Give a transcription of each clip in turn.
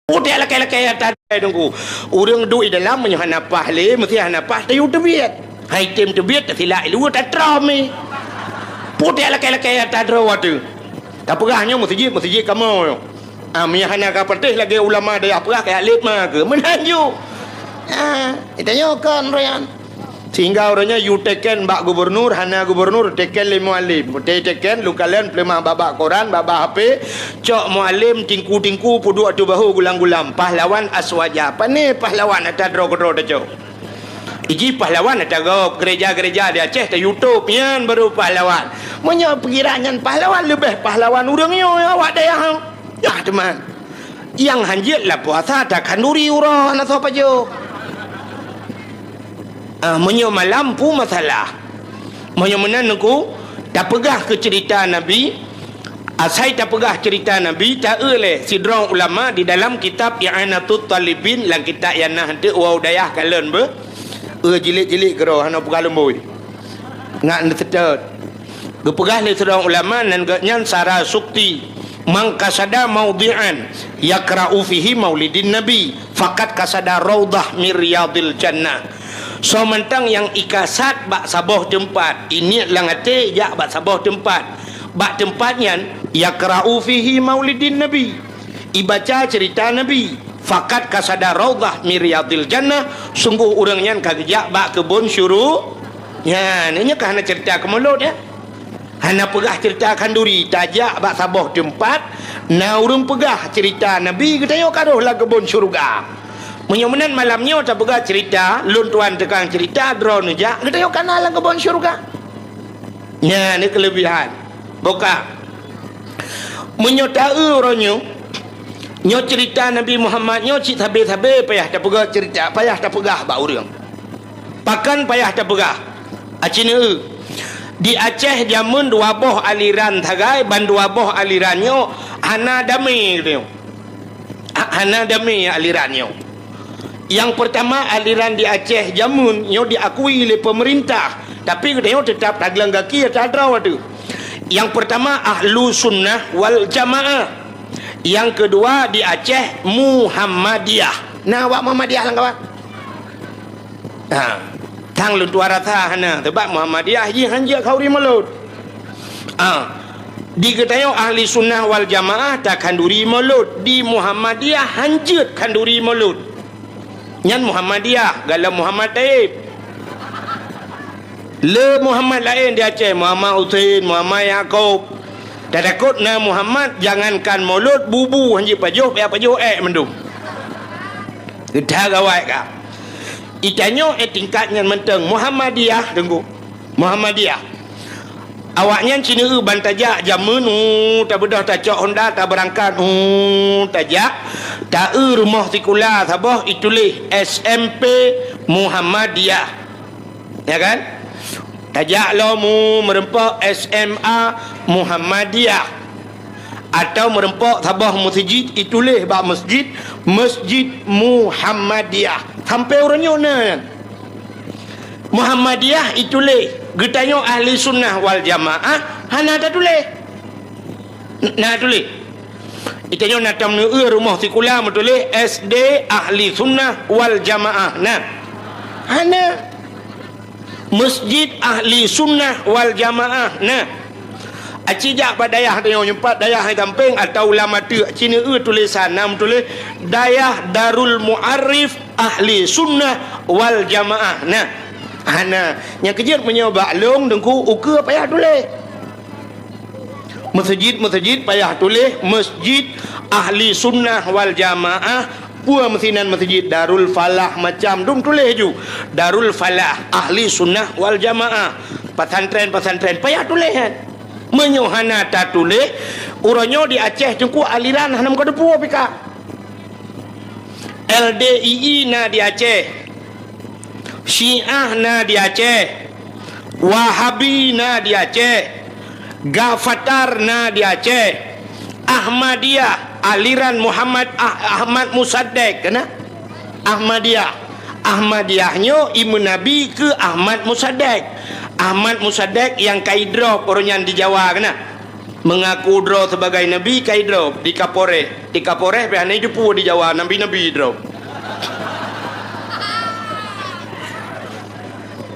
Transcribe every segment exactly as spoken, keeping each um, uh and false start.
Putéh lakée-lakée ata droe Teungku. Ureuëng duek di dalam meunyoe hana paih lé, meusti hana paih tayue teubiet. Hai tem teubiet, tasilak i luwa tatrôm mi. Putéh lakée-lakée ata droe watée. Tapeugah nyoe meuseujid, meuseujid kamoe nyoe. Ah, meunyoe hana ka patéh lagée ulama dayah peugah keu alit ma keu. Meunan ju. Ah, tanyoe kon royan. Sehingga uroe nyoe yue teken bak gubernur, hana gubernur teken lé mualim. Teken lukalon peuleumah bak-bak koran, bak-bak H P, cok mualim tingku-tingku peuduek ateueh bahu gulam-gulam. Pahlawan aswaja. Pane pahlawan ata droe keudroe tacok. Iji pahlawan ata gob gereja-gereja di Aceh ta YouTube nyan baru pahlawan. Meunyoe pikiran nyan pahlawan leubeh pahlawan ureuëng nyoe awak dayah. Yah teuma. Nyang hanjeuet lam puasa takhanduri uroe hana soe pajoh. Ah, meunyoe malam pu masalah. Meunyoe meunan Teungku, tapeugah keu cerita Nabi, asai tapeugah cerita Nabi, taeu lé sidroe ulama di dalam kitab I'anatut Talibin, lam kitab nyang na hanteuk wau dayah kalon beuh. Eu jilid-jilid keudroe hana peugah lumboi. Ngat neuseutôt. Geupeugah lé sidroe ulama nan geuhnyan Sara Sukti, "Man qasada maudhi'an yaqra'u fihi maulidin Nabi, faqad qasada raudhah min riyadil jannah." Soe mantong nyang ikasad bak saboh teumpat, iniet lam até jak bak saboh teumpat, bak teumpat nyan yaqra'u fihi maulidin Nabi, ibaca cerita Nabi, faqad qasada raudhah min riyadil jannah, sungguh ureuëng nyan ka geujak bak keubon syuru-, nyan, nyoe ka hana cerita keu mulod, ya. Hana peugah cerita khanduri, tajak bak saboh teumpat, na ureuëng peugah cerita Nabi geutanyoe ka rhoh lam keubon syeuruga. Meunyoe meunan malam nyoe tapeugah cerita, lôn tuan tukang cerita, droeneuh jak, geutanyoe ka na lam keubon syeuruga. Nyan ni keulebihan. Boka. Meunyoe taeu uroe nyoe, nyoe cerita Nabi Muhammad nyoe cit sabe-sabe payah tapeugah cerita, payah tapeugah bak ureuëng. Pakon payah tapeugah? Aci neu, di Aceh jameun dua boh aliran sagai, ban dua boh aliran nyoe hana damé, geutanyoe. Ha-, hana damé aliran nyoe. Nyang peurtama, aliran di Aceh jameun nyoe diakui lé peumeurintah, tapi geutanyoe teutap tagleng gaki ata droe teuh. Nyang peurtama, Ahlu Sunnah wal Jamaah. Nyang keudua, di Aceh, Muhammadiyah. Na awak Muhammadiyah lam kawan? Ha, tang lôn tuan rasa hana, sabab Muhammadiyah jih hanjeuet khanduri mulod. Ha, di geutanyoe Ahli Sunnah wal Jamaah takhanduri mulod, di Muhammadiyah hanjeuet khanduri mulod. Nyan Muhammadiyah, gohlom Muhammad Taib. Le Muhammad laén di Aceh, Muhammad Husein, Muhammad Yakub. Tatakot na Muhammad, jangankan mulod, bubu hanjeuet pajoh, payah pajoh ék mandum. Geuda gawai ka. Itanyoe, eh, tingkat nyan mantong Muhammadiyah, Teungku. Muhammadiyah. Awaknyan ci neu ban tajak jameun, uh, tabeudôh tacok honda, tabeurangkat, uh, tajak. Taeu rumoh sikula saboh, ituléh S M P Muhammadiyah. Ya kan? Tajak lom, uh, meureumpok S M A Muhammadiyah. Atawa meureumpok saboh meuseujid, ituléh bak meuseujid, Masjid Muhammadiyah. Sampoe uroe nyoe na nyan. Muhammadiyah ituléh, geutanyoe Ahli Sunnah wal Jamaah hana tatuléh. N-, na tuléh. Geutanyoe na tam neu rumoh sikula meutuléh S D Ahli Sunnah wal Jamaah. Na. Hana. Masjid Ahli Sunnah wal Jamaah. Nah, aci jak bak dayah tanyoe, nyoe pat dayah hai gampeng atawa lam ateueh, ci neu tulésan na meutuléh Dayah Darul Mu'arif Ahli Sunnah wal Jamaah. Nah, hana. Nyang keujeuet meunyoe bak lôn Teungku ukeue payah tuléh. Meuseujid-meuseujid payah tuléh Masjid Ahli Sunnah wal Jamaah, peue meusinan meuseujid Darul Falah macam dum tuléh ju. Darul Falah, Ahli Sunnah wal Jamaah. Pesantren-pesantren payah tuléh nyan. Meunyoe hana tatuléh, uroe nyoe di Aceh Teungku aliran hana meukeudeupu pih ka. L D I I na di Aceh. Syiah na di Aceh. Wahabi na di Aceh. Gafatar na di Aceh. Ahmadiyah, aliran Muhammad Ah-, Ahmad Musaddek, kena? Ahmadiyah. Ahmadiyah nyoe i meunabi keu Ahmad Musaddek. Ahmad Musaddek nyang ka idrob uroe nyan di Jawa, kena? Meungaku droe sibagai nabi, kai droe di Kapolres. Di Kapolres pih hana jiteupeue di Jawa, nabi-nabi droe.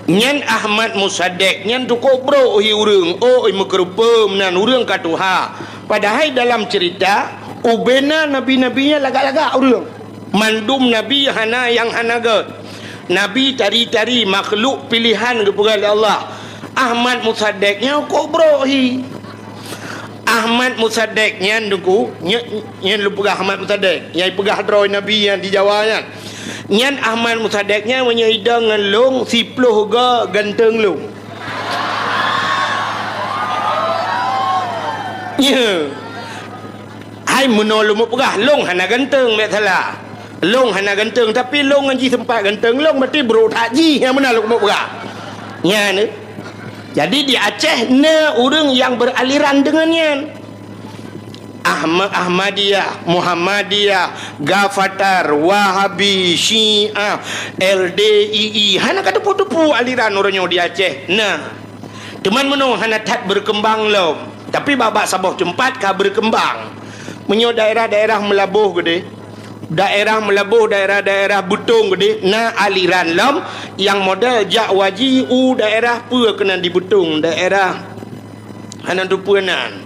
Nyan Ahmad Musaddiq, nyan tukok brok hi ureuëng, oi meukeureupeue meunan ureuëng ka tuha. Padahai dalam ceurita, ubena nabi-nabi nyan lagak-lagak ureuëng. Mandum nabi hana nyang hana gét. Nabi tari-tari makhluk pilihan geupeugah lé Allah. Ahmad Musaddiq nyan kok brok hi. Ahmad Musaddiq nyan Teungku, nyan, nyan lôn peugah Ahmad Musaddiq, nyang peugah droe nabi nyan di Jawa nyan. Nyan Ahmad Musaddiq nyan meunyoe idong ngon lôn siploh go ganteng lôn. Nyo. Hai meunoe lôn peugah, lôn hana ganteng, bék salah. Lôn hana ganteng, tapi lôn ngon jih seumpat ganteng lôn, berarti brok that jih nyang meunan lôn peugah. Nyan. Jadi di Aceh na ureuëng nyang beraliran deungon nyan. Ahmad, Ahmadiyah, Muhammadiyah, Gafatar, Wahabi, Syiah, L D I I. Hana ka teupeue-teupeue aliran uroe nyoe di Aceh. Na. Teuma meunoe hana that berkembang lom. Tapi bak-bak saboh teumpat ka berkembang. Meunyoe daerah-daerah Meulaboh keudeh, daerah Meulaboh, daerah-daerah Beutong keudeh, na aliran lom nyang model jak waji u daerah peue keunan di Beutong, daerah hana teupeue nan.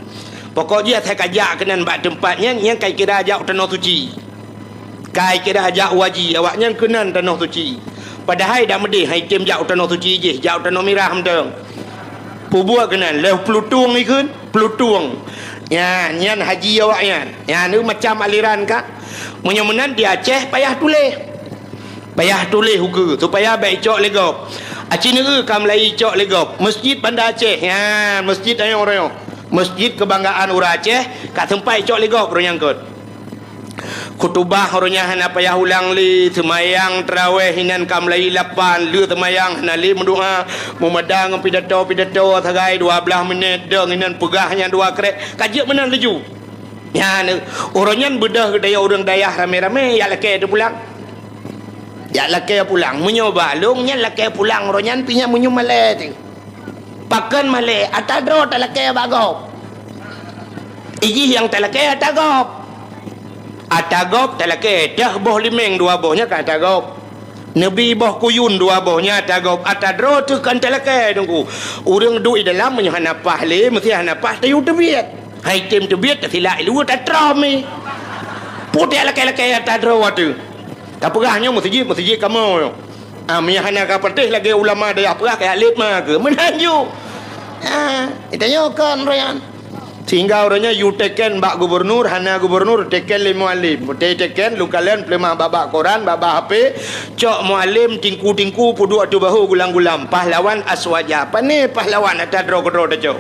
Pokok jih asai ka jak keunan bak teumpat nyan, nyan kai kira jak u Tanoh Suci. Kai kira jak waji awaknyan keunan Tanoh Suci. Padahai dak meudeh hai tem jak u Tanoh Suci jih, jak u Tanoh Mirah mantong. Peubuet keunan lheueh Peulutong ikheun, Peulutong. Nyan, nyan haji awaknyan. Nyan tu macam aliran ka. Meunyoe meunan di Aceh payah tuléh. Payah tuléh ukeue supaya bék icok lé gob. Aci neueu ka meulayi icok lé gob. Masjid Banda Aceh. Nyan, masjid ayong royong. Masjid kebanggaan ureuëng Aceh, ka seumpat icok lé gob roh nyang kot. Khutubah uroe nyan hana payah ulang lé, seumayang taraweh inan ka meulayi lapan, le seumayang hana lé meudoa, meumada ngon pidato-pidato sagai dua blaih minét, dong inan peugah nyang dua krek, ka jeuet meunan laju. Nyan, uroe nyan beudôh geutanyoe ureuëng dayah ramé-ramé jak lakée teupulang. Jak lakée pulang, meunyoe bak lôn nyan lakée pulang uroe nyan pih nyan meunyoe malée teuh. Pakon malée, ata droe talakée bak gob. Ijih nyang talakée ata gob. Ata gob talakée, deuh boh limeng dua boh nyan ka ata gob. Neubi boh kuyun dua boh nyan ata gob, ata droe teuh kon talakée Teungku. Ureuëng duek di dalam meunyoe hana paih lé, meusti hana paih tayue teubiet. Hai tem teubiet tasilak i luwa tatrom i. Putéh lakée-lakée ata droe teuh. Tapeugah nyoe meuseujid, meuseujid kamoe nyoe. Ah, meunyo hana ka patéh lagée ulama dayah peugah kaya lét ma keu meunan ju. Ah, geutanyoe kon royan. Sehingga uroe nyoe yue teken bak gubernur, hana gubernur teken lé mualem. Teken lukalon peuleumah bak-bak koran, bak-bak H P, cok mualem tingku-tingku peuduek ateueh bahô gulam-gulam. Pahlawan aswaja. Pané pahlawan ata droe keudroe tacok.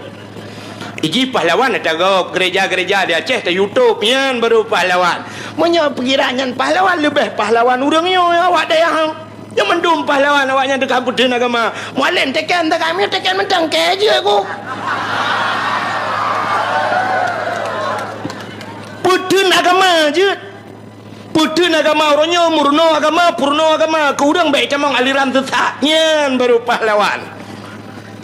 Ijih pahlawan ata gob, gereja-gereja di Aceh ta YouTube nyan baru pahlawan. Meunyoe pikiran nyan pahlawan, leubeh pahlawan ureuëng nyoe awak dayah. Nyoe mandum pahlawan awaknyan teuka peutheun agama. Mualem teken teuka, meunyoe teken mantong kée jeuet ku. Peutheun agama jeuet. Peutheun agama uroe nyoe, meurunoe agama, peurunoe agama, keu ureuëng bék tamong aliran sesat. Nyan baru pahlawan.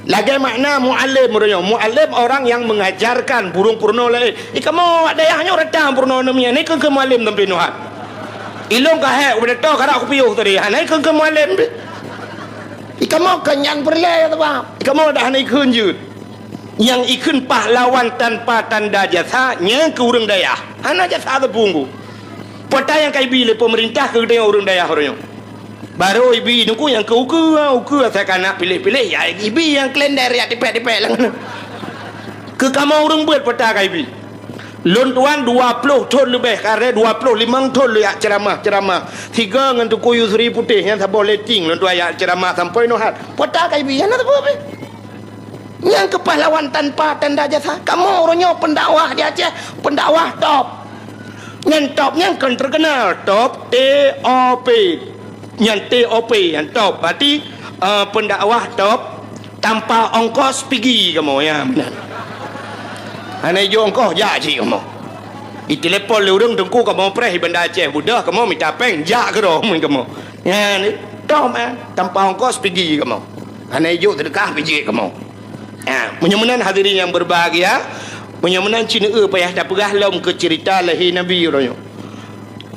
Lagée makna mualem uroe nyoe. Mualem orang yang mengajarkan, burung peurunoe laén. I kamoe awak dayah nyoe rata peurunoe neumia. Nyoe keu, keu mualem sampai nuhat. Ilong ka hék, udah to karak kupiôh tadi. Ha, nyoe keu, keu mualem. I kamoe keu nyan peureulée ya, teuma. I kamoe dah hana ikheun jeuet. Nyang ikheun pahlawan tanpa tanda jasa, nyang keu ureuëng dayah. Hana jasa teupunggu. Peuta nyang ka ibi lé peumeurintah keu geutanyoe ureuëng dayah uroe nyoe. Barô ibi Teungku nyang keu ukeue, ukeue asai ka na piléh-piléh, ya ibi nyang kalender ya tipék-tipék lam. Keu kamoe ureuëng beuet peuta ka ibi. Lôn tuan dua ploh thon leubeh, kareh dua ploh limong thon lôn jak ceuramah-ceuramah. Sigoe ngon Teungku Yusri Putéh nyang saboh letting lôn tuan jak ceuramah sampoe nohat. Peuta ka ibi, hana sapeue pih. Nyang keu pahlawan tanpa tanda jasa. Kamoe uroe nyoe pendakwah di Aceh, pendakwah top. Nyan top nyan kon terkenal, top, T O P. Nyan T O P, nyan top. Berarti, eh, pendakwah top tanpa ongkos pigi kamoe, ya, meunan. Hana ijok ongkos, jak cit kamoe. Itelepon lé ureuëng Teungku kamoe preh di Banda Aceh, beudôh kamoe mita péng, jak keudroe mun kamoe. Nyan, top, eh, tanpa ongkos pigi kamoe. Hana ijok seudeukah pijék kamoe. Ha, meunyoe meunan hadirin yang berbahagia, Meunyoe meunan, ci neueu payah tapeugah lom keu ceurita lahé Nabi uroe nyoe.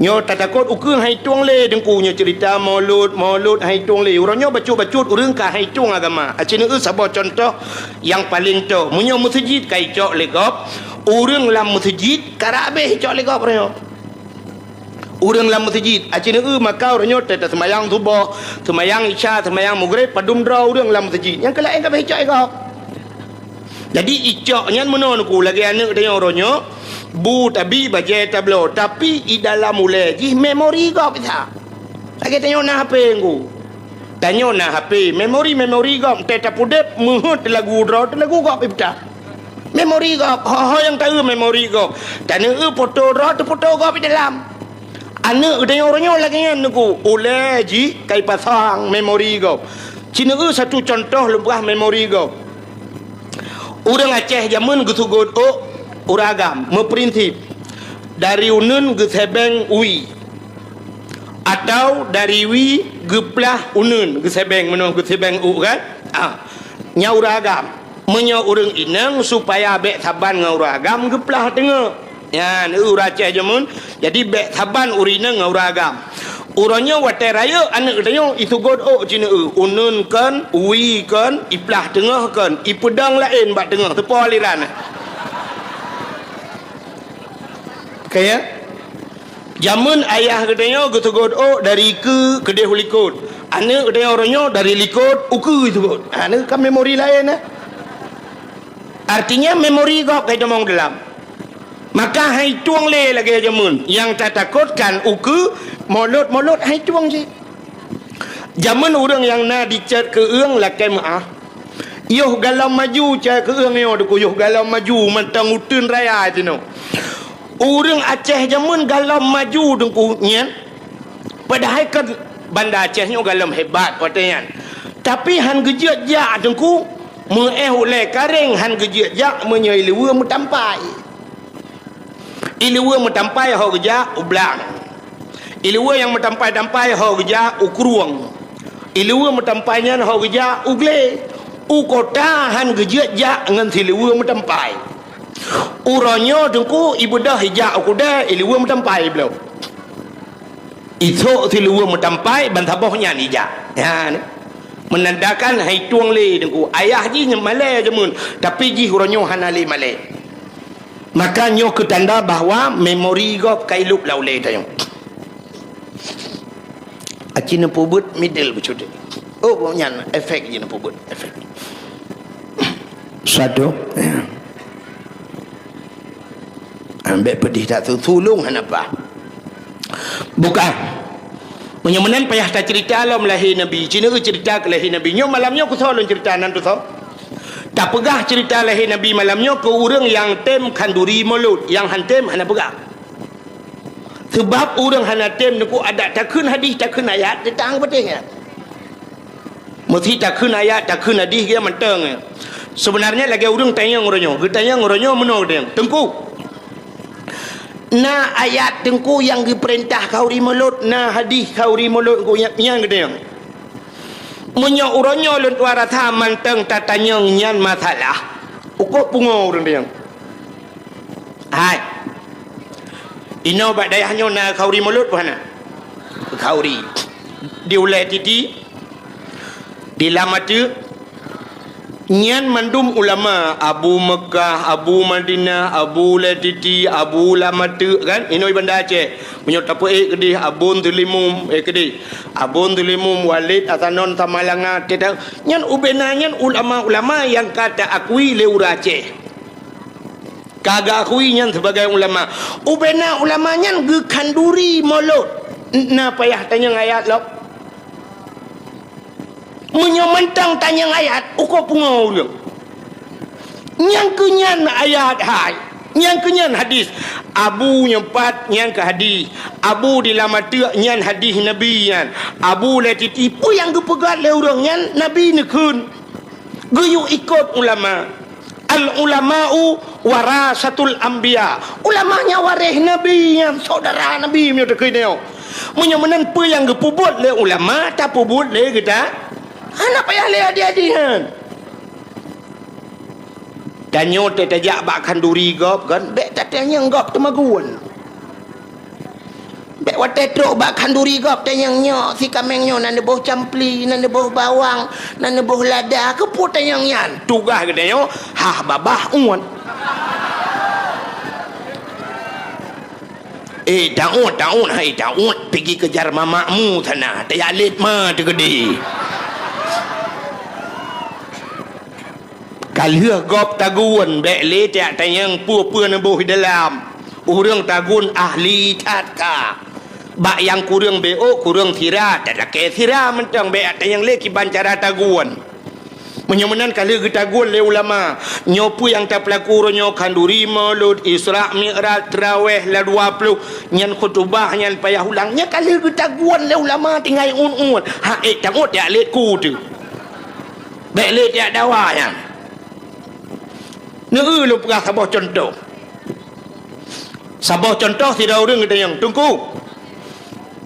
Nyoe tatakot ukeue han itueng lé Teungku, nyoe ceurita Maulud, Maulud han itueng lé. Uroe nyoe bacut-bacut ureuëng ka han itueng agama. Aci neueu saboh cuntoh nyang paleng toh. Meunyoe meuseujid ka icok lé gob, ureuëng lam meuseujid karab habéh icok lé gob uroe nyoe. Ureuëng lam meuseujid, aci neueu maka uroe nyoe teuh taseumayang suboh, seumayang isya, seumayang maghrib, padum droe ureuëng lam meuseujid. Nyang keu laén ka habéh icok lé gob. Jadi, icok nyan meunoe Teungku, lagée aneuëk tanyoe uroe nyoe, bu tabi, bajée tabloe, tapi i dalam ulée jih memori gob that. Lagée tanyoe na H P Teungku. Tanyoe na H P, memori-memori gob, teuh tapudeb, meuheuet lagu droe, teuh lagu gob ipeugah. Memori gob, ho-ho nyang taeu memori gob. Taneueu foto droe, teuh foto gob i dalam. Aneuëk tanyoe uroe nyoe lagée nyan Teungku, ulée jih ka ipasang memori gob. Ci neueu satu cuntoh lôn peugah memori gob. Ureuëng Aceh jameun geuseugot ôk ureuëng agam, meuprinsip dari uneuen geusebeng wie, atau dari wie geuplah uneuen geusebeng, meunoe geusebeng ôk kan? Ah, nyan ureuëng agam. Meunyoe ureuëng inong supaya bék saban ngon ureuëng agam geuplah teungoh. Nyan, ureuëng Aceh jameun, jadi bék saban ureuëng inong ngon ureuëng agam. Uroe nyoe watée rayeuk aneuëk tanyoe iseugot ôk ci neueu, uneuen kon, wie kon, iplah teungoh kon, ipeudong laén bak teungoh, teupo aliran. Ka ya? Jameun ayah geutanyoe geuseugot ôk dari keue keudeh u likot. Aneuëk geutanyoe uroe nyoe dari likot u keue iseugot. Ha, nyoe kan memori laén, eh? Artinya memori gob ka itamong dalam. Maka han itueng lé lagée jameun. Nyang tatakot kan ukeue Maulud-Maulud han itueng cit. Jameun ureuëng nyang na dicet keueueng lakée meuáh. Yoh galom maju cit keueueng nyoe Teungku, yoh galom maju mantong uteuen raya jinoe. Ureuëng Aceh jameun galom maju Teungku nyan. Padahai kan Banda Aceh nyoe galom hebat watée nyan. Tapi han geujeuet jak Teungku, meuéh ulée karéng han geujeuet jak meunyoe ileue meutampai. Ileue meutampai ho geujak u blang. Ileue nyang meutampai-tampai ho geujak u krueng. Ileue meutampai nyan ho geujak u glé. U kota han geujeuet jak ngon sileue meutampai. Uroe nyoe Teungku ibeudôh ijak u keudée, ileue meutampai bloe. Isok siluweue meutampai ban saboh nyan ijak. Nyan meunandakan hai tueng lé Teungku. Ayah jih malée jameun, tapi jih uroe nyoe hana lé malée. Maka nyoe keu tanda bahwa memori gob ka ilop lam ulée tanyoe. Aci neupeubuet middle beucut. Oh, nyan efek jih neupeubuet, efek. Satu. Ambek pedih that su-, sulung hana paih. Bukan. Meunyoe meunan payah tacerita lom lahé Nabi. Ci neueu cerita keu lahé Nabi. Nyoe malam nyoe kusoe lôn cerita nan tusoe. Tapeugah cerita lahé Nabi malam nyoe keu ureuëng nyang tem khanduri mulod, nyang han tem hana peugah. Sabab ureuëng hana tem neuku adat takheun hadih, takheun ayat, teutang peuteh nyan. Meusti takheun ayat, takheun hadih geuh mantong. Sebenarnya lagée ureuëng tanyong uroe nyoe. Geutanyong uroe nyoe meunoe geutanyong, "Teungku, na ayat Teungku nyang geupeurintah khanduri mulod, na hadih khanduri mulod Teungku nyang, nyang geutanyong." Meunyoe uroe nyoe lôn tuan rasa mantong tatanyong nyan masalah, ukoe pungo ureuëng tanyong. Hai. Inoe bak dayah nyoe na khanduri mulod peu hana? Khanduri. Di ulée titi, di lam ateueh, nyan mandum ulama, Abu Meukah, Abu Madinah, Abu Ulée Titi, Abu Lam Ateueh, kan? Inoe Banda Aceh. Meunyoe tapeuék keudeh Abon Teulimum, eh, keudeh. Abon Teulimum, Walid Hasanon Samalanga, teuta-, nyan ubena nyan ulama-ulama nyang ka taakui lé ureuëng Aceh. Ka geuakui nyan sibagai ulama. Ubena ulama nyan geukhanduri mulod. N-, na payah tanyong ayat lom. Meunyoe mantong tanyong ayat, ukoe pungo ureuëng. Nyang keu nyan ayat hai. Nyang keu nyan hadih. Abu nyang pat nyan keu hadih. Abu di Lam Ateueh nyan hadih Nabi nyan. Abu Ulée Titi peue nyang geupeugah lé ureuëng nyan Nabi neukheun. Geuyue ikot ulama. Al-ulama'u warasatul anbiya. Ulama nyan waréh Nabi nyan, saudara Nabi meunyoe takheun nyoe. Meunyoe meunan peue nyang geupeubuet lé ulama, tapeubuet lé geuta. Hana payah lé hadih-hadih nyan. Tanyoe teuh tajak bak khanduri gob kan, bék tatanyong gob teumagun. Bék watée trok bak khanduri gob tanyong nyoe, si kaméng nyoe na neuboh campli, na neuboh bawang, na neuboh lada, keupeue tanyong nyan? Tugaih geutanyoe hah babah uet. Eh, taun, taun, hai taun, pigi keujar mamakmu sana, tajak lét ma teukeudi. Ka lheueh gob tagun, bék lé tajak tanyong peue-peue neuboh di dalam. Ureuëng tagun ahli that ka. Bak nyang kureueng béok, kureueng sira, talakée sira mantong, bék tanyong lé kiban cara tagun. Meunyoe meunan ka lheueh geutagun lé ulama, nyoe peue nyang tapeulaku uroe nyoe, khanduri, maulud, Isra, Mi'raj, Trawéh, la dua ploh, nyan khutubah, nyan payah ulang, nyan ka lheueh geutagun lé ulama tinggai uet-uet. Ha, eh, tangot jak lét ku teuh. Bék lé jak dawa nyan. Neu-eu lôn peugah saboh cuntoh. Saboh cuntoh, sidroe ureuëng geutanyong, "Teungku,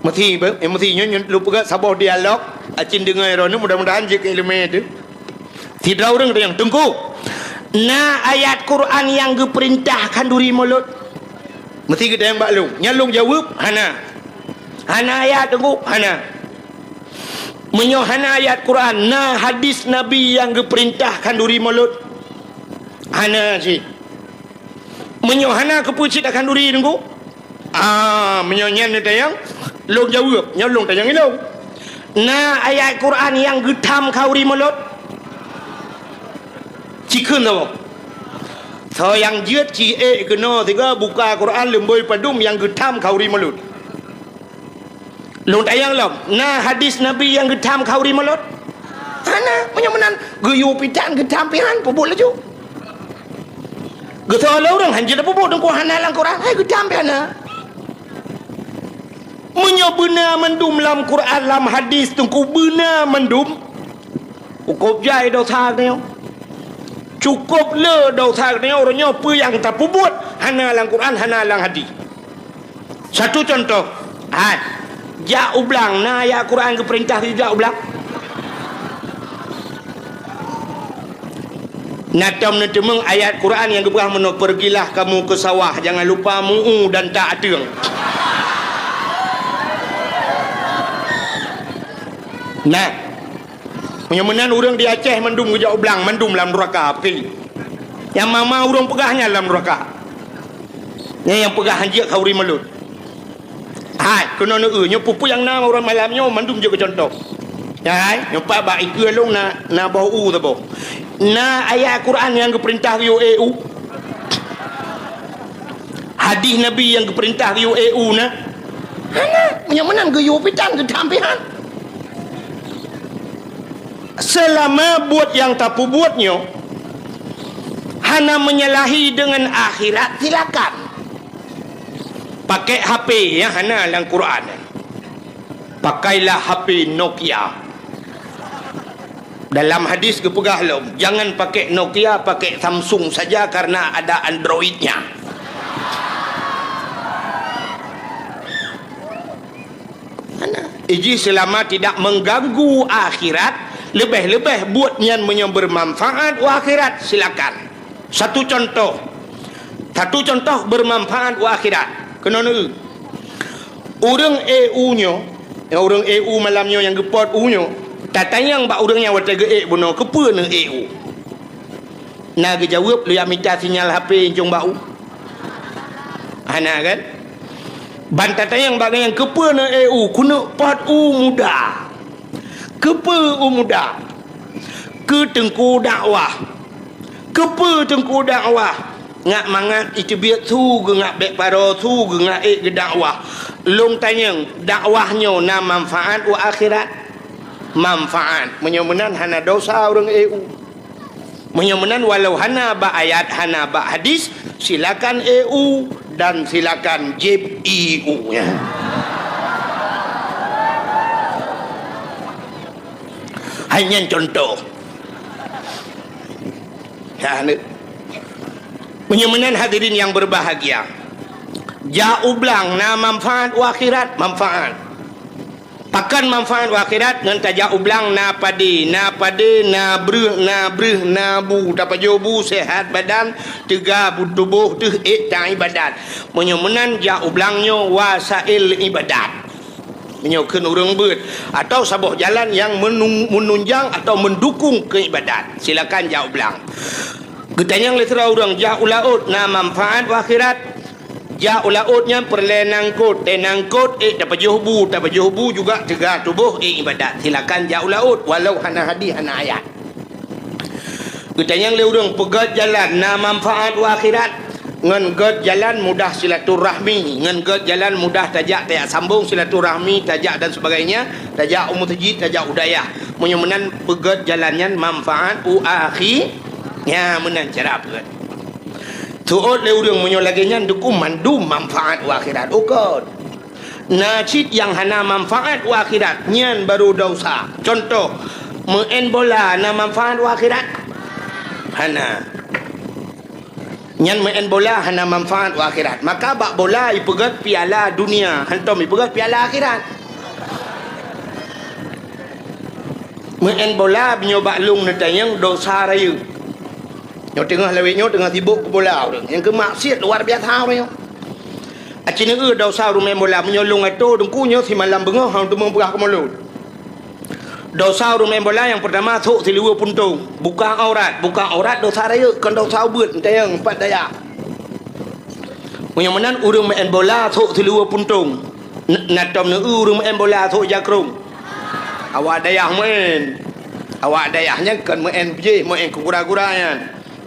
meusi, eh, meusi nyoe, nyoe lôn peugah saboh dialog, acin deungoe droeneuh, mudah-mudahan jeuet keu iéleumé teuh." Sidroe ureuëng geutanyong, "Teungku, na ayat Quran nyang geupeurintah khanduri mulod?" Meusi geutanyong bak lôn. Nyan lôn jaweueb, "Hana." "Hana ayat, Teungku?" "Hana." "Meunyoe hana ayat Quran, na hadis Nabi nyang geupeurintah khanduri mulod?" "Hana cit." "Meunyoe hana, keupeue cit takhanduri, Teungku?" "Ah, meunyoe nyan neutanyong, lôn jaweueb, nyoe lôn tanyong ilôn. Na ayat Quran nyang geutham khanduri mulod?" Cikheun saboh. Soe nyang jeuet ci ék keunoe sigoe buka Quran leumbôi padum nyang geutham khanduri mulod. Lôn tanyong lom, na hadis Nabi nyang geutham khanduri mulod? Hana, meunyoe meunan geuyue pitan geutham pihan, peubuet laju. Geusoe lé ureuëng, "Han jeuet peubuet, Teungku, hana lam Quran." Hai geutham pihan na. Meunyoe beuna mandum lam Quran, lam hadis, Teungku, beuna mandum, cukôp jai desya geutanyoe. Cukôp le desya geutanyoe, uroe nyoe peue nyang tapeubuet hana lam Quran, hana lam hadis. Satu cuntoh, hai, jak u blang, na ayat Quran geupeurintah jak u blang? Na tom neuteumeung ayat Quran nyang geupeugah meunoe, "Pergilah kamu ke sawah, jangan lupa mu'u dan tak ateueng." Nah, meunyoe meunan ureuëng di Aceh mandum geujak u blang, mandum lam nuraka api. Nyang ma-ma ureuëng peugah nyan lam nuraka. Nyan nyang peugah han jeuet khanduri mulod. Hai, keunoe neu-eu, nyoe peue-peue nyang na uroe malam nyoe mandum jeuet keu cuntoh. Hai, nyoe pat bak ikeue lôn na, na boh u saboh. Na ayat Quran nyang geupeurintah geuyue ék u? Hadis Nabi nyang geupeurintah geuyue ék u na? Hana, meunyoe meunan geuyue pitan geutham pihan. Seulama buet nyang tapeubuet nyoe hana menyalahi deungon akhirat, silakan. Pakai H P nyang hana lam Quran. Pakailah H P Nokia. Dalam hadis geupeugah lom, "Jangan pakai Nokia, pakai Samsung saja karena ada Android-nya." Hana. Iji seulama tidak mengganggu akhirat, leubeh-leubeh buet nyan meunyoe bermanfaat u akhirat, silakan. Satu contoh. Satu contoh bermanfaat u akhirat. Keunoe neu-eu. Ureuëng ék u nyoe, nyang ureuëng ék u malam nyoe nyang geupot u nyoe, tatanyong bak ureuëng nyang watée geuék bunoe, "Keupeue neuék u?" Na geujaweueb, "Lôn jak mita sinyal H P incong bak u." Hana kan? Ban tatanyong bak gobnyan, "Keupeue neuék u?" "Keuneuk pot u muda." "Keupeue u muda?" "Keu Teungku dakwah." "Keupeue Teungku dakwah?" "Ngat mangat iteubiet su geungat bék paro su geungat ék geudakwah." Lôn tanyong, dakwah nyoe na manfaat u akhirat? Manfaat. Meunyoe meunan hana desya ureuëng ék u. Meunyoe meunan, walau hana bak ayat, hana bak hadis, silakan ék u dan silakan jieb ié u nyan. Hai nyan contoh. Ya, ni. Meunyoe meunan, hadirin yang berbahagia, jak u blang na manfaat u akhirat, manfaat. Pakon manfaat u akhirat? Ngon tajak u blang na padé, na padé, na breuh, na breuh, na bu, tapajoh bu, sehat badan, teuga bu tuboh, teuh ék ta ibadat. Meunyoe meunan jak u blang nyoe wasail ibadat. Meunyoe kheun ureuëng beuet, atau saboh jalan nyang menung-, menunjang atau mendukung keu ibadat, silakan jak u blang. Geutanyong lé sidroe ureuëng, jak u laôt na manfaat u akhirat? Jak u laôt nyan peureulée nangkot, tée nangkot ék tapajoh bu, tapajoh bu juga teuga tuboh ék ibadat. Silakan jak u laôt walau hana hadih hana ayat. Geutanyong lé ureuëng, peugét jalan na manfaat u akhirat? Ngon gét jalan mudah silaturahmi, ngon gét jalan mudah tajak, tajak sambong silaturahmi, tajak dan sebagainya, tajak u meuseujid, tajak u dayah. Meunyoe meunan peugét jalan nyan manfaat u akhi-, nya meunan cara peugét. Teuôt lé ureuëng meunyoe lagée nyan dukung mandum manfaat u akhirat. Ukot. Na cit nyang hana manfaat u akhirat, nyan baru dosa. Contoh, meu'en bola na manfaat u akhirat? Hana. Nyan meu'en bola hana manfaat u akhirat. Maka bak bola ipeugét piala dunia, hantom ipeugét piala akhirat. Meu'en bola meunyoe bak lông neutanyong dosa rayeuk. Nyoe teungoh lawét nyoe teungoh sibok keu bola ureuëng. Nyang keu maksiat luar biasa ureuëng nyoe. Aci neueu dosa ureuëng meu'en bola meunyoe lông atô teungku nyoe simalam beungoh hana teumé peugah keumulon. Dosa ureuëng meu'en bola nyang peurtama sôk siluweue puntông, buka aurat. Buka aurat dosa rayeuk, kon dosa ubeuet, neutanyong pat dayah. Meunyoe meunan ureuëng meu'en bola sôk siluweue puntông, n-, na tom neueu ureuëng meu'en bola sôk jakrong. Awak dayah meu'en. Awak dayah nyan kon meu'en biéh, meu'en keu gura-gura nyan.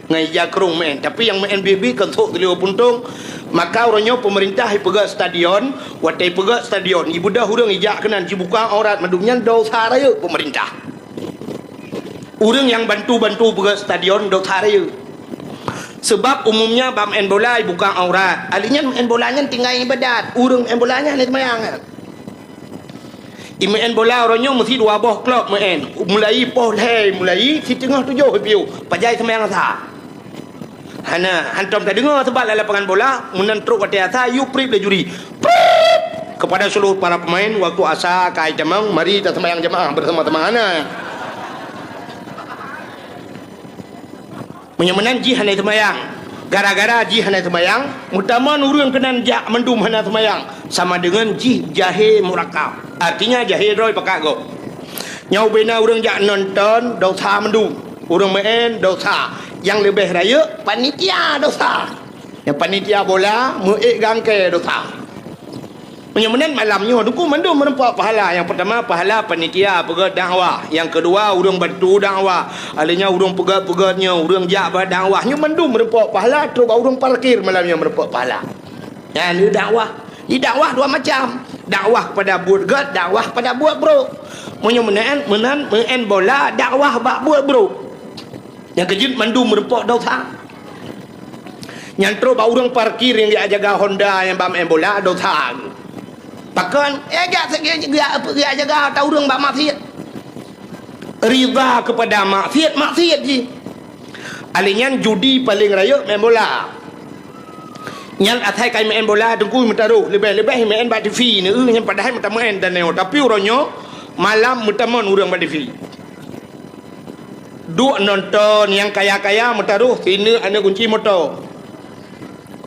Ngon ija krong meu'en. Tapi nyang meu'en biéh-biéh kon sôk siluweue puntông. Maka uroe nyoe peumeurintah ipeugét stadion, watée ipeugét stadion, ibeudôh ureuëng ijak keunan jibuka aurat mandum nyan dosa rayeuk peumeurintah. Ureuëng nyang bantu-bantu peugét stadion dosa rayeuk. Seubab umumnya bak meu'en bola ibuka aurat. Ali nyan meu'en bola nyan tinggai ibadat. Ureuëng meu'en bola nyan hana teumayang nyan. Imeu'en bola uroe nyoe meusi dua boh klub meu'en. Mulai poh lhée, mulai siteungoh tujoh ipiôh. Pajan seumayang asa? Hana, hantom tadeungoe seubab lam lapangan bola, meunan trok watée asa, yue prip lé juri. Prip! Kepada seluruh para pemain, waktu asa ka itamong, mari taseumayang jamaah bersama-sama. Hana. Meunyoe meunan jih hana seumayang. Gara-gara jih hana seumayang, meutamong ureuëng keunan jak mandum hana seumayang, sama deungon jih jahé murakab. Artinya jahé droe pakat gob. Nyoe ubena ureuëng jak nonton dosa mandum. Ureuëng meu'en dosa. Nyang leubeh rayeuk panitia dosa. Nyang panitia bola meu'ék gangkée dosa. Meunyoe meunan malam nyoe, dukung mandum meureumpok pahala. Nyang peurtama, pahala panitia peugét dakwah. Nyang keudua, ureuëng bantu dakwah. Alheuh nyan ureuëng peugét-peugét nyoe, ureuëng jak bak dakwah. Nyoe mandum meureumpok pahala, trok bak ureuëng parkir malam nyoe meureumpok pahala. Nyan le dakwah. Di dakwah dua macam. Dakwah kepada buet gét, dakwah kepada buet brok. Meunyoe meunan, meunan meu'en bola dakwah bak buet brok. Nyang keujeuet mandum meureumpok dosa. Nyang trok bak ureuëng parkir nyang geujak jaga Honda nyang bak meu'en bola dosa. Pakon? Eh, geujak, geujak, geujak jaga ata ureuëng bak maksiat. Ridha kepada maksiat, maksiat jih. Alheuh nyan judi paleng rayeuk meu'en bola. Nyan asai kai meu'en bola teungku meutaroh, leubeh-leubeh meu'en bak TV neueu nyan padahai meutameu'en dan nyoe. Tapi uroe nyoe malam meutamong ureuëng bak TV. Duek nonton nyang kaya-kaya meutaroh sineuk aneuëk gunci moto.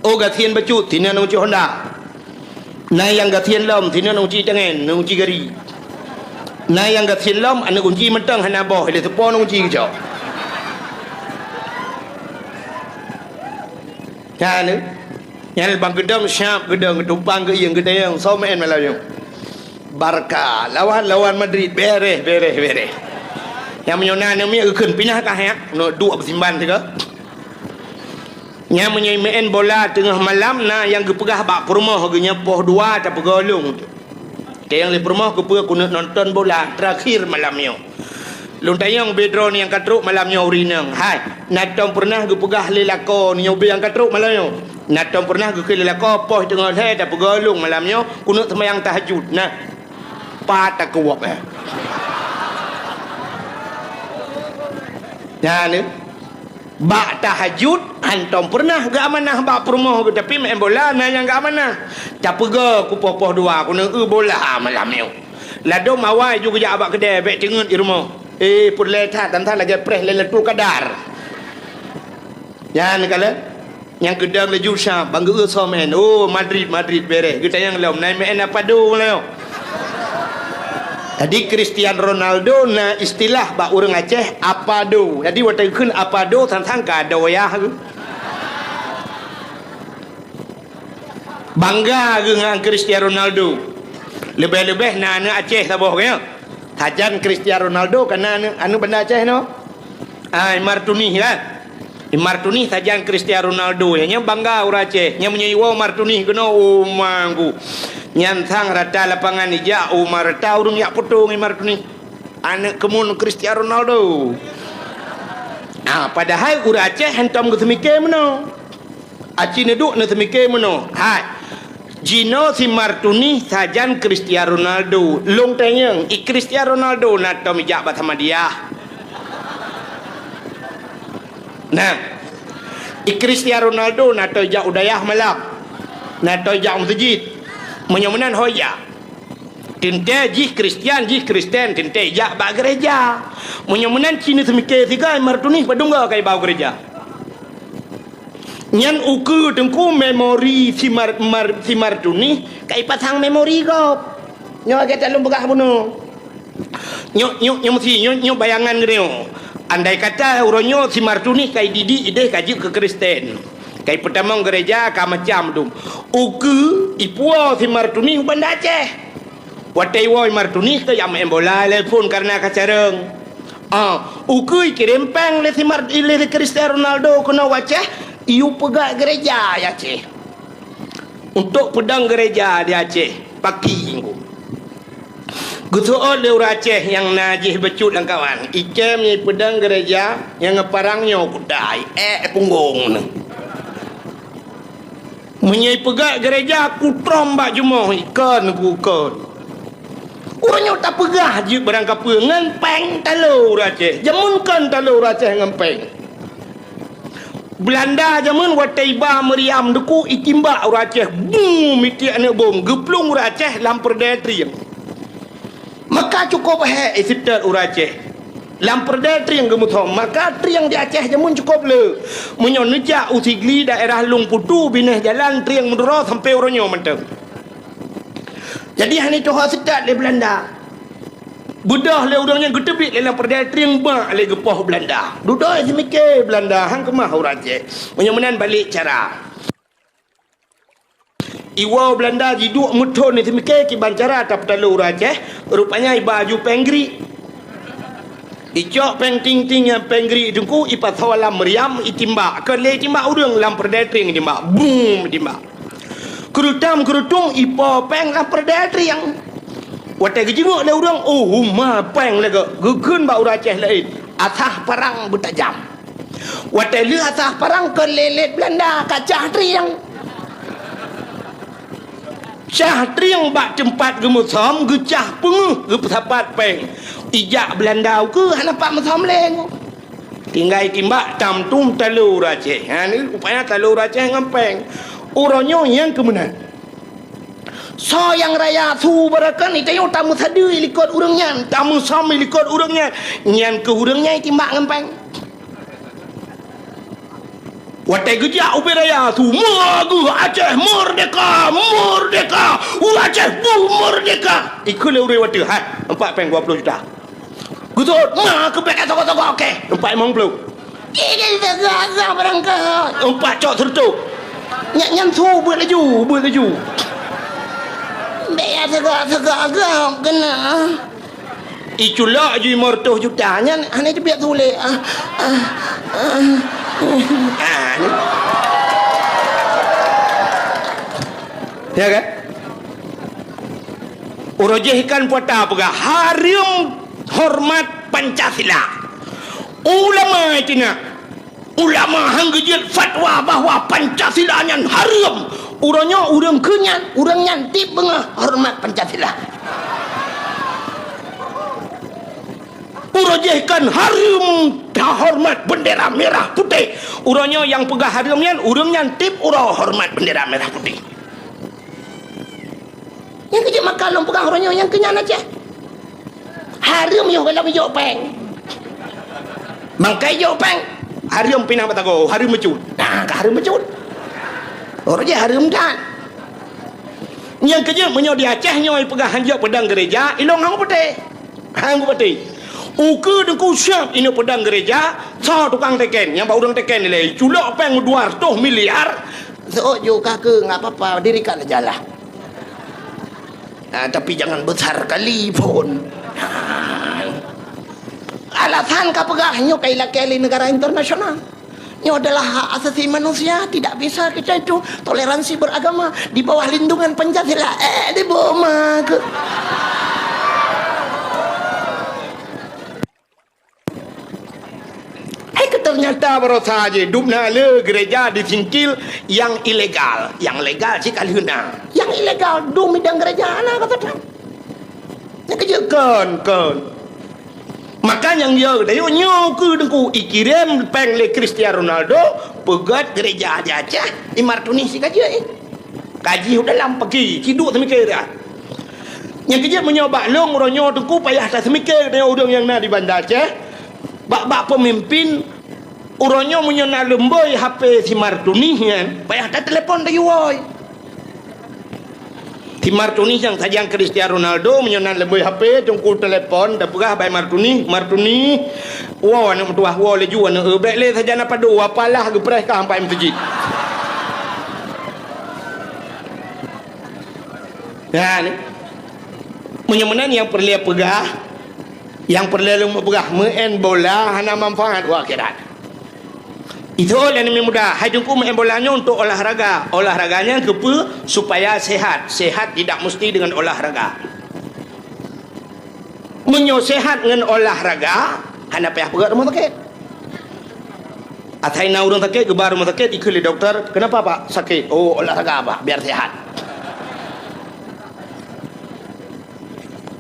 Oh gasien bacut sineuk aneuëk gunci Honda. Na nyang gasien lom sineuk aneuëk gunci tangen, aneuëk gunci gari. Na nyang gasien lom aneuëk gunci mantong hana boh, ilée teupo aneuëk gunci geucok. Nyan, nyan bang geudong siap geudong geutumpang geuieng geudayang soe meu'en malam nyoe. Barca lawan, lawan Madrid, bereh, bereh, bereh. Nyang meunyoe na aneuk miet geukheun pinah kah nyak, keuneuk duek beusimban sigoe. Nyang meunyoe meu'en bola teungoh malam na nyang geupeugah bak peurumoh geuh nyoe poh dua tapeugolong. Teuh nyang lé peurumoh geupeue keuneuk nonton bola terakhir malam nyoe. Lôn tanyong bak droeneuh nyang ka trok malam nyoe ureueng inong, hai, na tom peureunah geupeugah lé lakoe nyoe bak nyang ka trok malam nyoe? Na tom peureunah geukheun lé lakoe poh teungoh lhée tapeugolong malam nyoe keuneuk seumayang tahajud? Nah, pat takeuwab, eh. Nyan, eh. Bak tahajud, hantom peureunah geuamanah bak peurumoh geuh, tapi meu'en bola na nyang geuamanah. Tapeugah kupoh-poh dua, keuneuk eu bola malam nyoe. Ladôm awai ju geujak bak keudè, bèk teungeut di rumoh. Eh, peureulèe that, dan that lagèe preh lé Lailatul Qadar. Nyan kalon, nyang keudong laju Syam, bang geu-eu soe meu'en. Oh, Madrid, Madrid, bèrèh. Geutanyong lom, na meu'en apa do meulayeue? Jadi, Cristiano Ronaldo na istilah bak ureueng Aceh, apa do. Jadi, watèe geukheun apa do, sang-sang ka do yah geuh. Bangga geuh ngon Cristiano Ronaldo. Leubeh-leubeh na aneuk Aceh saboh, kan? Sajan Cristiano Ronaldo ka na aneuk, aneuk Banda Aceh nyoe. Ah, Imar Tunih, kan? Imar Tunih sajan Cristiano Ronaldo. Nyan, nyan bangga ureueng Aceh. Nyan meunyoe iwoe Imar Tunih keunoe, oh, manggu. Nyan sang rata lapangan ijak, oh, ma rata ureueng jak foto ngon Imar Tunih. Aneuk keumun Cristiano Ronaldo. Ah, padahai ureueng Aceh hantom geuseumike meunoe. Aci neuduek neuseumike meunoe, hai, jinoe si Imar Tunih sajan Cristiano Ronaldo. Lôn tanyong, i Cristiano Ronaldo na tom ijak bak Samadiyah? Nah, i Cristiano Ronaldo na tom ijak u dayah malam? Na tom ijak u meuseujid? Meunyoe meunan ho ijak. Teuntèe jih Kristian, jih Kristen, teuntèe ijak bak gereja. Meunyoe meunan ci neuseumike sigoe Imar Tunih padum goe ka iba u gereja. Nyan ukeue teungku memori si Mar-, Mar-, si Imar Tunih ka ipasang memori gob. Nyoe lagèe that lôn peugah bunoe. Nyoe, nyoe, nyoe meusi, nyoe, nyoe bayangan geutanyoe. Andai kata uroe nyoe si Imar Tunih ka ididik idéh ka jeuet keu Kristen. Ka ipeutamong gereja ka macam dum. Ukeue ipuwoe si Imar Tunih u Banda Aceh. Watèe iwoe Imar Tunih ka jak meu'en bola lé phon kareuna ka carông. Ah, ukeue ikirém péng lé si Mar-, lé si Cristiano Ronaldo keunoe u Aceh, iyue peugah gereja di Aceh. Untuk peudong gereja di Aceh, paki. Geuseuôt lé ureueng Aceh nyang na jih bacut lam kawan, ikém nyan ipeudong gereja nyang parang nyoe kutai, ék punggong nyoe. Meunyoe ipeugah gereja, kutrom bak jumoh, ikon ku kon. Uroe nyoe tapeugah jeuet barang kapeue ngon péng talo ureueng Aceh. Jameun kon talo ureueng Aceh ngon péng. Beulanda jameun watèe iba meuriam deuku itimbak ureueng Aceh, bum, mitiek aneuk bom, geuplueng ureueng Aceh lam peureudèe trieng. Maka cukôp hék iseutôt ureueng Aceh. Lam peureudèe trieng geumeusom, maka trieng di Aceh jameun cukôp le. Meunyoe neujak u Sigli daerah Lueng Putu binéh jalan trieng meuduro sampoe uroe nyoe mantong. Jadi hana tuha seutôt lé Beulanda. Beudôh lé ureueng nyan geuteubiet lé lam peureudèe trieng bak lé geupoh Beulanda. Dudoe seumiké Beulanda han keumah ureueng Aceh. Meunyoe meunan balek cara. Iwoe Beulanda jiduek meuthon seumiké kiban cara tapeutalo ureueng Aceh, rupanya iba aju péng grik. Icok péng ting-ting nyang péng grik teungku ipasoe lam meuriam itimbak. Kon lé itimbak ureueng lam peureudèe trieng itimbak. Bum itimbak. Keurutam-keurutum ipo péng lam peureudèe trieng. Watèe geujingok lé ureueng, oh, huma péng lagèe geukheun bak ureueng Aceh laén. Asah parang beutajam. Watèe lheueh asah parang kon lé lét Beulanda ka cah trieng. Cah trieng bak teumpat geumeusom geucah peungeuh geupeusapat péng. Ijak Beulanda ukeue hana pat meusom lé. Tinggai timbak tam tum talo ureueng Aceh. Ha ni rupanya talo ureueng Aceh ngon péng. Uroe nyoe nyang keumeunan. Soe nyang raya su barokon, tanyoe tameusadeue likot ureueng nyan, tameusom likot ureueng nyan. Nyan keuh ureueng nyan itimbak ngon péng. Watèe geujak ubé raya su, "Meu'ah geuh Aceh merdeka, merdeka! Aceh bu merdeka!" Ikheun lé ureueng watèe, "Hai, empat péng dua puluh juta." Geuseuôt, "Ma keuh bèk ka sogok-sogok, oke, empat limong puluh." Ih, dah sogok-sogok barangkaho. Empat cok seureutôh. Nyan, nyan su beuet laju, beuet laju. Bèk ya sogok-sogok gob keunoe. Iculok ju lima ratus juta nyan hana teubiet su lé. Ah, ah, ah. Ah, ni. Ya kan? Uroe jéh kan puasa peugah hareuem horeumat Pancasila. Ulama itina, ulama han geujeuet fatwa bahwa Pancasila nyan hareuem. Uroe nyoe ureueng keu nyan, ureueng nyan tiep beungoh horeumat Pancasila. Uroe jéh kan hareuem tahoreumat bendera merah putih. Uroe nyoe nyang peugah hareuem nyan, ureueng nyan tiep uroe horeumat bendera merah putih. Nyang keu jeuet maka lôn peugah uroe nyoe nyang keu nyan Aceh. Hareuem yoh gohlom ijok péng. Bangkai ijok péng, hareuem pinah batago, hareuem meucut. Nah, ka hareuem meucut. Orang je hareuem that. Nyang keujeuet meunyoe di Aceh nyoe peugah hanjeuet peudong gereja, ilong hang putih. Hang putih. Ukeue Teungku siap inoe peudong gereja, soe tukang teken, nyang bak ureueng teken ilée, culok péng dua ratus miliar. Sok ju ka keu, enggak apa-apa, dirikan aja lah. Ah, tapi jangan besar kali pun. Ah. Alasan ka peugah nyoe ka ilakée lé negara internasional. Nyoe adalah hak asasi manusia, tidak bisa kita itu toleransi beragama di bawah lindungan Pancasila. Eh, di bawah mah ke? Eh, ternyata barosa je dum na le gereja disingkil yang ilegal. Yang legal cit ka lheueh na. Yang ilegal dum idang gereja na kata Trump. Nyang keujeuet kon, kon. Maka nyang yo dayuh nyoe keu Teungku ikirém péng lé Cristiano Ronaldo peugöt gereja di Aceh, i Martuni si ka jeuet. Kaji u dalam pagi, ciduk teumikir dah. Nyang keujeuet meunyoe bak lôn uroe nyoe Teungku payah taseumiké deungon ureuëng nyang na di Banda Aceh, bak-bak peumimpin uroe nyoe meunyoe na leumbôi H P si Martuni nyan, payah tatelepon tayue woe. Si Martuni nyang sajan Cristiano Ronaldo meunyoe na leumbôi H P Teungku telepon, tapeugah bak Martuni, "Martuni, woe aneuëk meutuwah, woe laju aneuëk eu, bék lé sajan apa do, apalah geupreh ka sampai meuseujid." Nah, ni. Meunyoe meunan nyang peureulée peugah, nyang peureulée lôn peugah, meu'en bola hana manfaat u akhirat. Itu lé aneuk muda, hai Teungku meu'en bola nyoe untuk olahraga. Olahraga nyan keupeue? Supaya sehat. Sehat tidak mesti dengan olahraga. Meunyoe sehat ngon olahraga, hana payah peugöt rumoh sakét. Asai na ureuëng sakét, geuba rumoh sakét, ikheun lé dokto, "Kenapa, Pak, sakit?" "Oh, olahraga, Pak, biar sehat."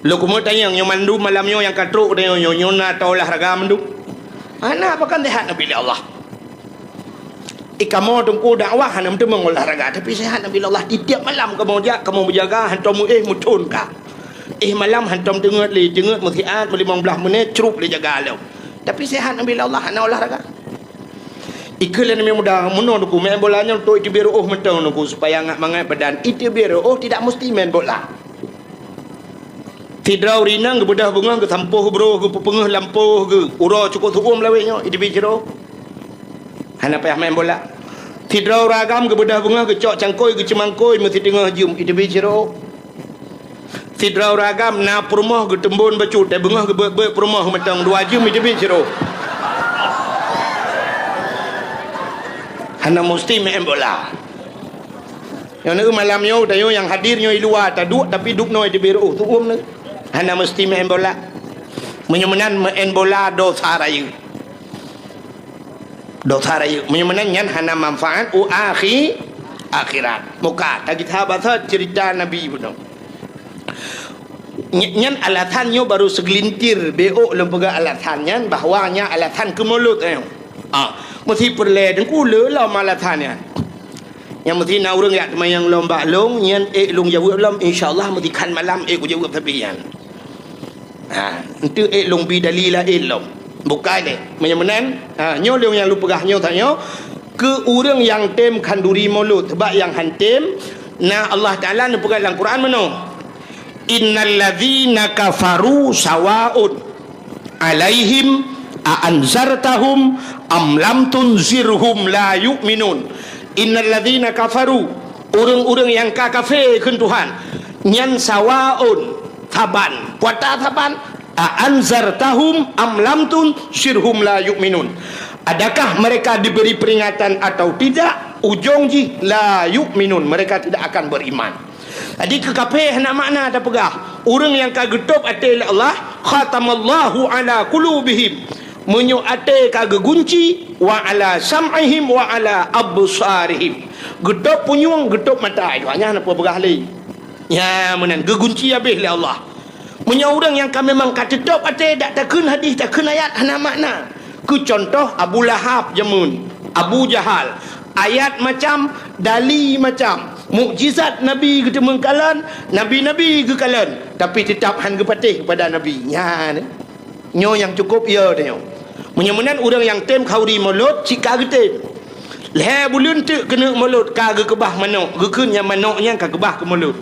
Lôn keumeung tanyong, nyoe mandum malam nyoe nyang ka trok tanyong nyoe, nyoe na ta olahraga mandum? Hana, pakon sehat neubi lé Allah. Eh, kamoe Teungku dakwah hana meuteumong olahraga, tapi sehat neubi lé Allah. Tiep-tiep malam kamoe jak, kamoe meujaga, hantom éh meuthon ka. Éh malam hantom teungeut lé, teungeut meusiat, meulimong blaih menit, crup lé jaga lom. Tapi sehat neubi lé Allah, hana olahraga. Ikheun lé aneuk muda, meunoe Teungku, meu'en bola nyoe untuk iteubiet reu'oh mantong Teungku, supaya ngat mangat badan. Iteubiet reu'oh tidak mesti main bola. Sidroe ureuëng inong geubeudôh beungoh, geusampôh broh, geupeupeungeuh lampôh geuh. Uroe cukôp seu-uem lawét nyoe, iteubiet sidroe. Hana payah main bola. Sidroe ureuëng agam geubeudôh beungoh, geucok cangkôi, geuceumangkôi, meusiteungoh jeuem, iteubiet sidroe. Sidroe ureuëng agam na peurumoh geuteumbon bacut, teubeungoh geubeuet-beuet peurumoh mantong dua jeuem iteubiet sidroe. Hana musti main bola. Nyoe malam nyoe tanyoe nyang hadir nyoe i luwa taduek tapi dubnoe iteubiet reu'oh, tu'uem nyoe. Hana musti main bola. Meunyoe meunan main bola dosa rayeuk. Dosa rayeuk. Meunyoe meunan nyan hana manfaat u akhi-, akhirat. Muka, tagita basa cerita Nabi bunoe. Ny-, nyan alasan nyoe baru segelintir, bék lôn peugah alasan nyan bahwa nyan alasan keu mulod nyoe. Ah, meusti peureulée Teungku lé lom alasan nyan. Nyang meusti na ureuëng jak teumayang lom bak lôn, nyan ék lôn jaweueb lom, insya Allah meusti khan malam ék kujaweueb sabe nyan. Ha, enteuk ék lôn bi dali laén lom. Bukai lé. Meunyoe meunan, ha, nyoe lôn nyang lôn peugah nyoe tanyoe, keu ureuëng nyang tem khanduri mulod, sabab nyang han tem, na Allah Taala neupeugah lam Quran meunoe, "Innal ladzina kafaru sawaun alaihim a anzartahum am lam tunzirhum la yu'minun." Innal ladzina kafaru, ureuëng-ureuëng nyang ka kafé kheun Tuhan, nyan sawaun, saban. Peue ata saban? A anzartahum am lam tunzirhum la yu'minun. Adakah mereka diberi peringatan atau tidak? Ujong jih, la yu'minun, mereka tidak akan beriman. Jadi keu kafé hana makna tapeugah. Ureuëng nyang ka geutôb até lé Allah, "Khatamallahu ala qulubihim." Meunyoe até ka geugunci, "wa ala sam'ihim wa ala absarihim." Geutôb punyueng, geutôb mata. Itu hanya hana peue peugah lé. Nya meunan geugunci habéh lé Allah. Meunyoe ureuëng nyang ka memang ka teutôb até, dak takheun hadis, takheun ayat, hana makna. Keu contoh Abu Lahab jameun, Abu Jahal, ayat macam, dali macam. Mukjizat Nabi geuteumeung kalon, nabi-nabi geukalon, tapi teutap han geupatéh keupada Nabi. Nyan, nyoe nyang cukôp yo tanyoe. Meunyoe meunan ureuëng nyang tem khauri mulod cit ka geutem. Lhée buleuen teuk keuneuk mulod ka geukeubah manok, geukheun nyang manok nyan ka keubah keu mulod.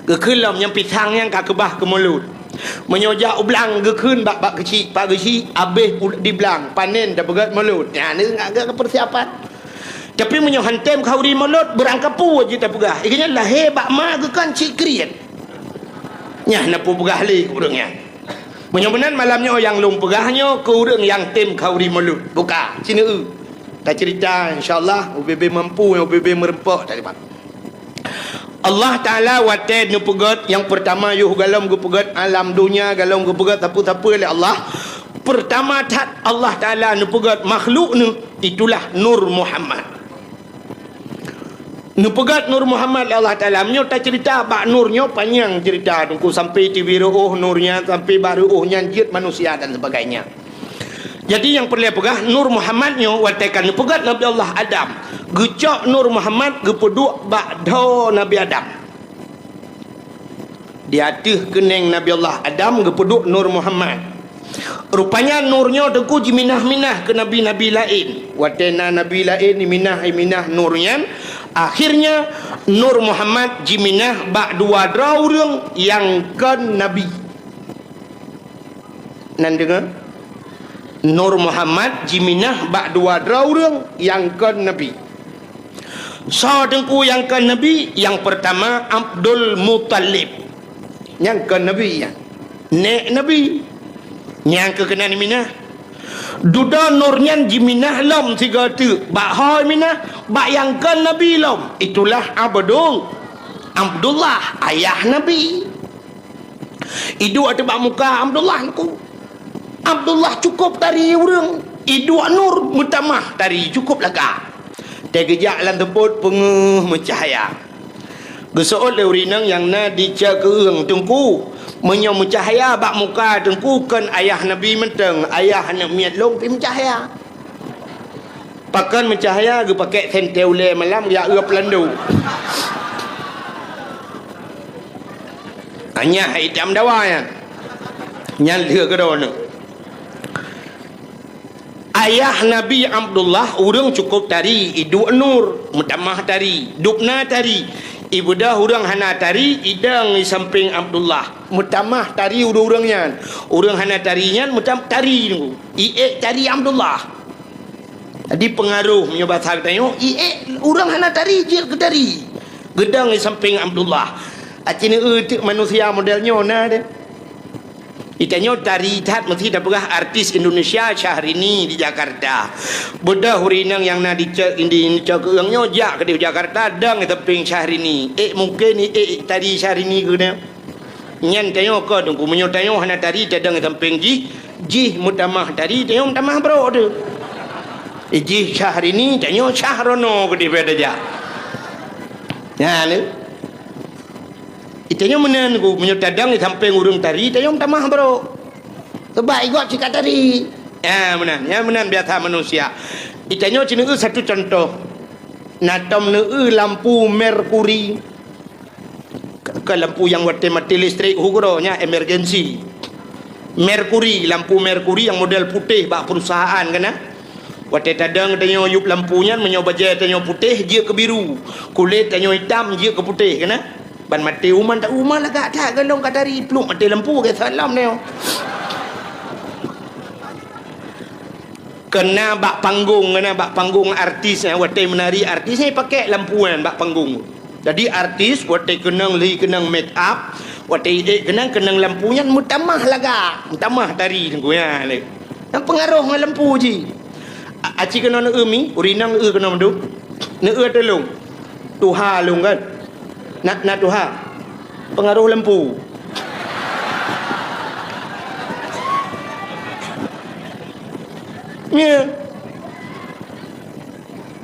Geukheun lom nyang pisang nyan ka keubah keu mulod. Meunyoe jak u blang geukheun bak, bak keuchik, pak keuchik, abéh u-, di blang, panen tapeugét mulod. Nyan, nyan ka peusiapan. Tapi meunyoe han tem khauri mulod, beurangkapeue jeuet tapeugah. Ié nyan lahé bak ma geukheun cit kriet. Nyan na peue peugah lé keu ureuëng nyan. Meunyoe meunan malam nyoe nyang lôn peugah nyoe keu ureuëng nyang tem khauri mulod. Buka, sineue. Tacerita insya Allah, ubé-bé mampu, ubé-bé meureumpok tadi. Allah Taala watée neupeugét nyang peurtama yoh galom geupeugét alam donya, galom geupeugét sapeue-sapeue lé Allah. Peurtama that Allah Taala neupeugét makhluk neuh, itulah Nur Muhammad. Neupeugét Nur Muhammad lé Allah Taala. Meunyoe tacerita bak nur nyoe panyang cerita teungku, sampai tibi reuôh nur nyan, sampai bak reuôh nyan jeuet manusia dan sebagainya. Jadi nyang peureulée peugah, Nur Muhammad nyoe watée ka neupeugét Nabi Allah Adam, geucok Nur Muhammad geupeuduek bak dhoe Nabi Adam. Di ateueh keunéng Nabi Allah Adam geupeuduek Nur Muhammad. Rupanya nur nyoe teungku jiminah-minah keu nabi-nabi laén. Watée na nabi laén iminah-iminah nur nyan, akhirnya Nur Muhammad jiminah bak dua droe ureuëng nyang kon nabi. Nan deungoe? Nur Muhammad jiminah bak dua droe ureuëng nyang kon nabi. Soe teungku nyang kon nabi? Nyang peurtama Abdul Muthalib. Nyang kon nabi nyan. Nék nabi. Nyang keu keunan minah. Dudoe nur nyan jiminah lom sigoe teuk. Bak ho minah, bak nyang kon nabi lom. Itulah Abdul, Abdullah, ayah nabi. Iduek teuk bak muka Abdullah teungku. Abdullah cukôp tari ureuëng. Iduek nur meutamah tari cukôp lagak. Teugeujak lam teupot peungeuh meucahya. Geuseuôt lé ureuëng inong nyang na di cok keueung teungku. Meunyoe meucahya bak muka teungku kon ayah nabi mantong, ayah aneuëk miet lôn pih meucahya. Pakon meucahya geupakée sentée ulée malam jak eu peulando. Anyah itam dawa nyan. Nyan lheueh keudroe nyoe. Ayah Nabi Abdullah ureuëng cukôp tari, iduek nur, meutamah tari, dubna tari. Ibeudôh ureuëng hana tari, idong di sampéng Abdullah, meutamah tari ureuëng-ureuëng nyan. Ureuëng hana tari nyan meutam-, tari nunggu. Iék tari Abdullah. Jadi peungaroh meunyoe basa geutanyoe, iék ureuëng hana tari jeuet keu tari. Geudong di sampéng Abdullah. Aci neueu teuk manusia model nyoe na deh. Itanyoe tari that meusi tapeugah artis Indonesia Syahrini di Jakarta. Beudôh ureuëng inong nyang na di cok, di cok keueung nyoe jak keudeh Jakarta dong di sampéng Syahrini. Ék mungken iék tari Syahrini keuneuk. Nyan tanyoe kon teungku, meunyoe tanyoe hana tari tadong di sampéng jih, jih meutamah tari, tanyoe meutamah brok teuh. Jih Syahrini, tanyoe Syahrono keudeh beda jak. Nyan lé. Itanyoe meunan teungku, meunyoe tadong di sampéng ureuëng tari, tanyoe meutamah brok. Sebab igob cit ka tari. Ya meunan, ya meunan biasa manusia. Itanyoe ci neueu satu contoh. Na tom neueu lampu merkuri. Ka, ka lampu nyang watée maté listrik hu keudroe nyan emergensi. Merkuri, lampu merkuri nyang model putéh bak perusahaan kana. Watée tadong tanyoe yup lampu nyan, meunyoe bajée tanyoe putéh jeuet keu biru, kulét tanyoe itam jeuet keu putéh kana. Ban maté uman ta uman lagak that golom ka tari pluek maté lampu geusot lom tanyoe. Kena bak panggung, kena bak panggung artis, eh, watée meunari artis, eh, pakai lampu nyan bak panggung. Jadi artis watée keunong lhi keunong make up, watée iék keunong, keunong lampu nyan meutamah lagak, meutamah tari teungku nyan lé. Nyang peungaroh ngon lampu jih. A-, aci keunoe neueu mi, ureuëng inong neueu keunoe mandum. Neueu tulông. Tuha lôn kan. Na, na tuha. Peungaroh lampu. Nyan.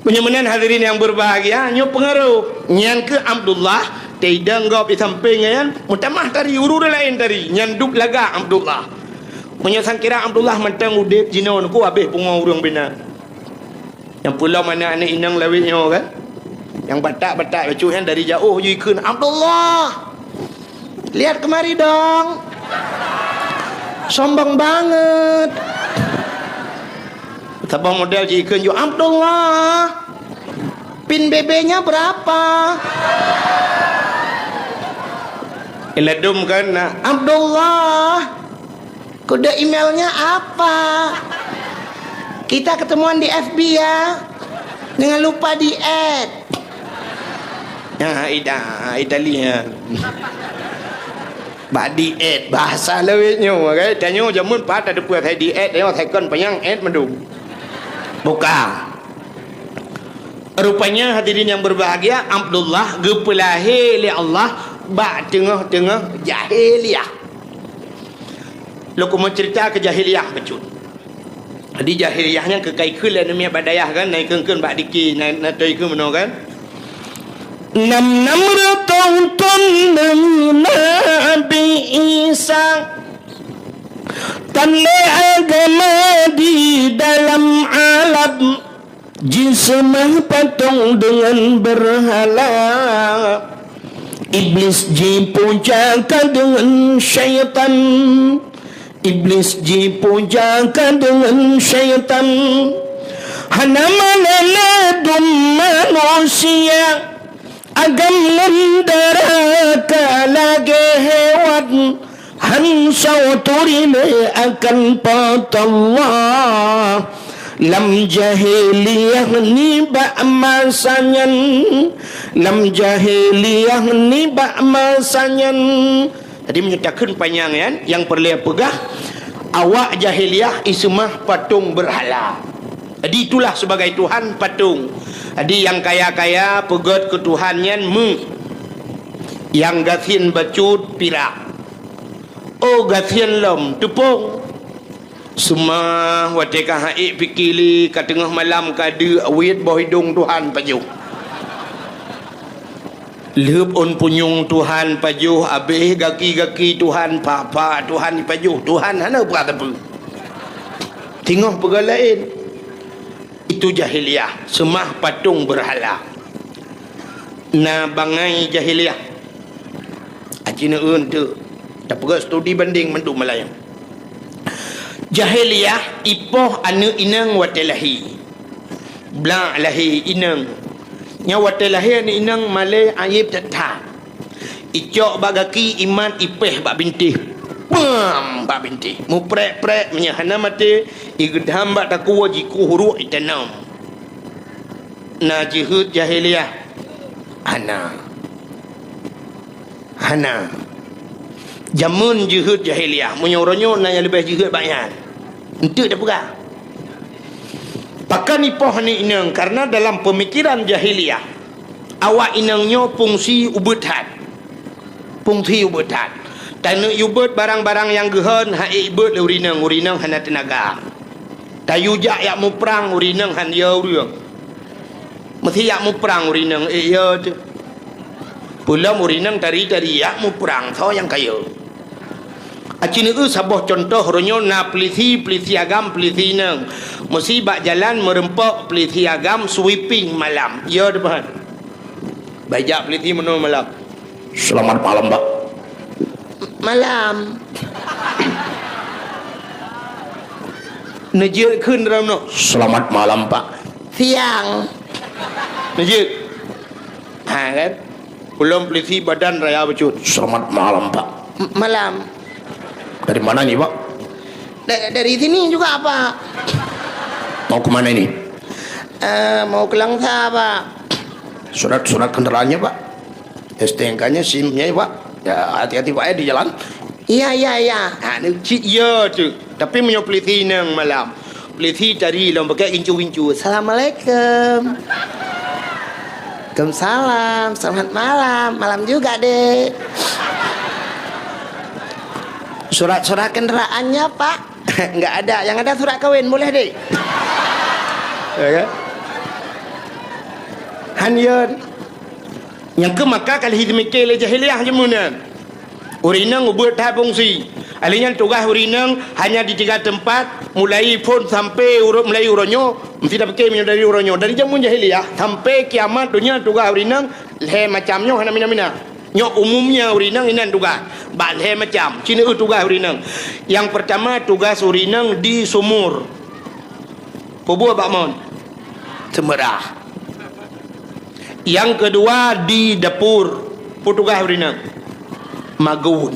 Meunyoe meunan hadirin nyang berbahagia, nyoe peungaroh. Nyan keuh Abdullah, teudong gob di sampéng nyan, meutamah tari, ureuëng laén tari, nyan dub lagak Abdullah. Meunyoe sangkira Abdullah mantong udeb jinoe neuku habéh pungo ureuëng bina. Nyang peulom aneuëk-aneuëk inong lawét nyoe kan? Nyang batak-batak bacut nyan dari jauh jikheun, "Abdullah, lihat kemari dong. Sombong banget." Saboh model jikheun ju, "Abdullah, pin B B-nya berapa?" Iladum kan, "Abdullah, kode emailnya apa? Kita ketemuan di F B ya. Jangan lupa di-add." Ya, ida, Italia. Bak di-add, bahasa lawét nyoe, kan? Tanyoe jameun pat ada peue asai di-add, nyoe second panyang add mandum. Buka. Rupanya hadirin yang berbahagia, Abdullah geupeulahé lé Allah bak teungoh-teungoh jahiliyah. Lôn keumeung cerita keu jahiliyah bacut. Jadi jahiliyah nyan keu ka ikheun lé aneuk miet bak dayah kan, na ikheun-kheun bak diki, na, na toe ikheun meunoe kan. Nam-nam reutôh thôn deungon Nabi Isa, tan lé agama di dalam alam. Jiseumah patong deungon beurhala, Iblis jipujakan deungon syaitan, Iblis jipujakan deungon syaitan. Hana malée ladum manusia, agam ngon dara ka lagée hewan. Han soe turi lé akan Po teu Allah. Lam jahiliyah nibak masa nyan, lam jahiliyah nibak masa nyan. Jadi meunyoe takheun panyang nyan, nyang peureulée peugah, awak jahiliyah iseumah patong beurhala. Jadi itulah sebagai tuhan patong. Jadi nyang kaya-kaya peugét keu tuhan nyan meu, nyang gasien bacut pirak. Oh gasien lom teupông. Seumah watée ka haiek pike lé ka teungoh malam ka deuk weuet boh idong tuhan pajoh. Lheueb ôn punyueng tuhan pajoh, abéh gaki-gaki tuhan, pha-pha tuhan ipajoh, tuhan hana peugah sapeue. Teungoh peugah laén. Itu jahiliyah, seumah patong beurhala. Na bangai jahiliyah. Aci neueun teuk. Tapeugah studi bandeng mandum malam. Jahiliyah ipoh aneuk inong watée lahé. Blak lahé inong. Nyan watée lahé aneuk inong malée ayeb that-that. Icok bak gaki imat ipéh bak bintéh. Pam! Bak bintéh. Muprek-prek meunyoe hana maté, igeudam bak takue jikueh ruek itanom. Na jeuheut jahiliyah? Hana. Hana. Jameun jeuheut jahiliyah, meunyoe uroe nyoe na nyang leubeh jeuheut bak nyan. Eunteuk tapeugah. Pakon ipoh aneuk inong? Karena dalam peumikiran jahiliyah, awak inong nyoe fungsi ubeut that. Fungsi ubeut that. Taneuk yue beuet barang-barang nyang geuhon, haiek beuet lé ureueng inong, ureueng inong hana teunaga. Tayue jak yak muprang, ureueng inong han yo ureueng. Meusé yak muprang ureueng inong, ék yo teuh. Peulom ureueng inong tari-tari yak muprang, soe nyang ka yo. Aci neueu saboh cuntoh, uroe nyoe na peulisi, peulisi agam, peulisi inong. Meusé bak jalan meureumpok peulisi agam sweeping malam. Yo teuh, Pak. Bak jak peulisi meunoe malam. Selamat malam, Pak. Malam. Neujeuet kheun dalam noh. Selamat malam, Pak. Siang. Neujeuet. Ha kan? Ulôn peulisi badan raya bacut. Selamat malam, Pak. M-, malam. Dari mana ni, Pak? Da-, dari sini juga, Pak. Mau ke mana ini? Eh, mau ke Langsa, Pak. Surat-surat kendaraannya, Pak. S T N K-nya, SIM-nya, Pak. Ya, hati-hati, Pak, ya, di jalan. Iya, iya, iya. Ha, ni cit ya tu. Tapi meunyoe peulisi inong malam, peulisi tari lom pakai gincu-gincu. Assalamualaikum. Waalaikumsalam. Selamat malam. Malam juga, Dek. Surat-surat kendaraannya, Pak? Enggak ada. Yang ada surat kawin, boleh, Dek? Ya kan? Han yo. Nyang keu maka ka lheueh teumike lé jahiliyah jameun nyan. Ureueng inong ubeut that fungsi. Alèh nyan tugaih ureueng inong hanya di tiga tempat, mulai phôn sampai uroe, mulai uroe nyoe, Meusti tapike meunyoe dari uroe nyoe, dari jameun jahiliyah sampai kiamat donya tugaih ureueng inong lhée macam nyoe hana mina-mina. Nyoe umumnya ureueng inong inan tugaih bak lhée macam. Ci neueu tugaih ureueng inong. Nyang peurtama tugaih ureueng inong di sumur. Peue buet bak mon? Seumeurah. Nyang keudua di dapur. Peue tugaih ureueng inong? Magun.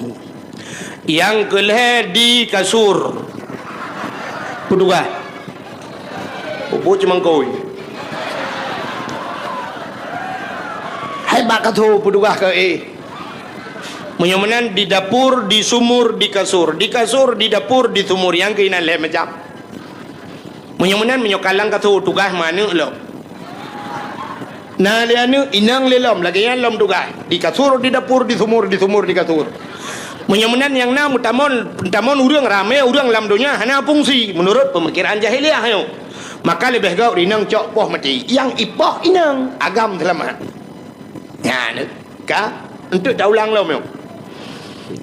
Nyang keulhée di kasur. Peue tugaih? Pupuk cumangkôi. Hai bak kasur peue tugaih keu éh. Meunyoe meunan di dapur, di sumur, di kasur. Di kasur, di dapur, di sumur. Nyang keuh inan lhée macam. Meunyoe meunan, meunyoe kalang kasur tugaih meuaneuk lom. Na lé aneuk, inong lé lom, lagée nyan lom tugaih. Di kasur, di dapur, di sumur, di sumur, di kasur. Meunyoe meunan nyang na meutamon, meutamon ureuëng ramé, ureuëng lam donya hana fungsi meunurot peumikiran jahiliyah nyoe. Maka leubeh gét inong cok poh maté. Nyang ipoh inong, agam seulamat. Nyan ka, untuk taulang lom nyoe.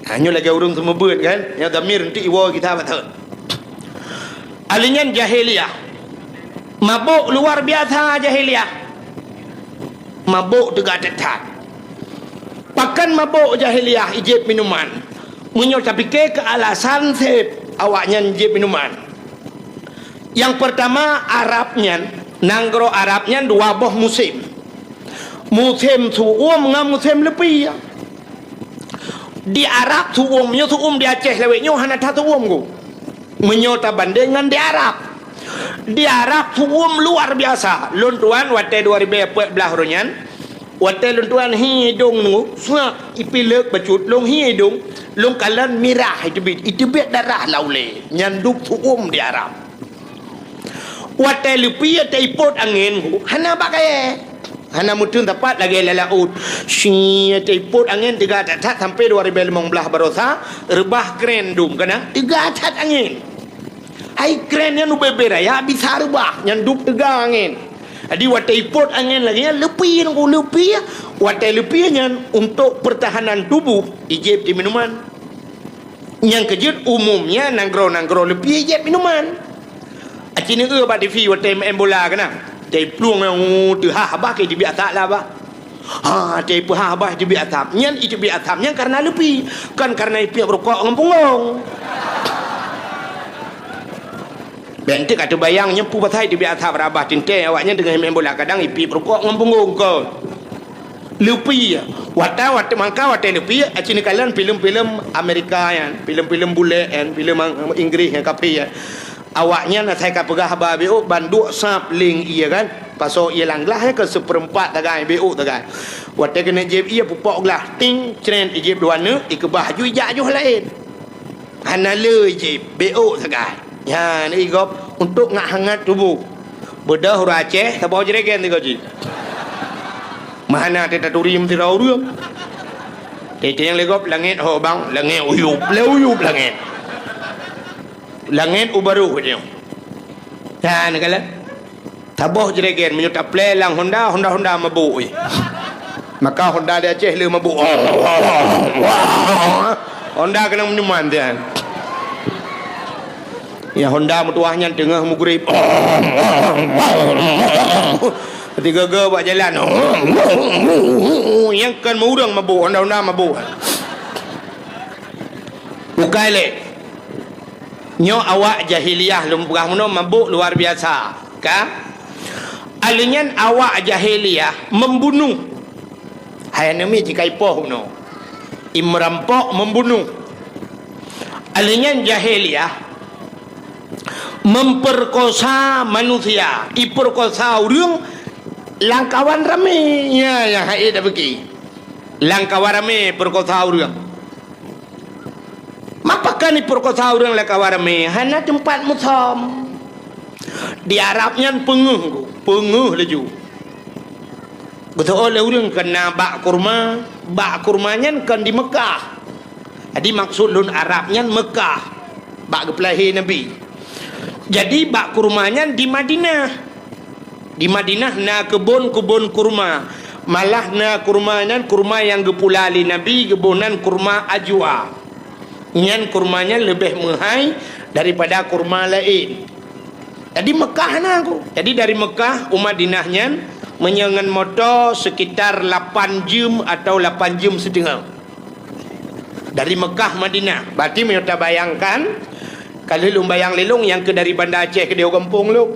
Ha, nyoe lagée ureuëng seumeubeuet kan, nyang damir untuk iwoe kita beutôi. Ahli nyan jahiliyah. Mabök luar biasa jahiliyah. Mabök teuga that-that. Pakon mabök jahiliyah ijép minuman? Meunyoe tapike keu alasan seb awaknyan jép minuman. Nyang peurtama, Arab nyan, nanggroe Arab nyan dua boh musém. Musém su'uem ngon musém leupie. Di Arab su'uem nyoe su'uem di Aceh lawét nyoe hana that su'uem ku. Meunyoe tabandeng ngon di Arab. Di Arab su'uem luar biasa. Lôn tuan watée dua ribée peuet blaih uroe nyan, watée lôn tuan hi idong nyoe, seungat ipileuk bacut lôn hi idong, lôn kalon mirah iteubiet, iteubiet darah lam ulée. Nyan dub su'uem di Arab. Watée leupie taipot angén, hana bak kayée. Hana meuteun sapat lagée lam laôt. Shi, taipot angén teuga that-that sampai dua ribée limong blaih baroesa, reubah kren dum keunan teuga that angén. Hai kren nyan ubé-bé raya bisa reubah, nyan dub teuga angén. Jadi watée ipot angén lagée nyan, leupie nyan ku leupie, watée leupie nyan untuk pertahanan tubuh, ijép di minuman. Nyang keujeuet umumnya nanggroe-nanggroe leupie jép minuman. Aci neueu bak TV watée maén bola keunan. Tei plueng nyang teuhah bah ke teubiet asap lah bah. Ha, tei peuhah bah teubiet asap. Nyan iteubiet asap nyan karena leupie, kon karena ipiep rukok ngon punggong. Bék enteuk ka teubayang nyoe peue pasai teubiet asap rabah teuntée awaknyan teungoh maén bola kadang ipiep rukok ngon punggong kon. Leupie. Watée, watée mangka watée leupie, aci neukalon filem-filem Amerika nyan, filem-filem bulek nyan, filem Inggris nyan kafé nyan. Awaknyan asai ka peugah haba béuk ban duek sab ling ié kan. Pasoe ié lam glah nyan keu seupeurempat tagai béuk tagai. Watée keuneuk jieb ié pupok glah ting cren ijeb dua neuk ikeubah aju ijak joh laén. Hana le jih béuk sagai. Nyan igop untuk ngak hangat tuboh. Beudôh ureuëng Aceh saboh jregen sigoe jih. Meuhana teuh taturi meusidroe ureuëng. Teuh nyang lé gob langét ho bang, langét uyueb, lé uyueb langét. Langét u barôh nyoe. Nyan kalon. Saboh jregen meunyoe taplé lam honda, honda-honda mabôk, eh. Maka honda di Aceh le mabôk. Honda keunong minuman tian. Ya honda meutuwah nyan teungoh mugrib. Tiga-ga bak jalan. Nyang kan ureuëng mabôk, honda-honda mabôk. Bukai lé. Nyoe awak jahiliyah lôn peugah meunoe mabôk luar biasa, ka? Alheuh nyan awak jahiliyah membunuh. Hai aneuk miet jikaipoh meunoe. Imerampok membunuh. Alheuh nyan jahiliyah memperkosa manusia, iperkosa ureuëng lam kawan ramé. Nya nyang hai tapike. Lam kawan ramé perkosa ureuëng. Mapakon iperkosa ureuëng lam kawan ramé, hana teumpat musöm. Di Arab nyan peungeuh, peungeuh laju. Geuseuôt lé ureuëng keu na bak kurma, bak kurma nyan kon di Meukah. Jadi maksud lôn Arab nyan Meukah, bak geupeulahé Nabi. Jadi bak kurma nyan di Madinah. Di Madinah na keubon-keubon kurma. Malah na kurma nyan kurma nyang geupula lé Nabi, geuboh nan kurma ajwa. Nyan kurma nyan leubeh meuhai daripada kurma laén. Jadi Mekah na ku. Jadi dari Mekah u Madinah nyan meunyoe ngon moto sekitar lapan jeuem atau lapan jeuem siteungoh. Dari Mekah Madinah. Berarti meunyoe tabayangkan, ka lheueh lôn bayang lé lôn nyang keu dari Banda Aceh keudéh u gampông lôn.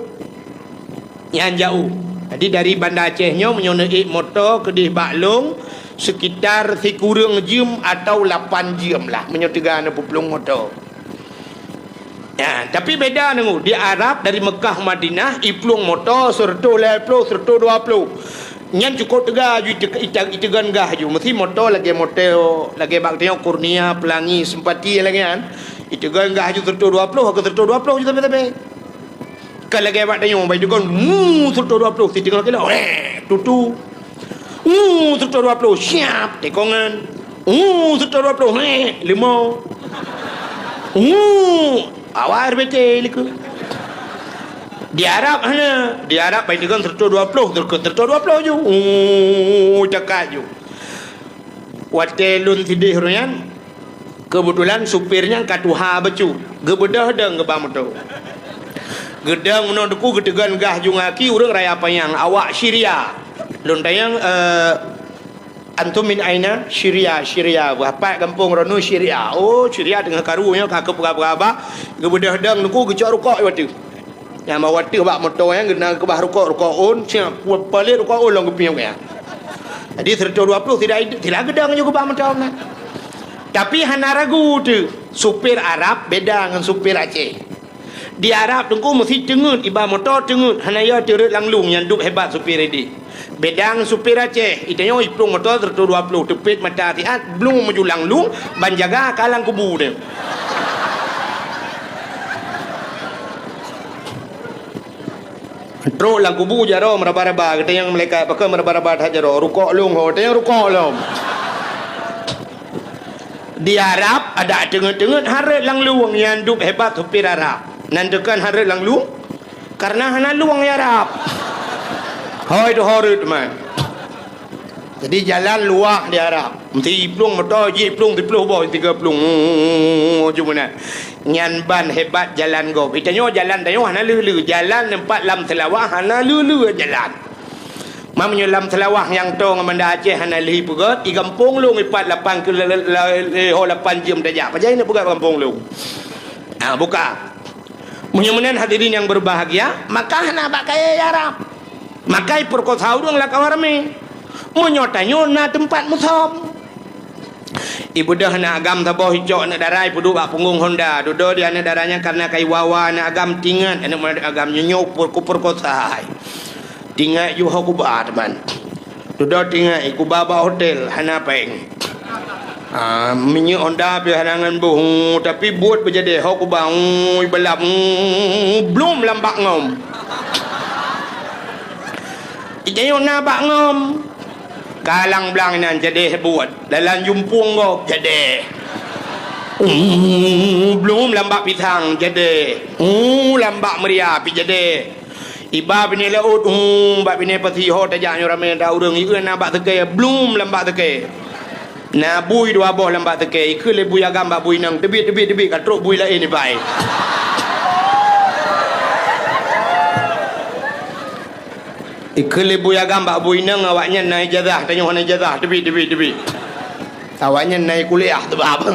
Nyan jauh. Jadi dari Banda Aceh nyoe meunyoe neuék moto keudéh bak lôn sekitar sikureueng jeuem atau lapan jeuem lah meunyoe teuga neupeuplong moto. Ya, tapi beda deungoe, di Arab dari Mekah Madinah, iplueng moto seureutôh lhèe ploh, seureutôh dua ploh. Nyan cukôp teuga ju ite-, ite-, iteugon gah ju. Meusti moto lagèe moto, lagèe bak tanyoe Kurnia, Pelangi, Sempati lagèe nyan. Iteugon gah ju seureutôh dua ploh, ka seureutôh dua ploh ju sabe-sabe. Ka lagèe bak tanyoe, bak iteugon, mu, seureutôh dua ploh, siteungoh kilo, eh, tutu. Uh, seureutôh dua ploh, siap, tekongan. Uh, seureutôh dua ploh, heh, lima. Uh, awai R B T likot. Di Arab hana, di Arab bai teukon seureutôh dua ploh, teukon seureutôh dua ploh ju. Uh, cakap ju. Watèe lôn sideh ureueng nyan, keubeutulan supir nyan ka tuha bacut, geubeudôh dong geuba moto. Geudong meunoe teungku geuteugon gah ju ngon aki ureueng Raya Panyang, awak Syria. Lôn tanyong, eh, "Antum min aina?" "Syria, Syria." "Bak pat gampông droeneuh?" "Syria." "Oh, Syria teungoh karu nyoe ka keupeugah-peugah ba. Geubeudôh dong teungku geucok rukok i ateueh." Nyang bak watèe bak moto nyan geuneuk keubah rukok, rukok ôn, siap, palet rukok ôn lom geupiôh nyan. Jadi seureutôh dua ploh tidak, tidak geudong ju keubah moto nyan. Tapi hana ragu teuh, supir Arab beda ngon supir Aceh. Di Arab teungku meusti teungeut, iba moto teungeut, hana yo teureuet lam lueng nyang duek hebat supir idéh. Beda ngon supir Aceh, itanyoe iplueng moto seureutôh dua ploh, teupet mata siat, blung meujulang lueng, ban jaga ka lam kubu teuh. Trok lam kubu jaroe meuraba-raba, geutanyong malaikat, "Pakon meuraba-raba that jaroe?" "Rukok lôn ho," geutanyong, "Rukok lom." Di Arab, adak teungeut-teungeut hareuet lam lueng nyang duek hebat supir Arab. Nan teukon hareuet lam lueng, kareuna hana lueng di Arab. Hôi tu horeuet man. Jadi jalan luwah di Arab. Meusti plueng moto jih plueng siploh boh tiga plueng. Ju meunan. Nyan ban hebat jalan gob. Itanyoe jalan tanyoe hana lheueh-lheueh. Jalan teumpat lam Seulawah hana lheueh-lheueh jalan. Meunyoe lam Seulawah nyang toe ngon Banda Aceh hana lheueh peugöt, i gampông lôn ipat lapan ke-, le-, le-, le-, ho lapan jeuem tajak. Pajan na peugöt gampông lôn. Ah, buka. Meunyoe meunan hadirin yang berbahagia, maka hana bak kayèe Arab. Maka ipeurkosa ureueng lam kawan ramé. Meunyoe tanyoe na teumpat musöm. Ibeudôh aneuk agam saboh icok aneuk dara ipeuduek bak punggong honda. Dudoe di aneuk dara nyan kareuna ka iwa-wa aneuk agam tingat aneuk agam nyoe nyoe per-, kupeurkosa hai. Tingat ju ho kuba teuma. Dudoe tingat kuba bak hotel hana péng. Ah, minyeuk honda pih hana ngon boh, tapi buet beujadeh ho kuba, ui, balap, blom lam bak ngom. Itanyoe na bak ngom. Kalang blang inan jadeh buet. Dalam jumpueng gob jadeh. Blom lam bak pisang jadeh. Lam bak meuria pih jadeh. Iba binéh laôt, bak binéh pasi ho tajak nyoe ramé ata ureueng, ieu na bak seukée, blom lam bak seukée. Na bui dua boh lam bak seukée, ikheun lé bui agam bak bui inong, teubiet, teubiet, teubiet, ka trok bui laén iba. Ikheun lé bui agam bak bui inong, awaknyan na ijazah, tanyoe hana ijazah, teubiet, teubiet, teubiet. Awaknyan na kuliah teubab.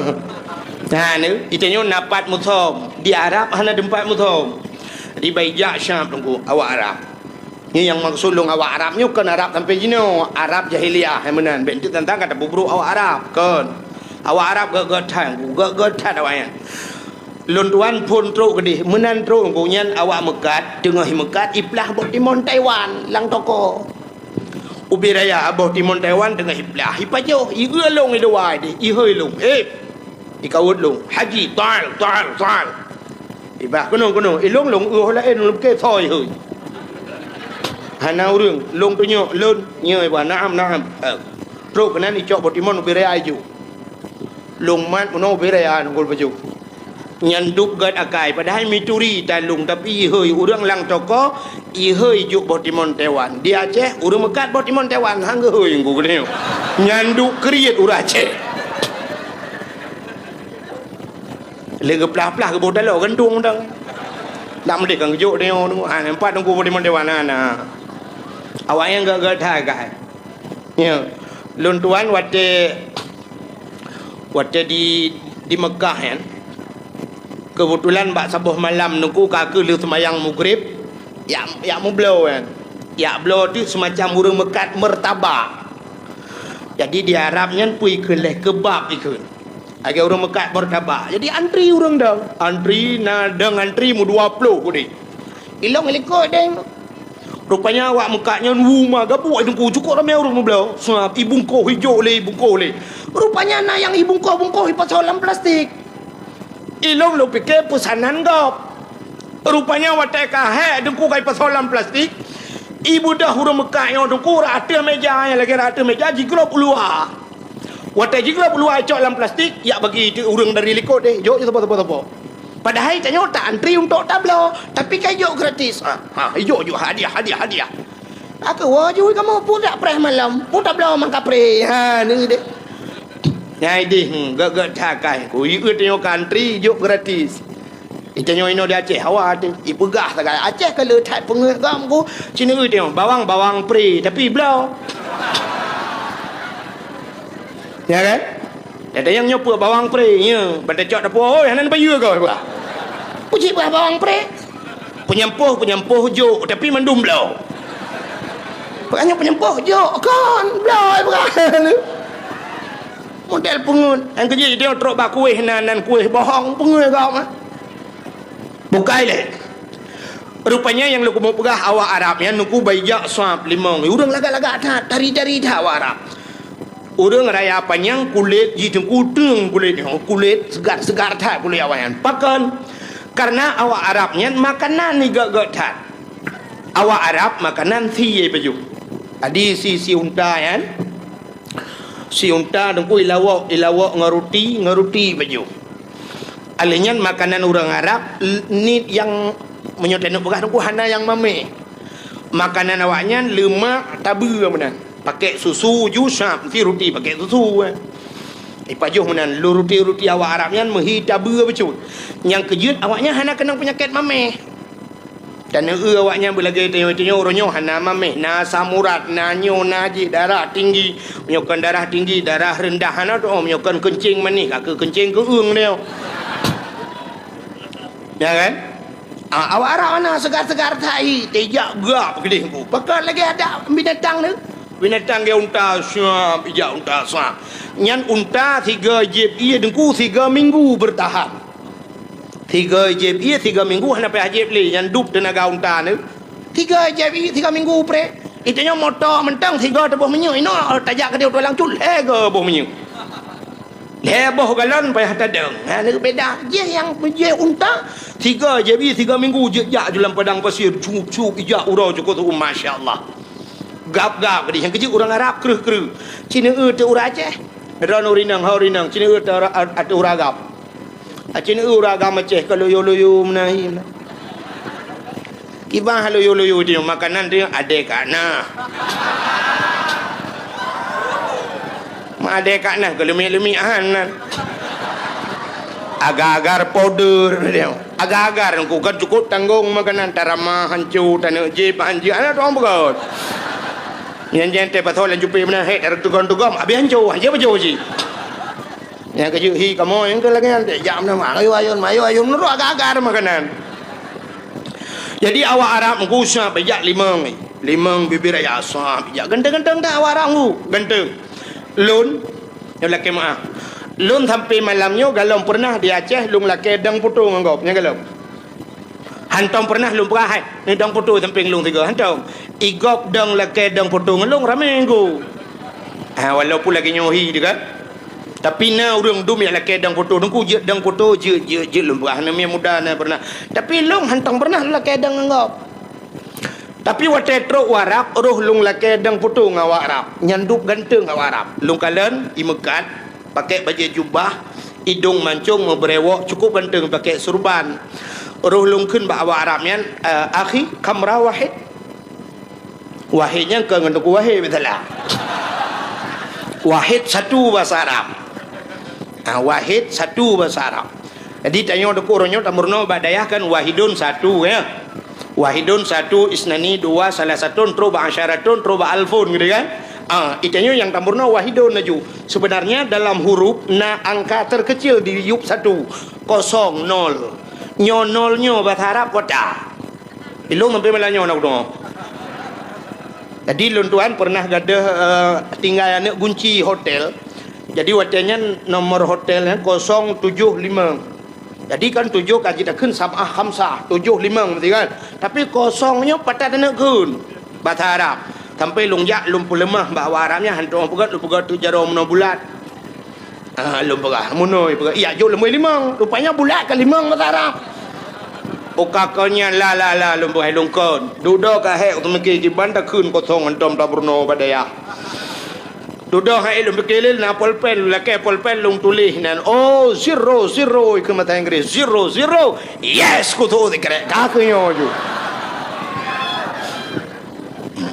Nah, ni, itanyoe na pat musöm, di Arab hana teumpat musöm. Jadi bai jak Syam teungku, awak Arab. Nyoe nyang maksud lôn awak Arab nyoe kon Arab sampoe jinoe, Arab jahiliyah nyang meunan. Bék teuk tantang ka tapeubrok awak Arab, kon. Awak Arab gét-gét that, gét-gét that awaknyan. Lôn tuan phôn trok keudeh, meunan trok gobnyan awak meukat, teungoh meukat iplah boh timon Taiwan lam toko. Ubé raya boh timon Taiwan teungoh iplah, ipajoh, ieu lôn idua deh, ihôi lôn. Eh, ikawot lôn, "Haji, tal, tal, tal." Ibah keunoe, keunoe, ilôn lôn ueh laén lôn pike soe ihôi. Hana ureueng, lôn tunyok, lôn, nyoe ibah, "Naam, naam." Eh, trok keunan icok boh timon ubé raya iju. Lôn mat meunoe ubé raya ngon gol baju. Nyan duek gét akai, padahai mituri tan lôn, tapi ihôi ureueng lam toko, ihôi jok boh timon Taiwan. Di Aceh, ureueng meukat boh timon Taiwan, han geuhôi ngon geuneuk. Nyan duek kriet ureueng Aceh. Lé geuplah-plah geuboh taloe gantung dang. Tak meudeh kan geujok deungoe tu. Ha, nampak Teungku Budiman Dewan, na, na. Awaknyan gét-gét that, kan. Ya. Lôn tuan watèe, watèe di, di Mekah nyan, keubeutulan bak saboh malam Teungku ka keuh lheueh seumayang Maghrib, jak, jak meubloe nyan. Jak bloe tu seumacam ureueng meukat martabak. Jadi di Arab nyan peue ikheun lé, kebab ikheun. Lagèe ureueng meukat martabak. Jadi antri ureueng dong. Antri, na dong antri meudua ploh udép. Ilong ilikot deng. Rupanya awak meukat nyan wu ma gabuk Teungku, cukôp ramé ureueng meubloe. Sab, ibungkoh ijok lé, ibungkoh lé. Rupanya na nyang ibungkoh-bungkoh ipasoe lam plastik. Ilong lôn pike peusanan gob. Rupanya watèe ka hék Teungku ka ipasoe lam plastik, ibeudôh ureueng meukat nyoe Teungku rot ateueh meja, nyang lagèe rot ateueh meja jiglôb u luwa. Watèe jiglôb u luwa icok lam plastik, jak bagi ureueng dari likot deh, jok sapo-sapo-sapo. Padahai tanyoe ta antri untuk tabloe, tapi ka ijok gratis. Ha, ha, ijok-jok hadiah, hadiah, hadiah. Aku woe jui kamoe pun dak preh malam, pun tabloe mangkapreh. Ha, ni deh. Nyai deh, hmm, gét-gét that kai. Ku ieu tanyoe ka antri, jok gratis. Itanyoe inoe di Aceh, hawa teuh. Ipeugah sagai Aceh ka le that peungeuet gam ku. Cina eu tanyoe, bawang-bawang pre, tapi bloe. Ya kan? Ada nyang nyoe peue bawang pre, ya. Bak tacok dapur, oi, hana bayeue kau, bah. Puji bah bawang pre. Peunyampôh, peunyampôh jok, tapi mandum bloe. Bukannya peunyampôh jok, kon bloe bukan. Model peungeuet. Nyang keujeuet dia trok bak kueh nan, nan kueh bohong, peungeuet kau mah. Bukai lé. Rupanya nyang lôn keumeung peugah awak Arab nyan Teungku bak ijak sab limong. Ureueng lagak-lagak that, tari-tari that awak Arab. Ureueng raya panyang kulét jih Teungku teung kulét nyoe, kulét seugar-seugar that kulét awak nyan. Pakon? Karena awak Arab nyan makanan jih gét-gét that. Awak Arab makanan sie pajoh. Jadi si, si unta nyan, si unta Teungku ilawok, ilawok ngon ruti, ngon ruti pajoh. Alèh nyan makanan ureueng Arab l-, ni nyang meunyoe taneuk peugah Teungku hana nyang mamèh. Makanan awaknyan leumak tabeue meunan. Pakèk susu ju sab, meusti ruti pakèk susu, eh. Ipajoh meunan, lôn ruti-ruti awak Arab nyan meuhi tabeue bacut. Nyang keujeuet awaknyan hana keunong peunyakét mamèh. Taneuk eu awaknyan beulagèe tanyoe-tanyoe, uroe nyoe hana mamèh, na asam urat, na nyoe, na jih, darah tinggi. Meunyoe kon darah tinggi, darah reundah hana teu'oh, meunyoe kon keuncing manéh, ka keu keuncing keueung nyoe. Ya kan? Ah, awak Arab hana seugar-seugar that hi, tijak gap keudeh ku. Pakon lagèe adak binatang tu. Binatang geuh unta, siap, ijak unta, siap. Nyan unta sigoe jieb ié Teungku sigoe minggu beurtahan. Sigoe jieb ié sigoe minggu hana payah jieb lé, nyan dub teunaga unta tu. Sigoe jieb ié sigoe minggu preh. Itanyoe moto mantong sigoe teuboh minyeuk, inoe tajak keudeh u tulang cut lhèe goe boh minyeuk. Lhèe boh galon payah tadong. Ha, ni beda. Jih nyang jih unta, sigoe jieb ié sigoe minggu jeuet jak ju lam padang pasir, cup-cup ijak uroe cukôp tu, masya Allah. Gap-gap keudeh nyang keujeuet ureueng Arab kreueh-kreueh. Cina eu teu ureueng Aceh. Droeneuh ureueng inong, ho ureueng inong, cina eu teu ura-, ateueh ureueng agam. Aceh ni ureueng agam Aceh ka loyo-loyo meunan hi meunan. Kiban loyo-loyo tu makanan tu adèe ka na. Ma adèe ka na, ka leumèe-leumèe han nan. Agar-agar powder dia. Agar-agar ku kan cukup tanggong makanan, tarama hanco, taneuk jieb hanco, aneuk tuang beugöt. Nyan-nyan teuh pasoe lam cupé meunan, hek, tareuteugom-teugom, abéh hanco, hanco pajoh cit. Nyang keujeuet hi kamoe nyang keu lagèe nyan, jak meunan, ayo, ayo, ayo, ayo, meunurot agak-agak makanan. Jadi awak Arab meugusa bijak limong, limong bibir raya sah bijak. Ganteng-ganteng dak awak Arab meugu, ganteng. Lôn, nyoe lakèe meu'ah. Lôn sampai malam nyoe galom peureunah di Aceh lôn lakèe dong putong ngon gob, nyan galom. Hantong peureunah lôn peugah hai, ni dong putong sampéng lôn sigoe, hantong. Igob dong lakèe dong putong ngon lôn ramé go. Ha, walaupun lagèe nyoe hi teuh kan. Tapi na ureueng dum nyang lakèe dong putong, Teungku jeuet dong putong, jeuet, jeuet, jeuet lôn peugah, aneuk miet muda na peureunah. Tapi lôn hantong peureunah lôn lakèe dong ngon gob. Tapi watèe trok u Arab, roh lôn lakèe dong putong ngon awak Arab. Nyan dub ganteng awak Arab. Lôn kalon, imeukat, Pakèk bajèe jubah, idong mancong, meubrèwok, cukup ganteng pakèk surban. Roh lôn kheun bak awak Arab nyan, "Eh, akhi, kam ra wahid?" Wahid nyan kon ngon Teungku Wahid, biasalah. Wahid satu bahasa Arab. Ah, wahid satu bahasa Arab. Jadi tanyoe teungku uroe nyoe tameurunoe bak dayah kan wahidun satu ya. Wahidun satu, isnani dua, salasatun, trok bak asyaratun, trok bak alfun gitu kan. Ah, itanyoe nyang tameurunoe wahidun laju. Sebenarnya dalam huruf na angka terkecil di yup satu, kosong, nol. Nyoe nol nyoe bahasa Arab kota. Ilong sampai malam nyoe nak doa. Jadi lôn tuan pernah gadoh eh, tinggai aneuk gunci hotel. Jadi watée nyan nomor hotel nyan kosong tujoh limong. Jadi kan tujoh ka jitakheun sab'ah khamsah, tujoh limong mesti kan. Tapi kosong nyoe patat aneuk kheun bahasa Arab. Sampai lôn jak lôn peuleumah bak awak Arab nyan hantom peugah lôn peugah tu jaroe meunoe bulat. Ah, lôn peugah, meunoe peugah, "Iya, jok leumbôi limong." Rupanya bulat ka limong bahasa Arab. Uka kon nyan la la la lôn peugah lôn kon. Dudoe ka hék teumiki kiban takheun kosong hantom tabruno bak dayah. Dudoe hai lôn pike lé na polpen, lakée polpen lôn tuléh nan. Oh, zero, zero, ikeu mata Inggris. Zero, zero. Yes, kutu dikrek. Ka keu nyoe ju.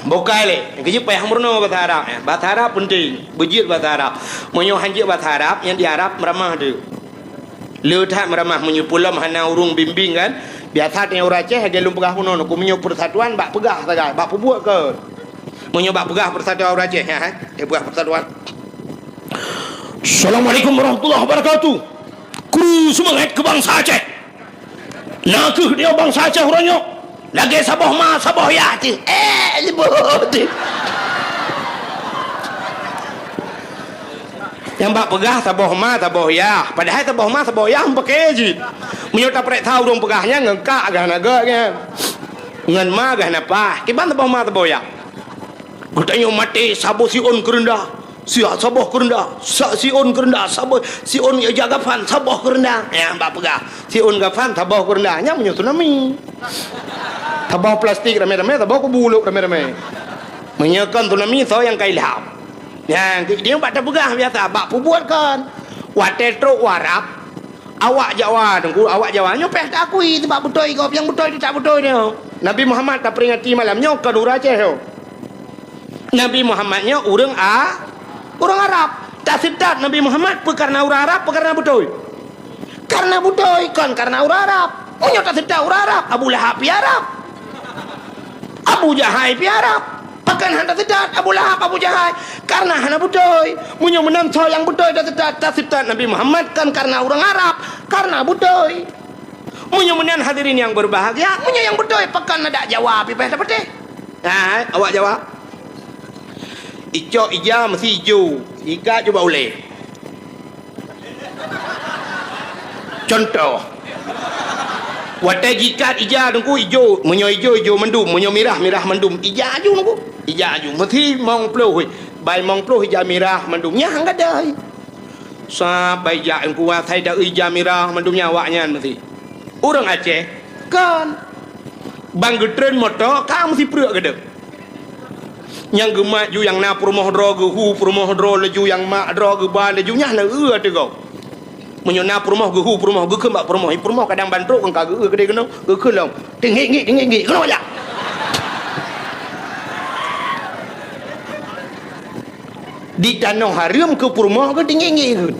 Bukai lé. Keujeuet payah meurunoe bahasa Arab. Bahasa Arab penting. Beujeuet bahasa Arab. Meunyoe hanjeuet bahasa Arab, nyang di Arab meuramah tu. Le that meuramah meunyoe pulom hana ureuëng bimbing kan. Biasa teuh ureuëng Aceh lagée lôn peugah bunoe, ku meunyoe persatuan bak peugah sagai, bak peubuet ke. Meunyoe bak peugah persatuan ureuëng Aceh, ha, eh, peugah persatuan. Assalamualaikum warahmatullahi wabarakatuh. Kru seumangat keu bansa Aceh. Na kheueh dia bansa Aceh uroe nyoe. Lagée saboh ma, saboh yah teuh. Eh, leubeh teuh. Nyang bak peugah saboh ma, saboh yah. Padahai saboh ma, saboh yah meupaké jih. Meunyoe tapareksa ureuëng peugah nyan ngon kak gah na gét nyan. Ngon ma gah na pah. Kiban saboh ma, saboh yah. Geutanyoe maté saboh siôn keureundah. Siat saboh keureundah, sa siôn keureundah, saboh siôn ija gafan, saboh keureundah. Nyang bak peugah, siôn gafan, saboh keureundah. Nyan meunyoe tsunami. Saboh plastik ramé-ramé, saboh kubu lok ramé-ramé. Meunyoe kon tsunami, soe nyang ka ilham? Nyang keu dia bak tapeugah biasa, bak peubuet kon. Watée trok u Arab, awak Jawa teungku, awak Jawa nyoe payah taakui, sebab beutôi gob nyang beutôi teutab beutôi nyoe. Nabi Muhammad taperingati malam nyoe kon ureuëng Aceh nyoe. Nabi Muhammad nyoe ureuëng A, ureuëng Arab. Taseutôt Nabi Muhammad peu kareuna ureuëng Arab, peu kareuna beutôi? Kareuna beutôi, kon kareuna ureuëng Arab. Meunyoe taseutôt ureuëng Arab, Abu Lahab pih Arab. Abu Jahai pih Arab. Pakon hana taseutôt Abu Lahab, Abu Jahai? Kareuna hana beutôi. Meunyoe meunan soe nyang beutôi taseutôt, taseutôt Nabi Muhammad kon kareuna ureuëng Arab, kareuna beutôi. Meunyoe meunan hadirin nyang berbahagia, meunyoe nyang beutôi pakon adak Jawa pih payah tapatéh. Hai, awak Jawa. Icok ija meusi ijo, ikat ju bak ulée. Contoh. Watée jikat ija teungku ijo, meunyoe ijo, ijo mandum, meunyoe mirah, mirah mandum. Ija aju teungku. Ija aju. Meusi mong ploh, bai mong ploh ija mirah mandum. Nyang gadai. Sabai jak teungku asai da ija mirah mandum nyan awaknyan meusi. Ureuëng Aceh, kon. Ban geutreun moto ka meusipreuk keudeh. Nyang geumat ju nyang na peurumoh droe geuhu peurumoh droe laju nyang mak droe geuba laju nyah na eu ateueh gob. Meunyoe na peurumoh geuhu peurumoh geukheun bak peurumoh, i peurumoh kadang ban trok kon ka geu-eu keudeh keunoe, geukheun lom. Tinggi-ngi, tinggi-ngi, keunoe jak. Di tanoh hareuem keu peurumoh geutinggi-ngi kheun.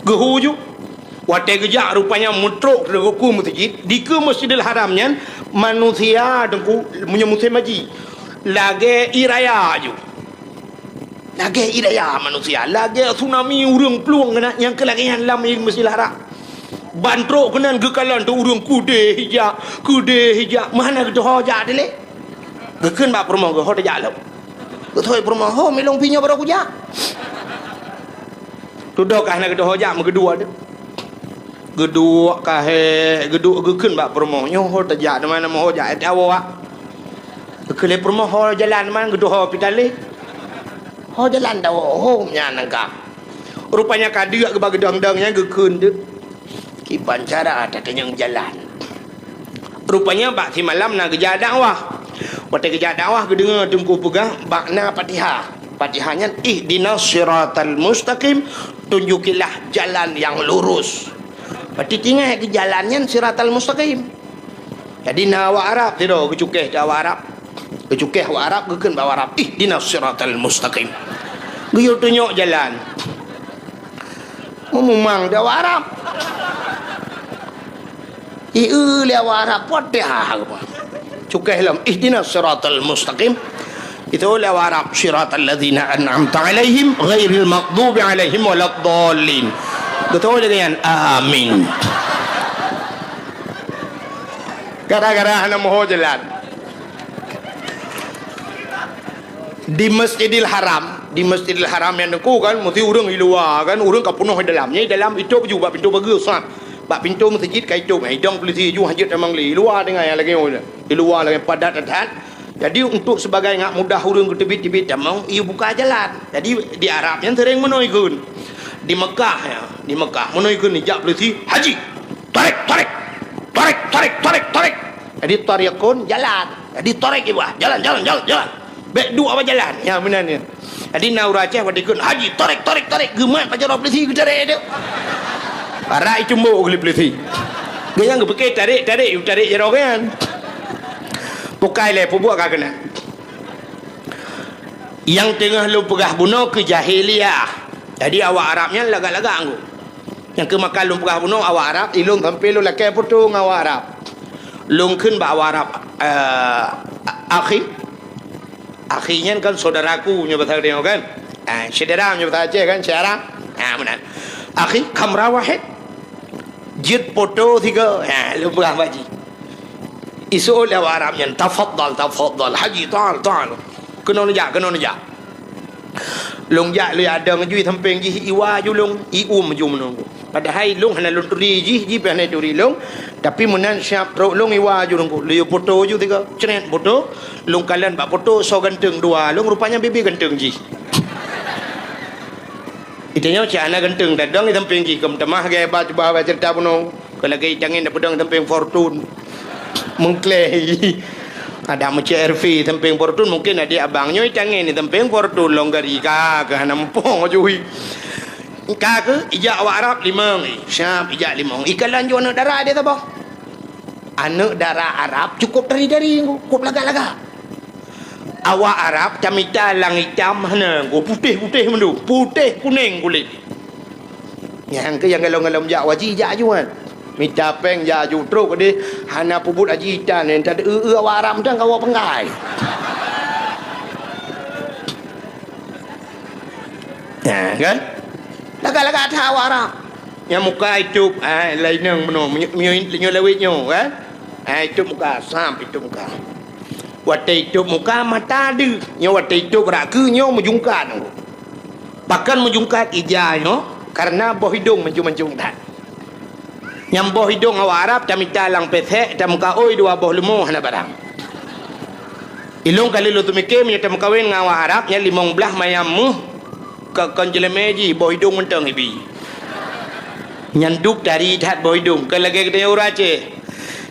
Geuhu ju. Watée geujak rupanya meutrok teungku meuseujid, dikeue Masjidil Haram nyan manusia teungku meunyoe musém haji. Lagée ie raya ju. Lagée ie raya manusia, lagée tsunami ureuëng plueng keunan nyang keu lagée nyan lam Masjidil Haram. Ban trok keunan geukalon teuk ureuëng keudeh ija, keudeh ija, meuhana geuteuho jak dilée. Geukheun bak peurumoh geuh, "Ho tajak lom." Geuteuho peurumoh, "Ho, milong pih nyoe barô kujak." Tudoh ka hana geuteuho jak meugeuduek tu. Geuduek ka hék, geuduek geukheun bak peurumoh, "Nyoe ho tajak, teuma nama ho jak, eh, tawoe, ah." Geukheun lé peurumoh, "Ho jalan man geuteuho pih taleh." "Ho jalan tawoe, ho nyan angka." Rupanya ka deuk geuba geudong-dong nyan geukheun tu. Kiban cara tatanyong jalan. Rupanya bak simalam na geujak dakwah. Watée geujak dakwah geudeungoe teungku peugah bak na Fatihah. Fatihah nyan, "Ihdinas siratal mustaqim, tunjukilah jalan yang lurus." Berarti tinggai keu jalan nyan siratal mustaqim. Jadi na awak Arab sidroe geucukéh di awak Arab. Geucukéh awak Arab geukheun bak awak Arab, "Ihdinas siratal mustaqim." Geuyue tunyok jalan. Meumumang di awak Arab. Ieu lé awak Arab, Fatihah apa? Cukai lom, "Ihdinas siratal mustaqim." Itu lé awak Arab, "Siratal ladzina an'amta 'alaihim, ghairil maghdubi 'alaihim waladdallin." Beutôi lagèe nyan, "Amin." Gara-gara hana moho jalan. Di Masjidil Haram, di Masjidil Haram nyan Teungku kan, meusti ureueng i luwa kan, ureueng ka peunoh i dalam. Nyan i dalam itôp ju bak pintoe bageue, sat. Bak pintoe meuseujid ka itôp, idong peulisi ju hanjeuet tamong lé. I luwa teungoh nyang lagèe nyoe. I luwa lagèe padat that. Jadi, untuk sebagai ngat mudah ureueng geuteubiet-teubiet tamong, ibuka jalan. Jadi, di Arab nyan sering meunoe ikheun. Di Mekah, ya, di Mekah, meunoe ikheun ijak peulisi, "Haji, tarik, tarik, tarik, tarik, tarik, tarik." Jadi, tariqun, jalan. Jadi, tarik iba, "Jalan, jalan, jalan, jalan." Bèk duek bak jalan. Ya, meunan nyan. Jadi, na ureueng Aceh watèe ikheun, "Haji, tarik, tarik, tarik." Geumat pajoh droe peulisi geutarek tu. Parak icumbok lé peulisi. Geuh nyang geupike tarik, tarik, tarik jaroe nyan. Bukai lé, peubuet ka keunan. Nyang teungoh lôn peugah bunoe keu jahiliyah. Jadi, awak Arab nyan lagak-lagak anggô. Nyang keu maka lôn peugah bunoe awak Arab, ilôn sampoe lôn lakèe photo ngon awak Arab. Lôn kheun bak awak Arab, eh, akhi. Akhi nyan kan saudaraku nyoe bahasa Aceh kan? Ah, syedara nyoe bahasa Aceh kan, syedara. Ah, meunan. "Akhi, kamera wahid." Jeuet photo sigoe. Ha, lôn peugah bak jih. Iseuôt lé awak Arab nyan, "Tafadhal, tafadhal, Haji, ta'al, ta'al." Keunoe neujak, keunoe neujak. Lôn jak lé adong ju i sampéng jih, iwa ju lôn, ium ju meununggu. Padahai lôn hana lôn turi jih, jih pih hana turi lôn. Tapi meunan siab trok lôn iwa ju lôn, lôn photo ju tiga, cret photo. Lôn kalon bak photo soe ganteng dua lôn, rupanya bibi ganteng jih. Itanyoe cit hana ganteng, tadong i sampéng jih, keu meutamah lagèe ba cuba ba ceurita bunoe. Keu lagèe itangen tapeudong i sampéng Fortune. Meuklèe. Ada meucék R V sampéng Fortune, mungken adik abang nyoe itangen i sampéng Fortune lôn gari ka, keu hana muphom jui. Ka keu ijak awak Arab limong, eh, siab ijak limong. Ikalon ju aneuk dara di saboh. Aneuk dara Arab cukup tari-tari, cukup lagak-lagak. Awak Arab tamita lang itam hana, putéh-putéh mandum, putéh kunéng kulét. Nyang keu nyang galom-galom jak haji jak ju nyan. Mita péng jak ju trok deh, hana peubuet haji itan, nyang tadeu-eu awak Arab mantong ka woe peunggai. Ya, kan? Lagak-lagak that awak Arab. Nyang muka itôp, ah, laineng bunoe, meunyo-, meunyo-, meunyoe lawét nyoe, kan? Ah, itôp muka, sam itôp muka. Watèe itôp muka, mata deuh. Nyoe watèe itôp rak keue, nyoe meujungkat. Pakon meujungkat ija nyoe? Kareuna boh idong mancung-mancung that. Nyang boh idong awak Arab tamita lam pesek, tameukaôi dua boh leumo hana barang. Ilôn ka lheueh lôn teumike meunyoe tameukawen ngon awak Arab nyan limong blaih mayam méuh ka kon jeulemé jih, boh idong mantong ibi. Nyan duek tari that boh idong, kon lagèe geutanyoe ureueng Aceh.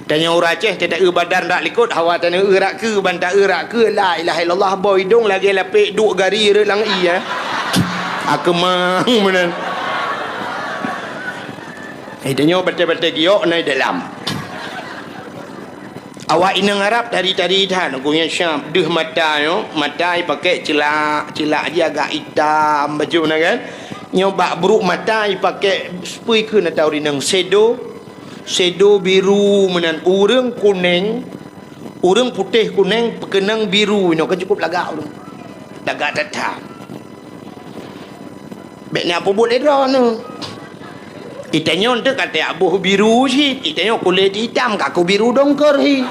Tanyoe ureueng Aceh, teuta eu badan rak likot, hawa tanyoe eu rak keue, ban ta eu rak keue, la ilaha illallah, boh idong lagèe lapek duek gari rot lam ie, eh. Akeumang meunan. Eh, tanyoe batèe-batèe giok na i dalam. Awak inong Arab tari-tari that, gobnyan siab deuh mata nyoe, mata ipaké cilak, cilak jih agak itam bacut na kan. Nyoe bak brok mata ipaké, peue kheun ata ureueng inong, sedo, sedo biru meunan, ureueng kuneng, ureueng putéh kuneng peukeunong biru nyoe kan cukup lagak ureueng. Lagak that-that. Bèk na peubuet lé droeneuh. Itanyoe eunteuk ka teuak boh biru cit, itanyoe kulét itam ka ku biru dongkor hi.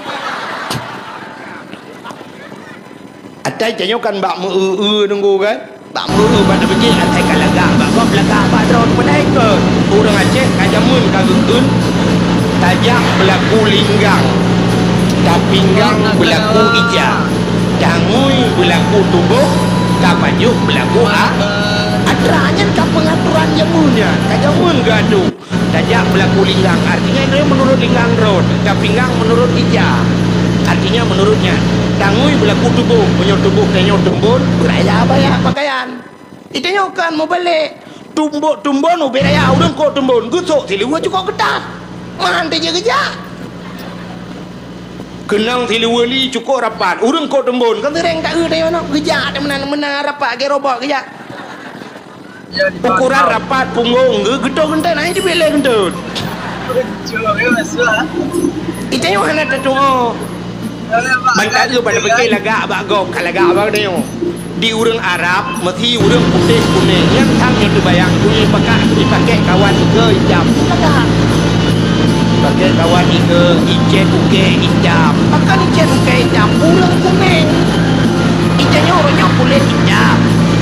Ata itanyoe kan bak meu-eu-eu nunggu kan? Bak meu-eu bak teupike asai ka lagak bak gob lagak bak droe teumeudaikot. Ureueng Aceh ka jameun ka geukheun, tajak beulaku linggang, tapinggang beulaku ija, tangui beulaku tuboh, tapajoh beulaku a-, atra nyan ka peungatoran jameun nyan, ka jameun geuadoh. Tajak beulaku linggang, artinya nyoe meunurot linggang droe, tapinggang meunurot ija, artinya meunurot nyan. Tangui beulaku tuboh, meunyoe tuboh tanyoe teumbon, beuraya baya pakaian. Itanyoe kan meubalek, tumbok tumbon ubé raya ureueng kok teumbon, geusok siluweue cukok keutat. Man teujeuet geujak. Keunong siluweue li cukok rapat, ureueng kok teumbon, kan seuréng taeu tanyoe nyoe, geujak meunan-meunan rapat, gét robot geujak. Ukuran rapat punggong geu-, geutot geuntôt, hana jibeleng geuntôt. Ita nyoe hana tatu'oh. Ban taeu ban tapiké lagak bak gob, ka lagak bak tanyoe. Di ureuëng Arab, meusi ureuëng putéh kunéng, nyan tham nyoe teubayang, keu jipakai, jipakai kawan ikeue itam. Lagak. Pakai kawan ikeue, icet ukée itam. Pakon icet ukée itam? Ureuëng kunéng. Ita nyoe ureuëng nyang kulét itam.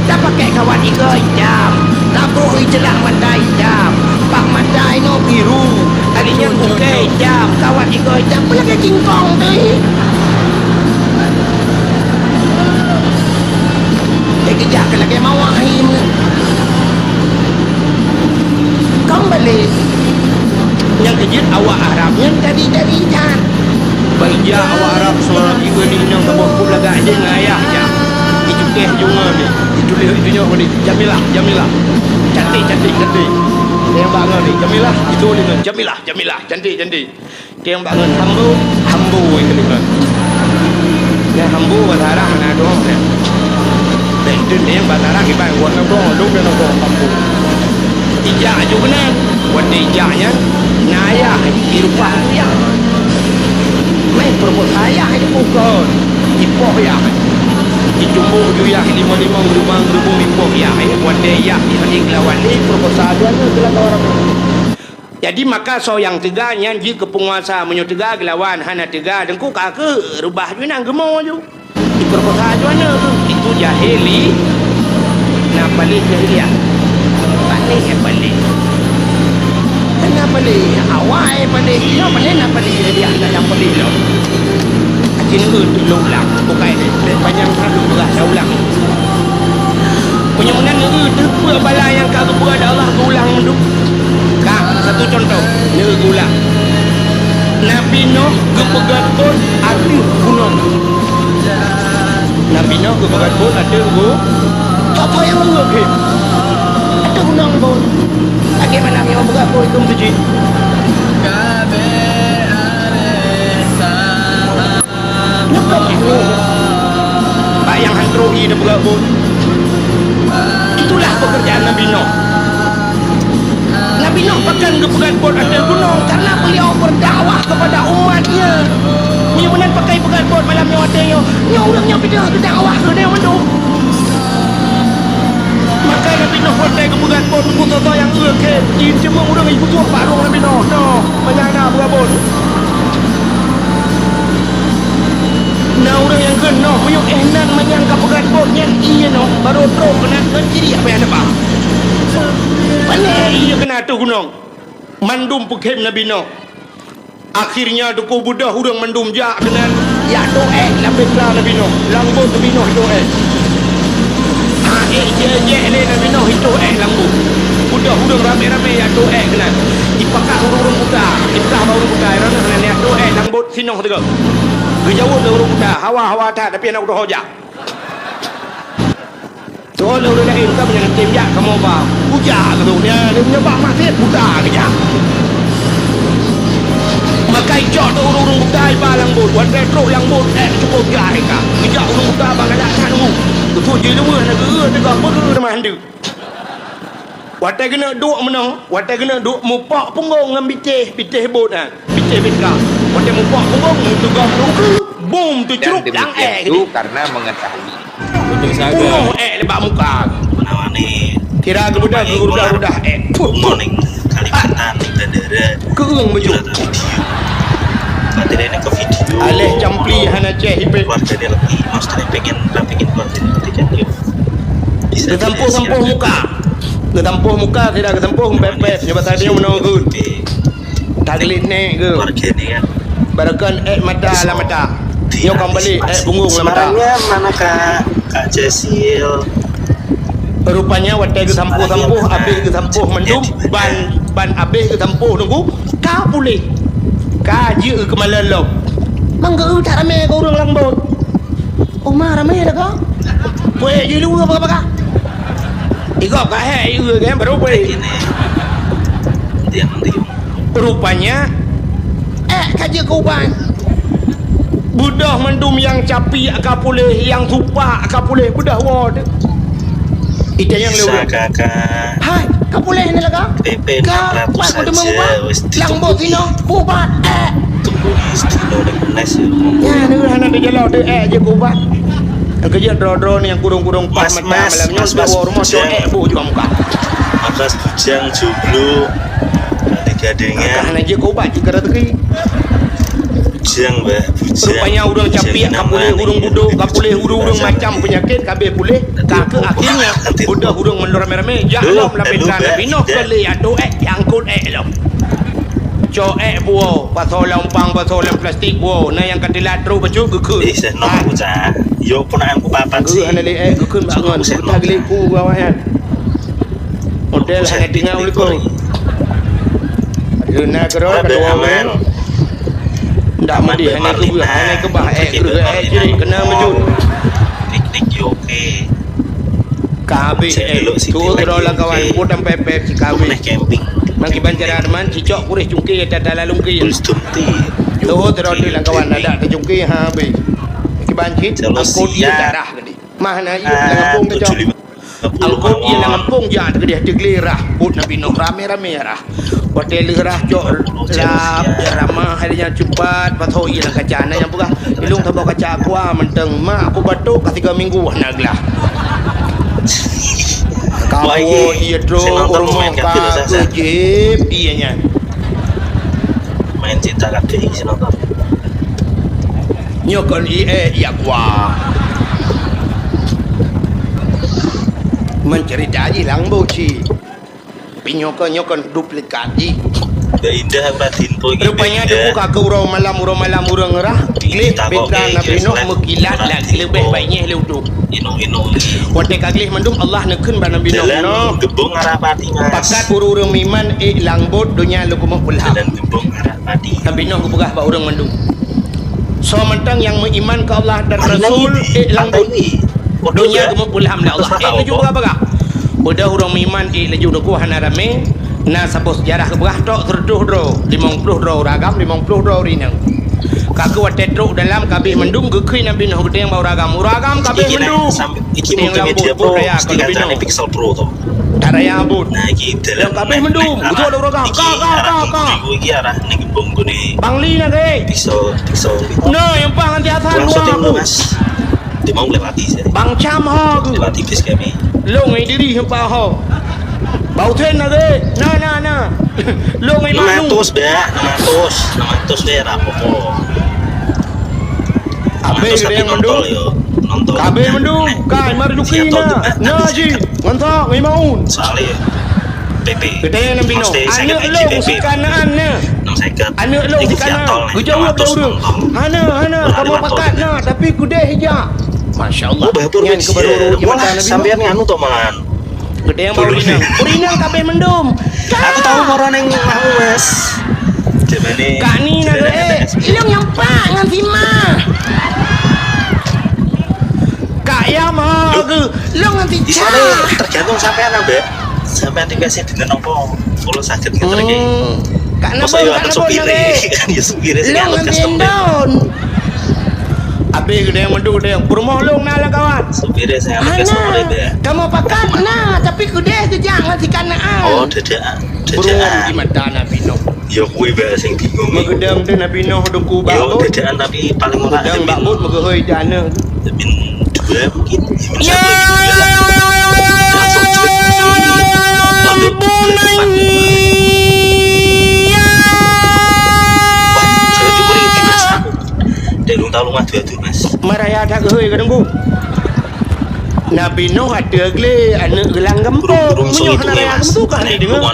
Tapakai kawan ikeue itam. Taboh icelah mata itam. Bak mata inoe biru. Tadi nyan ukée itam, kawan ikeue itam, peulagée singkong teuh. Lagée geujak keu lagée mawah hi meunan. Kong balek. Nyang keujeuet awak Arab nyan jadi-jadi that. Bak ija awak Arab seurang ikeue ni inong saboh keup lagak jih ngon ayah jak. Icukéh ju ngon ni. Ituléh itunyok ngon ni. Jamilah, Jamilah. Cantik, cantik, cantik. Nyang bak ngon ni. Jamilah, itu lé ngon. Jamilah, Jamilah. Cantik, cantik. Nyang bak ngon Hambo, Hambo nyang keulimong. Nyang Hambo bahasa Arab hana dong nyan. Bèk deuh nyang bahasa Arab iban buat ngon dong, dong dan dong Hambo. Ijak aju keunan. Watèe ijak nyan, na ayah irupah ayah. Meh peurumoh ayah ipukon, ipoh ayah. Icumbok ju ayah limong-limong, geurubang-geurubong ipoh ayah. Watèe ayah ihani geulawan lé peurumoh ayah nyan geulawan. Jadi maka soe nyang teuga nyan jeuet keu peunguasa, meunyoe teuga geulawan, hana teuga teungku ka keuh reubah ju inan geumo ju. Diperkosa ju aneuk, itu jahili. Na paléh jahiliah. Paléh, eh, paléh. Kan na paléh, awai paléh, inoe paléh na paléh jahiliah, na nyang paléh lom. Aci neu-eu teuk lôn ulang, bukai deh, deh panyang that lôn peugah, dah ulang. Meunyoe meunan neu-eu teuk peue bala nyang ka geupeugah lé Allah geuulang mandum. Ka, satu contoh, neu-eu geuulang. Nabi Nuh geupeugöt bot ateueh gunong. Nabi Nuh geupeugöt bot ateueh gu-, soe-soe nyang neu-eu kheun? Ateueh gunong bot. Lagèe mana meunyoe peugöt bot itu meuseujid. Nyoe kon makhluk. Bak nyang han trok ié teupeugöt bot. Itulah pekerjaan Nabi Nuh. Nabi Nuh pakon geupeugöt bot ateueh gunong? Karena beliau berdakwah kepada umatnya. Meunyoe meunan pakon peugöt bot malam nyoe watèe nyoe, nyoe ureueng nyoe pih teuh geudakwah keu ureueng mandum. Maka Nabi Nuh watèe geupeugöt bot, soe-soe nyang eu kheun, jiceumeung ureueng jipeuduek bak rhueng Nabi Nuh. Noh, manyang na peugöt bot. Na ureueng nyang kheun, noh, meunyoe éh nan manyang ka peugöt bot nyan ié noh, barô trok keunan ngon ciri apa nyang na ba. Pané ié keunan ateueh gunong. Mandum peukhem Nabi Nuh. Akhirnya teungku beudôh ureueng mandum jak keunan, jak toh ék lam beutra Nabi Nuh, lam bot Nabi Nuh toh ék. Ha, ék jijak lé Nabi Nuh itoh ék lam bot. Beudôh ureueng ramé-ramé jak toh ék keunan. Jipakat ureueng-ureueng buta, jipeugah bak ureueng buta, "Droeneuh keunan jak toh ék lam bot sinoe sigoe." Geujaweueb lé ureueng buta, "Hawa, hawa that, tapi hana kutoh jak." Toh lé ureueng laén ka meunyan tem jak kamoe ba. Kujak keu lôn nyan, lôn nyoe bak maséh buta keujak. Maka icok teuh ureueng-ureueng buta iba lam bot. Watèe trok lam bot, ék cukup jai ka. Geujak ureueng buta ba galak that nunggu. Teupeu jileuweue na geueu teuka peue teuma handeuk. Watèe geuneuk duek meunoe, watèe geuneuk duek mupok punggong ngon bitéh, bitéh bot nyan. Bitéh bit ka. Watèe mupok punggong, meuteugom lôn keu, bum, teucrup lam ék. Dan demikian itu karena mengetahui. Punggong ék bak muka. Kira geubeudôh geurudah-rudah ék. Puh, puh. Morning, Kalimantan, kita dere. Keueung beujôk. Kita video. Nanti dia nak ke video. Aléh campli hana céh ipéh. Keluarga dia lagi, maksudnya pengen, pengen keluarga dia lagi kan dia. Geusampôh-sampôh muka. Geusampôh muka, sira geusampôh pet-pet. Nyoe basa dia meunoe geuh. Taglét nèk geuh. Barokon ék mata lam mata. Nyoe kon balek ék punggong lam mata. Sebenarnya mana Kak, Kak Cecil? Rupanya watèe geusampôh-sampôh, abéh geusampôh mandum, ban, ban abéh geusampôh nunggu, ka puléh. Ka jeuet keu malèe lom. Mang geu that ramé keu ureueng lam bot. Uma ramé dah ka. Puéh jih luweue baka-baka. Igob ka hék, ieu kan, baru puléh. Rupanya, ék ka jeuet keu uban. Beudôh mandum nyang capi ka puléh, nyang supak ka puléh, beudôh woe teuh. Itanyong lé ureueng. Hai, Puléh ni laga. P P enam ratus saja, wes ditemui. Lang bot sinoe, ubat, eh. Tunggu di studio deh, nice ya. Ya, ni hana ada jalan, ada, eh, je ubat. Yang kerja dro-dro ni yang kurung-kurung pas mata malam ni, Mas, Mas, rumah cowok, eh, bu juga muka. Mas Bujang Jublu. Ada gadingnya. Hana je ubat, jika rezeki. Bujang, bah, bujang. Rupanya ureuëng capiak ka puléh, ureuëng budok ka puléh, ureuëng-ureuëng macam peunyakét ka abéh puléh, ka keuh akhirnya beudoh ureuëng mandum ramé-ramé jak lom lam mita Nabi Nuh keu lé atô ék, angkot ék lom. Cok ék buoe, pasoe lam umpang, pasoe lam plastik buoe, na nyang ka teulat trok bacut geukheun. Eh, seh, noh bocah. Yo pun aku papat sih. Hana lé ék geukheun bak ngon, geutah geuliku awaknyan. Model hana tinggai ulikon. Leuna keudroe keudroe. Ndak meudeh hana keubah, hana keubah, eh, kreueh, eh, jirék keunan meujeuet. Piknik yo, oke. Ka habéh, eh, tuwoe keudroe lam kawan, buet dan pepet, si ka habéh. Nang kiban cara teuma, cicok kureh cungké, tata lalungké. Tuwoe keudroe lam kawan, adak tacungké, ha, habéh. Kiban cit, angkot ié darah geude. Mah na ié lam gampông tacok. Angkot ié lam gampông jak teugeudeh teuglé rah, buet Nabi Nuh ramé-ramé rah. Watée lheueh rah cok lap, ramah hai nyan cupat, pasoe ié lam kaca. Na nyang peugah, "Ilong saboh kaca aqua mantong, mak, aku batuk ka tiga minggu hana glah." Ka woe ié trok u rumoh ka keujép ié nyan. Main cinta kaki sinoe. Nyoe kon ié, ié aqua. Mencerita jih lang boh cit. Tapi nyoe kon, nyoe kon duplikat jih. Dah indah batin pun. Rupanya teungku ka keu uroe malam, uroe malam ureuëng rah, gleh beda Nabi Nuh meukilat lagi leubeh baik nyeh lé uduk. Inong-inong lagi. Watée ka gleh mandum Allah neukheun bak Nabi Nuh, "Noh, geubong arah pati, Mas. Pakat ureuëng-ureuëng meuiman ék lang bot donya lôn keumeung pulang." Jalan geubong arah pati. Nabi Nuh geupeugah bak ureuëng mandum, "Soe mantong nyang meuiman keu Allah dan Rasul, ék lang bot donya keumeung pulang lé Allah." Ék laju peugah-peugah. Beudoh ureuëng meuiman ék laju, teungku hana ramé. Na saboh seujarah geupeugah tok seureutôh droe, limong ploh droe ureuëng agam, limong ploh droe ureuëng inong. Ka keuh watée trok dalam ka abéh mandum geukheun Nabi Nuh geuteueng bak ureuëng agam. Ureuëng agam ka abéh mandum. Geuteueng lam bot, bot raya keu Nabi Nuh. Pixel Pro tu. That raya bot. Nah, gitu. Nyang ka abéh mandum. Beutôi ada ureuëng agam. Ka, ka, ka, ka. Bang Li na, guys. Pixel, pixel. Nah, nyang pang nanti asan dua aku. Dimong lewati sih. Bang Cam ho. Lewati bis kami. Long ai diri hempa ho. Bau ten lagi. Na, na, na. Long ai manu. Enam ratus dah, enam ratus. Enam ratus dah, apa-apa. Abéh geude mandum. Kabéh mandum. Kai marjuki na. Na ji. Ngon sa ngon maun. Soalnya. P P. Geutanyoe Nabi Nuh, "Aneuëk lôn si Kanaan na? Aneuëk lôn si Kanaan?" Geujaweueb lé ureuëng, "Hana, hana, kamoe pakat na, tapi keudeh ija." Masya Allah. Nyan keuh baru ureuëng di mata Nabi Nuh. Sampean anu toh mangan. Geutanyoe baru inong. Ureuëng inong kabéh mandum. Aku tahu orang yang mau, Mas. Gimana? Kak Ni na, eh, ilong nyang pak ngon si Ma. Kak Yam ha geu, long ngon si Ca. Tergantung sampean, Mbak. Sampean tinggal sih dengan apa? Kalau sakit gitu lagi. Hmm. Kak Nabon, Kak Nabon lagi. Kan ya supir sih. Long ngon si Endon. Abéh geude mandum deh. Peurumoh long na lam kawan. Supir saya. Hana. Kamoe pakat na, tapi keudeh geujak ngon si Kanaan. Oh, tidak. Beruang di mata Nabi Nuh. Ya, kui bah sing bingung. Meugeudong teuh Nabi Nuh deuku bak bot. Yo, cacaan tapi paling ora. Geudong bak bot meugeuhôi teuh aneuk. Min dua mungkin. Min satu, min dua. Langsung jelek. Wah, saya cuma ini, Mas. Dari dulu tahu rumah dua tuh, Mas. Maraya that geuhôi ka deungoe. Nabi Nuh ateueh glé aneuk geulang gampông. Meunyoe hana raya geumeusukah ni deungoe?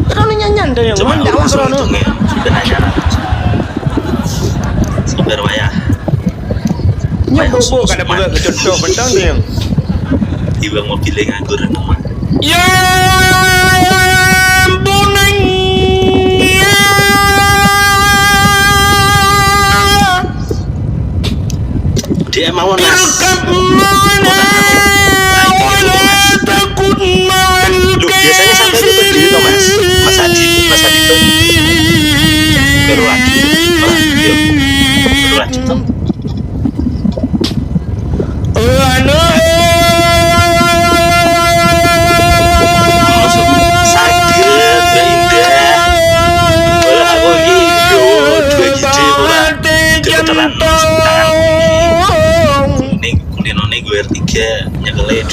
Droeneuh nyan-nyan teuh nyang ngon dakwah droeneuh. Nyoe boh-boh kada peugah keu contoh mantong teuh nyang. Iba mau pilih nganggur rumah. Ya bunayya. Dia mawon, Mas. Irkab ma'ana wa la takun ma'al kafirin. Loh, biasanya sampai itu berdiri toh, Mas? Mas Adit, Mas Adit tuh. Beruat. Beruat. Aneuk, eh. Mas,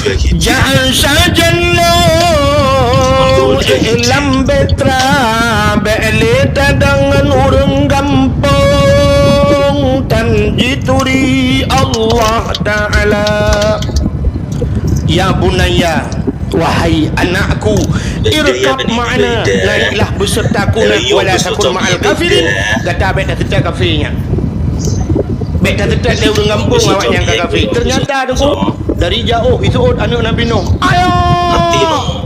Jauh sajan lôn lam Petra, bèk lé tadong ngon ureueng gampông, tan jituri Allah Taala. Ya bunayya, wahai anakku, irkab ma'ana, naiklah besertaku nak, wala takun ma'al kafirin, gata bèk taseutôt kafé nyan. Bèk taseutôt lé ureueng gampông awak nyang ka kafé. Ternyata, Teungku, dari jaoh jiseuôt aneuk Nabi Nuh. Ayah!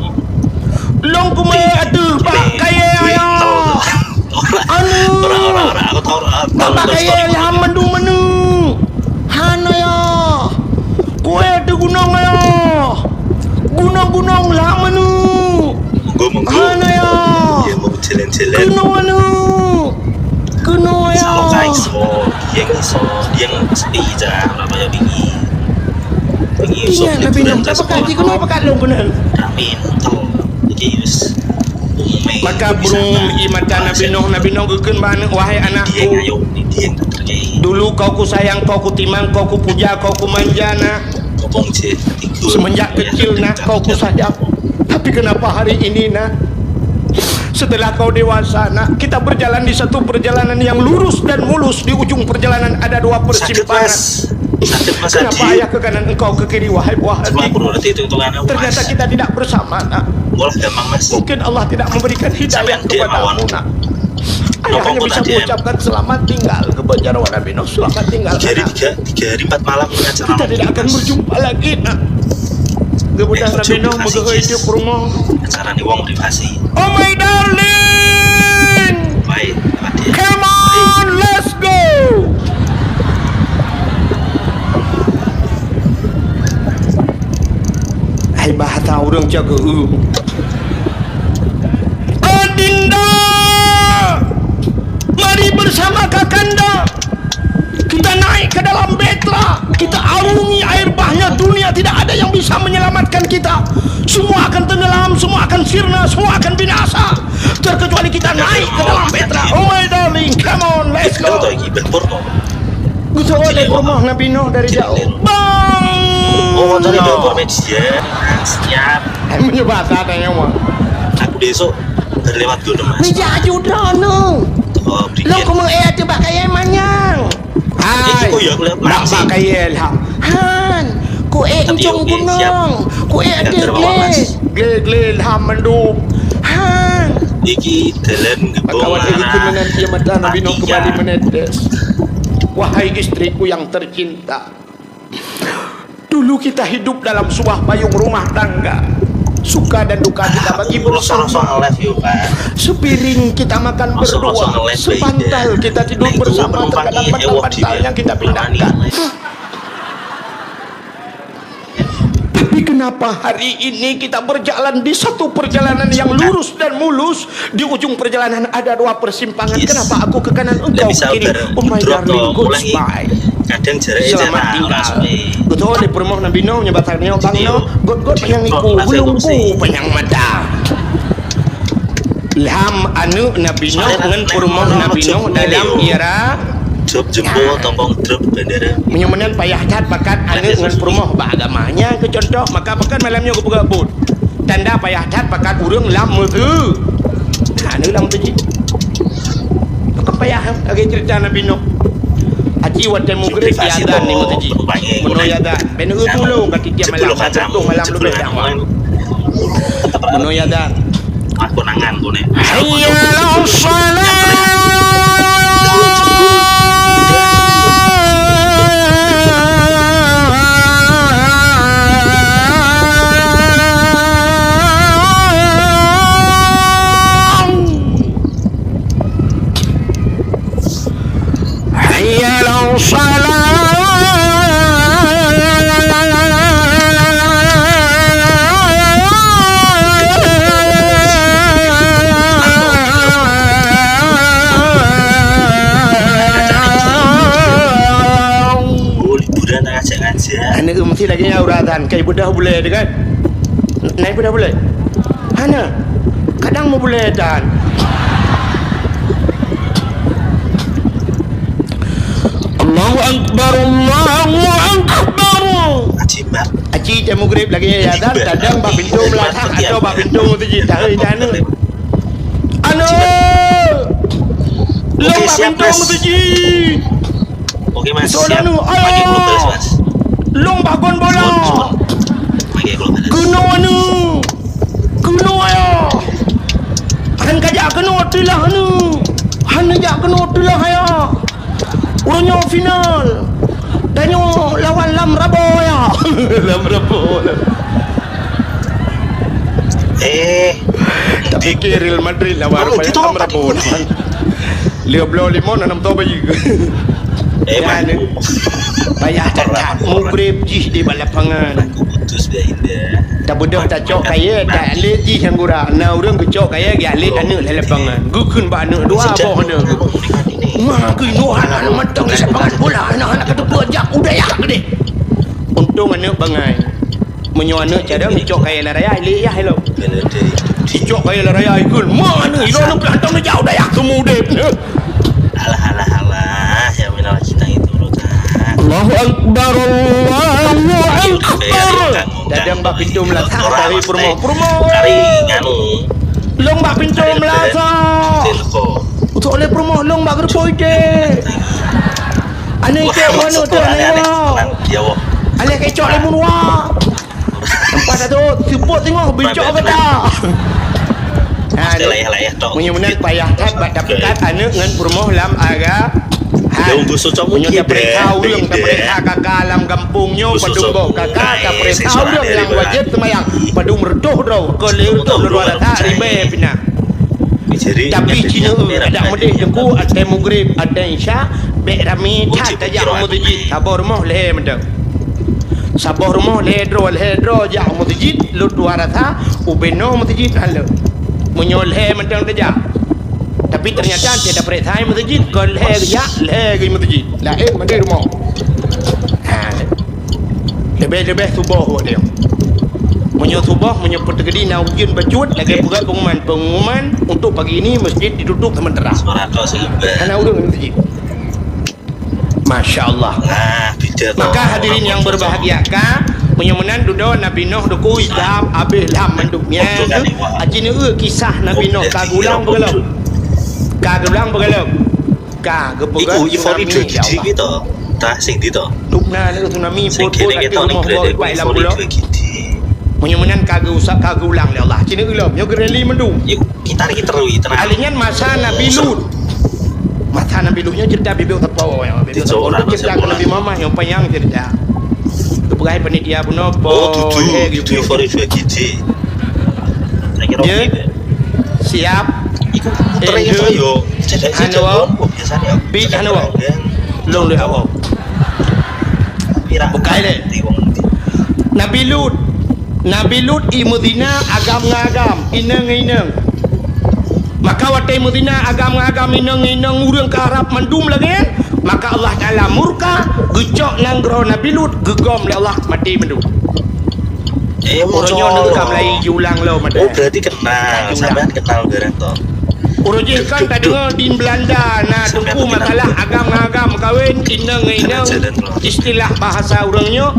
Lôn kumè ateueh bak kayèe, ayah! Aneuk! Bak kayèe lham mandum aneuk. Han, ayah! Kuè ateueh gunong, ayah! Gunong-gunong lham aneuk. Monggo, monggo. Han, ayah! Iya, mau jalan-jalan. Keunoe aneuk. Keunoe, ayah. Sama kai so, yang so, yang sepi aja, apa ya bingi. Bingi so, ingat Nabi Nuh, tak pekat, keunoe pekat lôn keunoe. Amin. Tuh, jadi, us. Maka burung di mata Nabi Nuh, Nabi Nuh geukheun bak aneuk, "Wahai anakku, dulu kau kusayang, kau kutimang, kau kupuja, kau kumanja, nak. Semenjak kecil, nak, kau kusayang. Tapi kenapa hari ini, nak, setelah kau dewasa, nak, kita berjalan di satu perjalanan yang lurus dan mulus, di ujung perjalanan ada dua persimpangan. Kenapa ayah ke kanan, engkau ke kiri, wahai buah hati? Ternyata kita tidak bersama, nak. Mungkin Allah tidak memberikan hidayah kepadamu, nak." Ayah hanya bisa mengucapkan selamat tinggal kepada Nabi Nuh. Selamat tinggal, nak. Tiga hari, tiga, tiga hari, empat malam acara. Kita tidak akan berjumpa lagi, nak. Kemudian Nabi Nuh meugeuhôi tiep rumoh. Acara ni wong privasi. Oh my darling. Baik, mati. Come on, let's go. Hai bahasa ureueng cok geu. Adinda, mari bersama kakanda. Kita naik ke dalam Petra. Kita arungi air bahnya dunia. Tidak ada yang bisa menyelamatkan kita. Semua akan tenggelam, semua akan sirna, semua akan binasa. Terkecuali kita naik ke dalam Petra. Oh my darling, come on, let's go. Geuseuôt lé peurumoh Nabi Nuh dari jaoh. Bang! Oh, dari jaoh, Pak Media. Siap. Hai, meunyoe basa tanya, Mak. Aku besok berlewat dulu, Mas. Meja aju droeneuh. Oh, lôn kumeu'èh ateueh bak kayèe manyang. Hai, bak, bak kayèe lham. Han, ku'èh ujong gunong. Ku'èh ateueh glé. Glé, glé lham mandum. Han. Iki dalam gebong. Maka watèe itu menanti mata Nabi Nuh kembali menetes. Wahai istriku yang tercinta, dulu kita hidup dalam sebuah payung rumah tangga. Suka dan duka kita bagi bersama. Sepiring kita makan berdua, sepantal kita tidur bersama, terkadang bantal-bantalnya kita pindahkan. Tapi kenapa hari ini kita berjalan di satu perjalanan yang lurus dan mulus, di ujung perjalanan ada dua persimpangan. Kenapa aku ke kanan, engkau ke kiri? Oh my darling, goodbye. Selamat tinggal. Beutôi, di peurumoh Nabi Nuh, nyoe basa nyoe, Bang Nuh, got-got panyang iku, bulu ungku panyang mata. Lham aneuk Nabi Nuh ngon peurumoh Nabi Nuh dalam iara. Jaweueb jeumpol, tombong truk bendera. Meunyoe meunan payah that pakat aneuk ngon peurumoh bak agama. Nyan keu contoh, maka pakon malam nyoe geupeugah buet. Tanda payah that pakat ureueng lam meuseu. Aneuk lam meuseu jih. Pakon payah lagèe cerita Nabi Nuh. Aci watèe mugreb, ya azan di meuseu jih. Meunoe ya azan, bèk neutulông ka tiep malam, ka tutoh malam leubeh dakwah. Meunoe ya azan. Aku nangan tu ni. Hayya 'alas shalah. Hayya 'alas shalah. Oh, liburan dah ngajak-ngajak. Aneuk meusti lagèe nyan uroe dan kai beudoh bulèe teuh kan? Nai beudoh bulèe? Hana. Kadang meubulèe dan. Allahu Akbar, Allahu Akbar. Aci mat. Aci Watèe mugreb lagèe nyan, tadong bak pintoe meulasah atau bak pintoe meuseujid, tahe ija aneuk. Aneuk! Lôn bak pintoe meuseujid! Oke, Mas. Soe aneuk? Ayo! Lôn bak gon bola! Keunoe aneuk! Keunoe ayo! Han kajak keunoe teulah aneuk! Han neujak keunoe teulah ayo! Uroe nyoe final. Tanyoe lawan Lam Rabo ya. Lam Rabo. Eh, tapi ke Real Madrid lawan Lam Rabo. Lheuh bloe limong, anam toh bayeue. Eh, payah that-that mugreb jih di bak lapangan. Tabeudôh tacok kayèe, tak lé jih nyang gura. Na ureueng geucok kayèe, geujak lé aneuk lé lapangan. Geukheun bak aneuk dua boh aneuk. Wah, keunoe hana mantong lé lapangan bola, hana, hana kateupeue jak u dayah keudeh. Untông aneuk bangai. Meunyoe aneuk cadang geucok kayèe lam raya, lé yah ilong. Geucok kayèe lam raya ikheun, "Ma aneuk ilong nyoe peulantong neujak u dayah seumudép nyoe." Alah, alah, alah, ya minal kita itu. Allahu Akbar, Allahu Akbar. Dadang bak pintoe meulasah, tahi peurumoh, peurumoh. Kari nganu. Long bak pintoe meulasah. Utok lé peurumoh long bak geureupoh ité. Aneuk ité, aneuk ité, aneuk ité. Alah kecok lé munwa. Empat ratus, seupôt singoh, bincok gata. Nah, meunyoe meunan payah that bak tapeugah aneuk ngon peurumoh lam aga. Meunyoe tapeuriksa ureueng, tapeuriksa kaka lam gampông nyoe, padum boh kaka, tapeuriksa ureueng nyang wajéb seumayang, padum reutôh droe, kon lé reutôh lôn rasa ribèe pih na. Tapi cit nyoe, adak meudeh teungku, watèe mugreb, watèe isya, bèk ramé that tajak u meuseujid, saboh rumoh lhèe mantong. Saboh rumoh lhèe droe, lhèe droe jak u meuseujid, lôn tuha rasa, ubé noe meuseujid hana lé. Meunyoe lhèe mantong tajak. Tapi teunyata watèe tapeuriksa meuseujid, kon lhèe geujak, lhèe geuh meuseujid. Laén mandum rumoh. Ha. Leubeh-leubeh suboh watèe nyoe. Meunyoe suboh, meunyoe peuteugedi na ujeuen bacut, lagèe peugah pengumuman, pengumuman untuk pagi ini masjid ditutup sementara. Hana ureueng meuseujid. Masya Allah. Maka hadirin yang berbahagia, ka, meunyoe meunan dudoe Nabi Nuh dukui dam, abéh lam mandum nyan. Aci neueu kisah Nabi Nuh ka geulang beugalom. Ka geulang beugalom. Ka geupeugah tsunami lé Allah. Dubna lé tsunami, phon-phon ateueh rumoh gob ipai lam pulo. Meunyoe meunan ka geuusap, ka geulang lé Allah. Cit nyoe ulôn, nyoe geureli mandum. Alinyan masa Nabi Lut. Masa Nabi Lut nyoe cerita bibit sapo, ya. Bibit sapo. Cerita Nabi Muhammad nyang panyang cerita. Geupeugah panitia bunoe po, eh, gitu. Siap. Iku tren itu yo. Hana woe. Bi hana woe. Long lé awak. Bukai lé. Nabi Lut. Nabi Lut i meuzina agam ngon agam, inong ngon inong. Maka watèe meuzina agam ngon agam, inong ngon inong, ureueng ka rab mandum lagèe nyan, maka Allah Taala murka, geucok nanggroe Nabi Lut, geugom lé Allah, maté mandum. Eh, uroe nyoe ka mulai jiulang lom. Oh, berarti kenal. Sampean kenal bareng toh? Uroe jih kan tadeungoe di Belanda na teungku masalah agam ngon agam kawen, inong ngon inong. Istilah bahasa ureueng nyoe,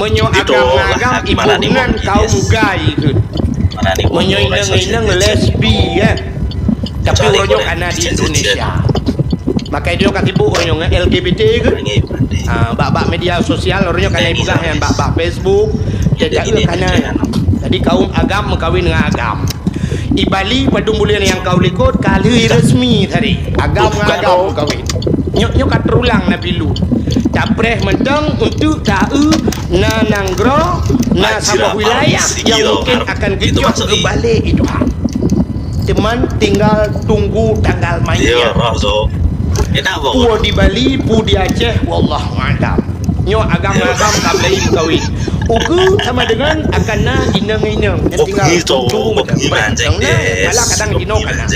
meunyoe agam ngon agam, iboh nan kaum gay tu. Meunyoe inong ngon inong, lesbi, ya. Tapi uroe nyoe ka na di Indonesia. Makai nyoe ka sibuk uroe nyoe ngon L G B T ke? Ah, bak-bak media sosial uroe nyoe ka na ipeugah nyan bak-bak Facebook. Jadi ka na. Jadi kaum agam meukawen ngon agam. Di Bali padum buleuen nyang ka u likot ka lheueh resmi tadi. Agam ngon agam meukawen. Nyoe, nyoe ka teurulang Nabi Lut. Tapreh mantong untuk taeu na nanggroe, na saboh wilayah nyang mungkin akan geucok keubalek di Tuhan. Teuma tinggal tunggu tanggal mainnya. Peue di Bali, peue di Aceh, wallahu a'lam. Nyoe agam-agam ka mulai meukawen. Ukeue sama dengan akan na inong-inong nyang tinggal tunggu. Malah kadang jinoe ka na.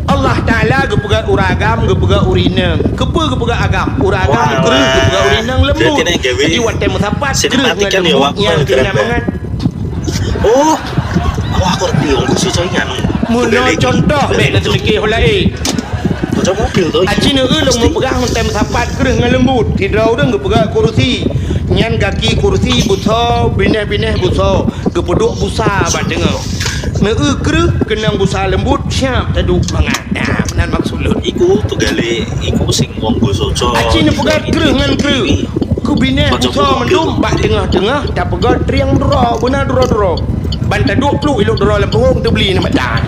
Allah Taala geupeugah ureueng agam, geupeugah ureueng inong. Keupeue geupeugah agam? Ureueng agam kreueh, geupeugah ureueng inong leumbut. Jadi watèe meusapat kreueh ngon leumbut nyan keunan mangat. Oh, awak aku reti, aku susah ingat. Meunoe contoh bèk na teumikir ho laén. Macam mobil tu. Aci neu lôn meupeugah meutem sapat kreueh ngon leumbut. Sidroe ureueng geupeugah kurusi. Nyan gaki kursi busoe, binéh-binéh busoe, geupeuduek busa bak teungoh. Meu-eu kreueh keunong busa leumbot, siap taduek mangat. Nah, meunan maksud lôn. Iku teugalé, iku sing wong busoe. Aci neupeugét kreueh ngon kreueh. Keu binéh busoe mandum bak teungoh-teungoh tapeugét triang droe, beuna droe-droe. Ban taduek pluek ilok droe lam punggong teubli neu mata.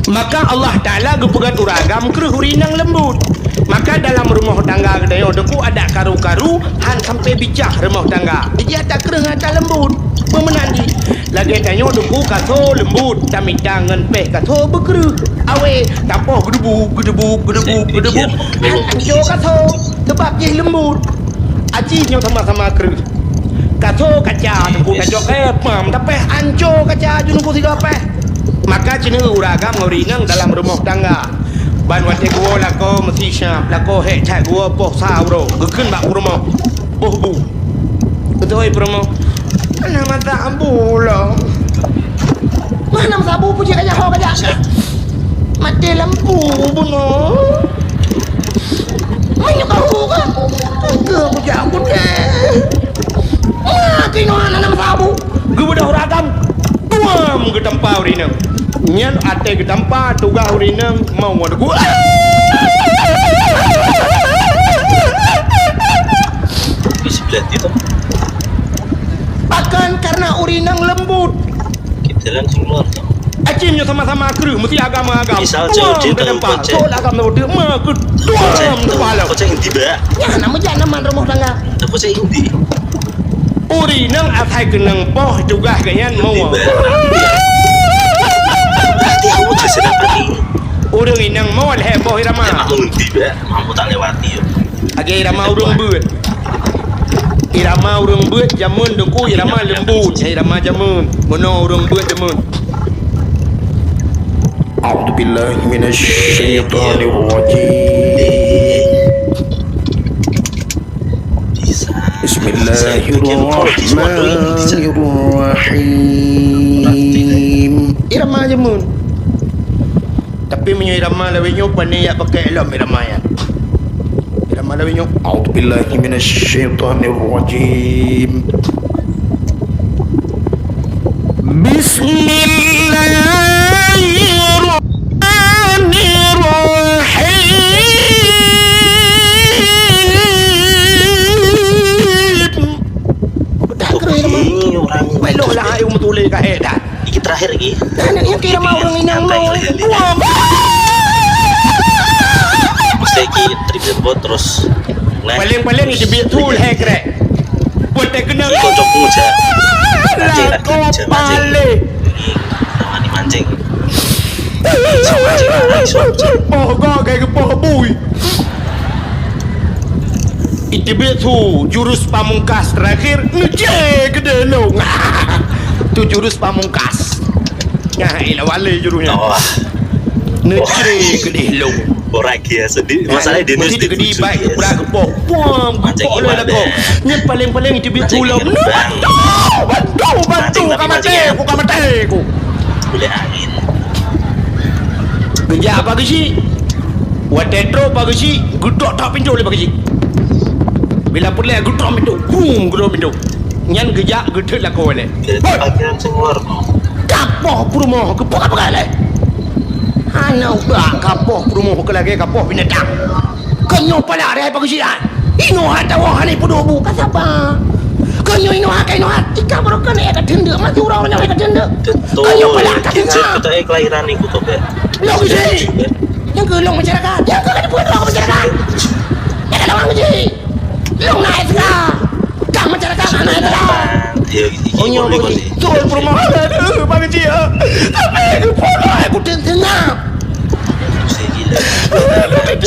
Maka Allah Taala geupeugét ureueng agam kreueh ureueng inong leumbot. Maka dalam rumoh tangga geutanyoe teungku adak karu-karu han sampai bicah rumoh tangga. Jih ata kreueh ngon ata leumbot. Peue meunan jih? Lagée tanyoe teungku kasoe leumbot, tamita ngon péh kasoe beukreueh. Awé, tapoh geudebu, geudebu, geudebu, geudebu. Han anco kasoe, sabab jih leumbot. Aci nyoe sama-sama kreueh. Kasoe kaca teungku kacok, eh, pam, tapéh anco kaca ju teungku sigoe péh. Maka ceuneuk ureueng agam ngon ureueng inong dalam rumoh tangga. Ban watée geuwoe lakoe meusi siap, lakoe hék that geuwoe poh sa uroe, geukheun bak peurumoh, boh bu. Beutôi peurumoh, hana masa bu lom. Mana masa bu, peue jih kajak ho kajak? Maté lampu bunoe. Meunyoe ka hu ka, ke kujak kudée. Ma keunoe hana masa bu. Geubeudôh ragam. Tuam geutampa ureueng inong. Nyan até geutampa tugaih ureueng inong mau ngon gua. Di sebelah dia tu. Bahkan karena ureueng inong leumbot. Kita langsung keluar tu. Acim nyoe sama-sama kreueh, meusti agama-agama. Misal, tuam geutampa. Cok agama tu, ma keu tuam tu pala. Kocak inti ba. Nyan nama jak nama rumoh tangga. Kocak inti. Ureueng inong asai keunong poh tugaih geuh nyan mau. Berarti aku tak sedap hati. Ureueng inong mau lhée poh irama. Mak mengunti ba, mampu tak lewati. Lagée irama ureueng beuet. Irama ureueng beuet jameun teungku irama leumbot, irama jameun. Meunoe ureueng beuet jameun. A'udzubillahi minasyaitonirrajim. Bismillahirrahmanirrahim. Irama jameun. Tapi meunyoe irama lawét nyoe, pane jak pakai lom irama nyan. Irama lawét nyoe, a'udzubillahi minasyaitonirrajim. Bismillahirrahmanirrahim. Dah keuh irama. Baik, lok lah, ayo meutuléh ka hék dah. Iki terakhir lagi. Nah, nak nyang kira mau ureueng inong mau. Wah. Mesti iki trip bot terus. Nah. Paling-paling iteubiet sul hai krek. Buat tak kena. Iki kocok pun je. Mancing lah, mancing, mancing. Ini namanya mancing. Langsung mancing, langsung. Poh gok kayak poh bui. Iteubiet su jurus pamungkas terakhir, neujé keudéh lông. Tu jurus pamungkas. Nah, ilah wale jurus nyan. Oh. Neujé keudéh lông. Orang kia sedih. Masalah dia mesti keudéh baik, berat kepoh. Puang, kepoh lé lakoe. Nyan paling-paling iteubiet su lom. Bantu, bantu, bantu, ka maté aku, ka maté aku. Boleh angin. Geujak Pak Geuchik. Watée trok Pak Geuchik, geudok that pintoe lé Pak Geuchik. Bila peureulée geudok pintoe, bum, geudok pintoe. Nyan geujak geuthot lakoe lé. Bagian seuwor. Kapoh peurumoh, geupeugah-peugah lé. Hana udah kapoh peurumoh keu lagée kapoh binatang. Keu nyoe pala rhai Pak Geuchik. Inoe hana tawoe hana peuduek bu ka saba. Keu nyoe inoe hana inoe hana tika baroe keuneuk ka teundeuk, masih ureueng nyoe ka teundeuk. Keu nyoe pala ka teundeuk. Kelahiran iku toh, Beb. Lok isi. Nyang keu lôn masyarakat, nyang keu ka dibuat lôn masyarakat. Nyang keu lôn isi. Lôn naik sega. Ka masyarakat naik sega. Ya, oh, nyoe bagi. Betul perumahan ada bagi dia. Tapi aku pun aku tengah.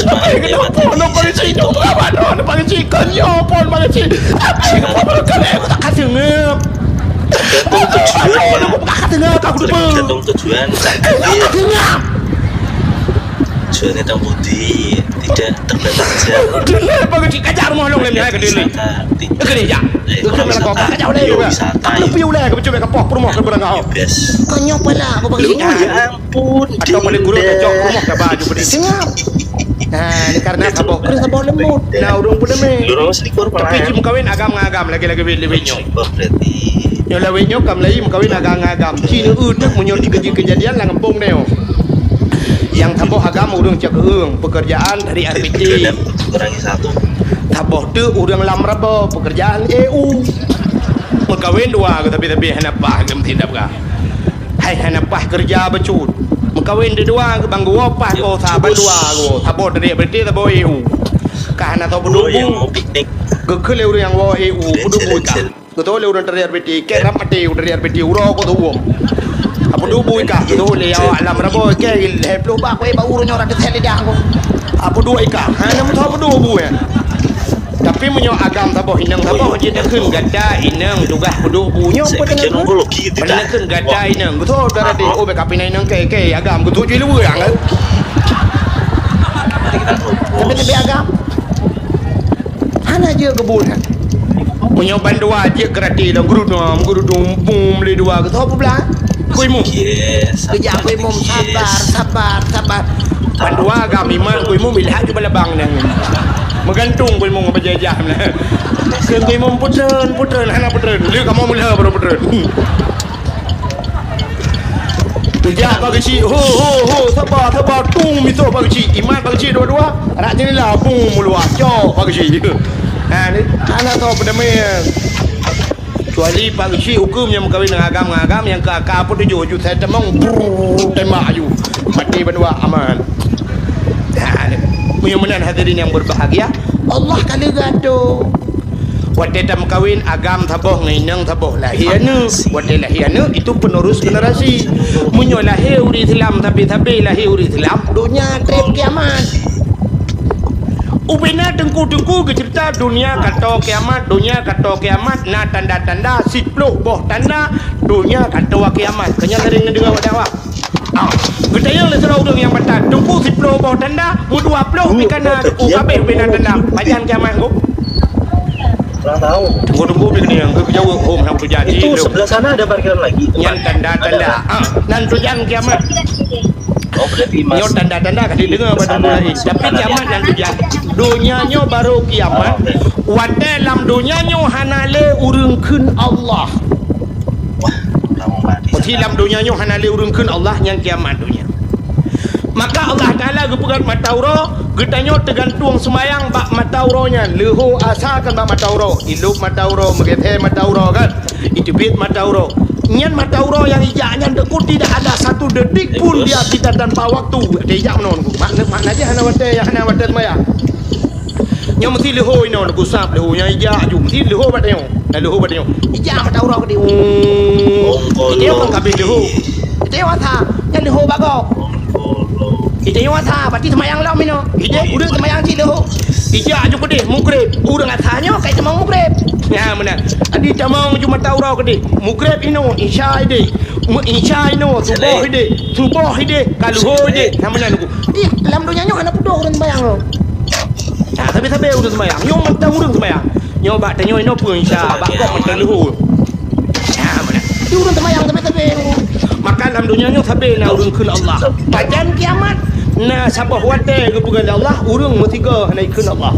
Tapi kenapa nak bagi situ? Apa dah bagi sikan nyoe pun bagi si. Tapi aku pun kalau aku tak kasih ngep. Tergantung tujuan. Aku tak kasih ngep aku tu. Tergantung tujuan. Aku tak kasih ngep. Tujuan itu budi tidak terbatas jauh. Dulu bagi si kajar mau long lem hai ke dulu. Ke ni ja. Ke mana kau kajar oleh juga. Tapi uleh ke cuba ke poh rumah ke barang kau. Kau nyoba lah aku bagi si. Pun atau paling kurang cocok rumah ka baju pedih. Senyap. Ha, ni karena saboh keuh saboh leumbot. Nah, ureueng peuleumé. Tapi cit meukawen agam ngon agam lagèe-lagèe wét lawét nyoe. Nyoe lawét nyoe ka meulayeue meukawen agam ngon agam. Ci neu-eu teuk meunyoe dikeujeuet keujadian lam gampông nyoe. Nyang saboh agam ureueng cak keueung, pekerjaan dari R B T. Saboh teuk ureueng lam raba, pekerjaan A U. Meukawen dua keuh tapi-tapi hana paih geumeutindak peugah. Hai hana paih keureuja bacut. Meukawen deudua keuh ban geuwoe paih geuwoe sa, ban dua geuwoe. Saboh dari R B T, saboh A U. Ka hana soe peuduek bu. Geukheun lé ureueng nyang woe A U, peuduek bu kah. Geutôh lé ureueng dari R B T, kèe rab maté ureueng dari R B T, uroe keu tuwoe. Apa dua bu ikah? Geutôh lé awak lam rabo, kèe lhèe ploh bak, weh, bak ureueng nyoe rata sèt lidah aku. Apa dua ikah? Ha, nam tho apa dua bu, ya? Tapi meunyoe agam saboh, inong saboh, jeuet takheun gata inong tugaih peuduek bu nyoe, peue takheun? Peue takheun gata inong? Geutôh dara deh, oh, bèk kapina inong kèe, kèe agam, geutôh jui luweue, ya, kan? Tapi, tapi agam. Hana jeuet keu buet nyan. Meunyoe ban dua jeuet keu rati lom, geurudum, geurudum, bum, lé dua keu soe peublah? Kuimum. Geujak kuimum, sabar, sabar, sabar. Ban dua agam iman kuimum, ilhat ju balabang nyan. Meugantung kuimum bajèe jam nyan. Keu kuimum peutreun, peutreun, hana peutreun. Lé kamoe meulheueh baru peutreun. Geujak Pak Geuchik, ho, ho, ho, saba, saba, tung misoh Pak Geuchik. Imat Pak Geuchik dua-dua, rak jeundela, bung meuluwa, cok Pak Geuchik. Ha, ni, hana soe peudamé. Kecuali Pak Geuchik huköm nyang meukawen ngon agam, ngon agam nyang ka, ka apa tujoh, ju sai tamong, brrrr, tembak aju. Maté bandua, aman. Ha, ni. Meunyoe meunan hadirin yang berbahagia, Allah ka leugat tu. Watèe tameukawen agam saboh ngon inong saboh lahé aneuk. Watèe lahé aneuk itu penerus generasi. Meunyoe lahé ureueng Islam sabe-sabe lahé ureueng Islam, donya trép kiamat. Ubena teungku-teungku geuceurita donya ka toe kiamat, donya ka toe kiamat, na tanda-tanda, siploh boh tanda donya ka toe kiamat. Keu nyan sering neudeungoe bak dakwah. Ah, geutanyong lé sidroe ureueng nyang batat, "Teungku, siploh boh tanda, meudua ploh pih ka na, Teungku, ka abéh ubena tanda. Pajan kiamat, Teungku?" Kurang tahu. Teungku-teungku pih keunong, geujaweueb, "Hom, hana tujan." Itu sebelah sana ada parkiran lagi. Nyan tanda-tanda. Ah, nan tujan kiamat. Oh, berarti mas-, nyoe tanda-tanda ka dideungoe bak teungku laén. Tapi kiamat nan tujan. Donya nyoe barô kiamat. Watèe lam donya nyoe hana lé ureueng kheun Allah. Wah, lama banget. Berarti lam donya nyoe hana lé ureueng kheun Allah, nyan kiamat donya. Maka Allah Taala geupeugah mata uroe, geutanyoe teugantueng seumayang bak mata uroe nyan. Leuhô asa kan bak mata uroe, ilop mata uroe, meugeusé mata uroe kan, iteubiet mata uroe. Nyan mata uroe nyang ijak nyan, Teungku, tidak ada satu detik pun dia tidak tanpa waktu. Dia ijak meunan, Teungku. Makna, makna jih hana watèe, hana watèe seumayang. Nyoe meusi leuhô inoe, neugusab leuhô nyang ijak aju. Meusi leuhô bak tanyoe. Na leuhô bak tanyoe. Ijak mata uroe keudéh. Iteunyoe kon ka abéh leuhô. Iteunyoe asa, nyan leuhô bak gob. Iteunyoe asa, berarti seumayang lom inoe. Idéh, ureueng seumayang cit leuhô. Ijak aju keudéh, mugreb. Ureueng asa nyoe ka itamong mugreb. Nyan meunan. Adi tamong aju mata uroe keudéh. Mugreb inoe, isya idéh. Meu-, isya inoe, suboh idéh. Suboh idéh, ka leuhô idéh. Nyan meunan, Teungku. Ih, lam donya nyoe hana putôh ureueng seumayang nyoe. Nah, sabe-sabe ureueng seumayang. Nyoe mantong ureueng seumayang. Nyoe bak tanyoe inoe peue isya, bak gob mantong leuhô. Nah, meunan. Di ureueng seumayang sabe-sabe. Maka lam donya nyoe sabe na ureueng kheun Allah. Pajan kiamat, na saboh watèe geupeugah lé Allah, ureueng meusigoe hana ikheun Allah.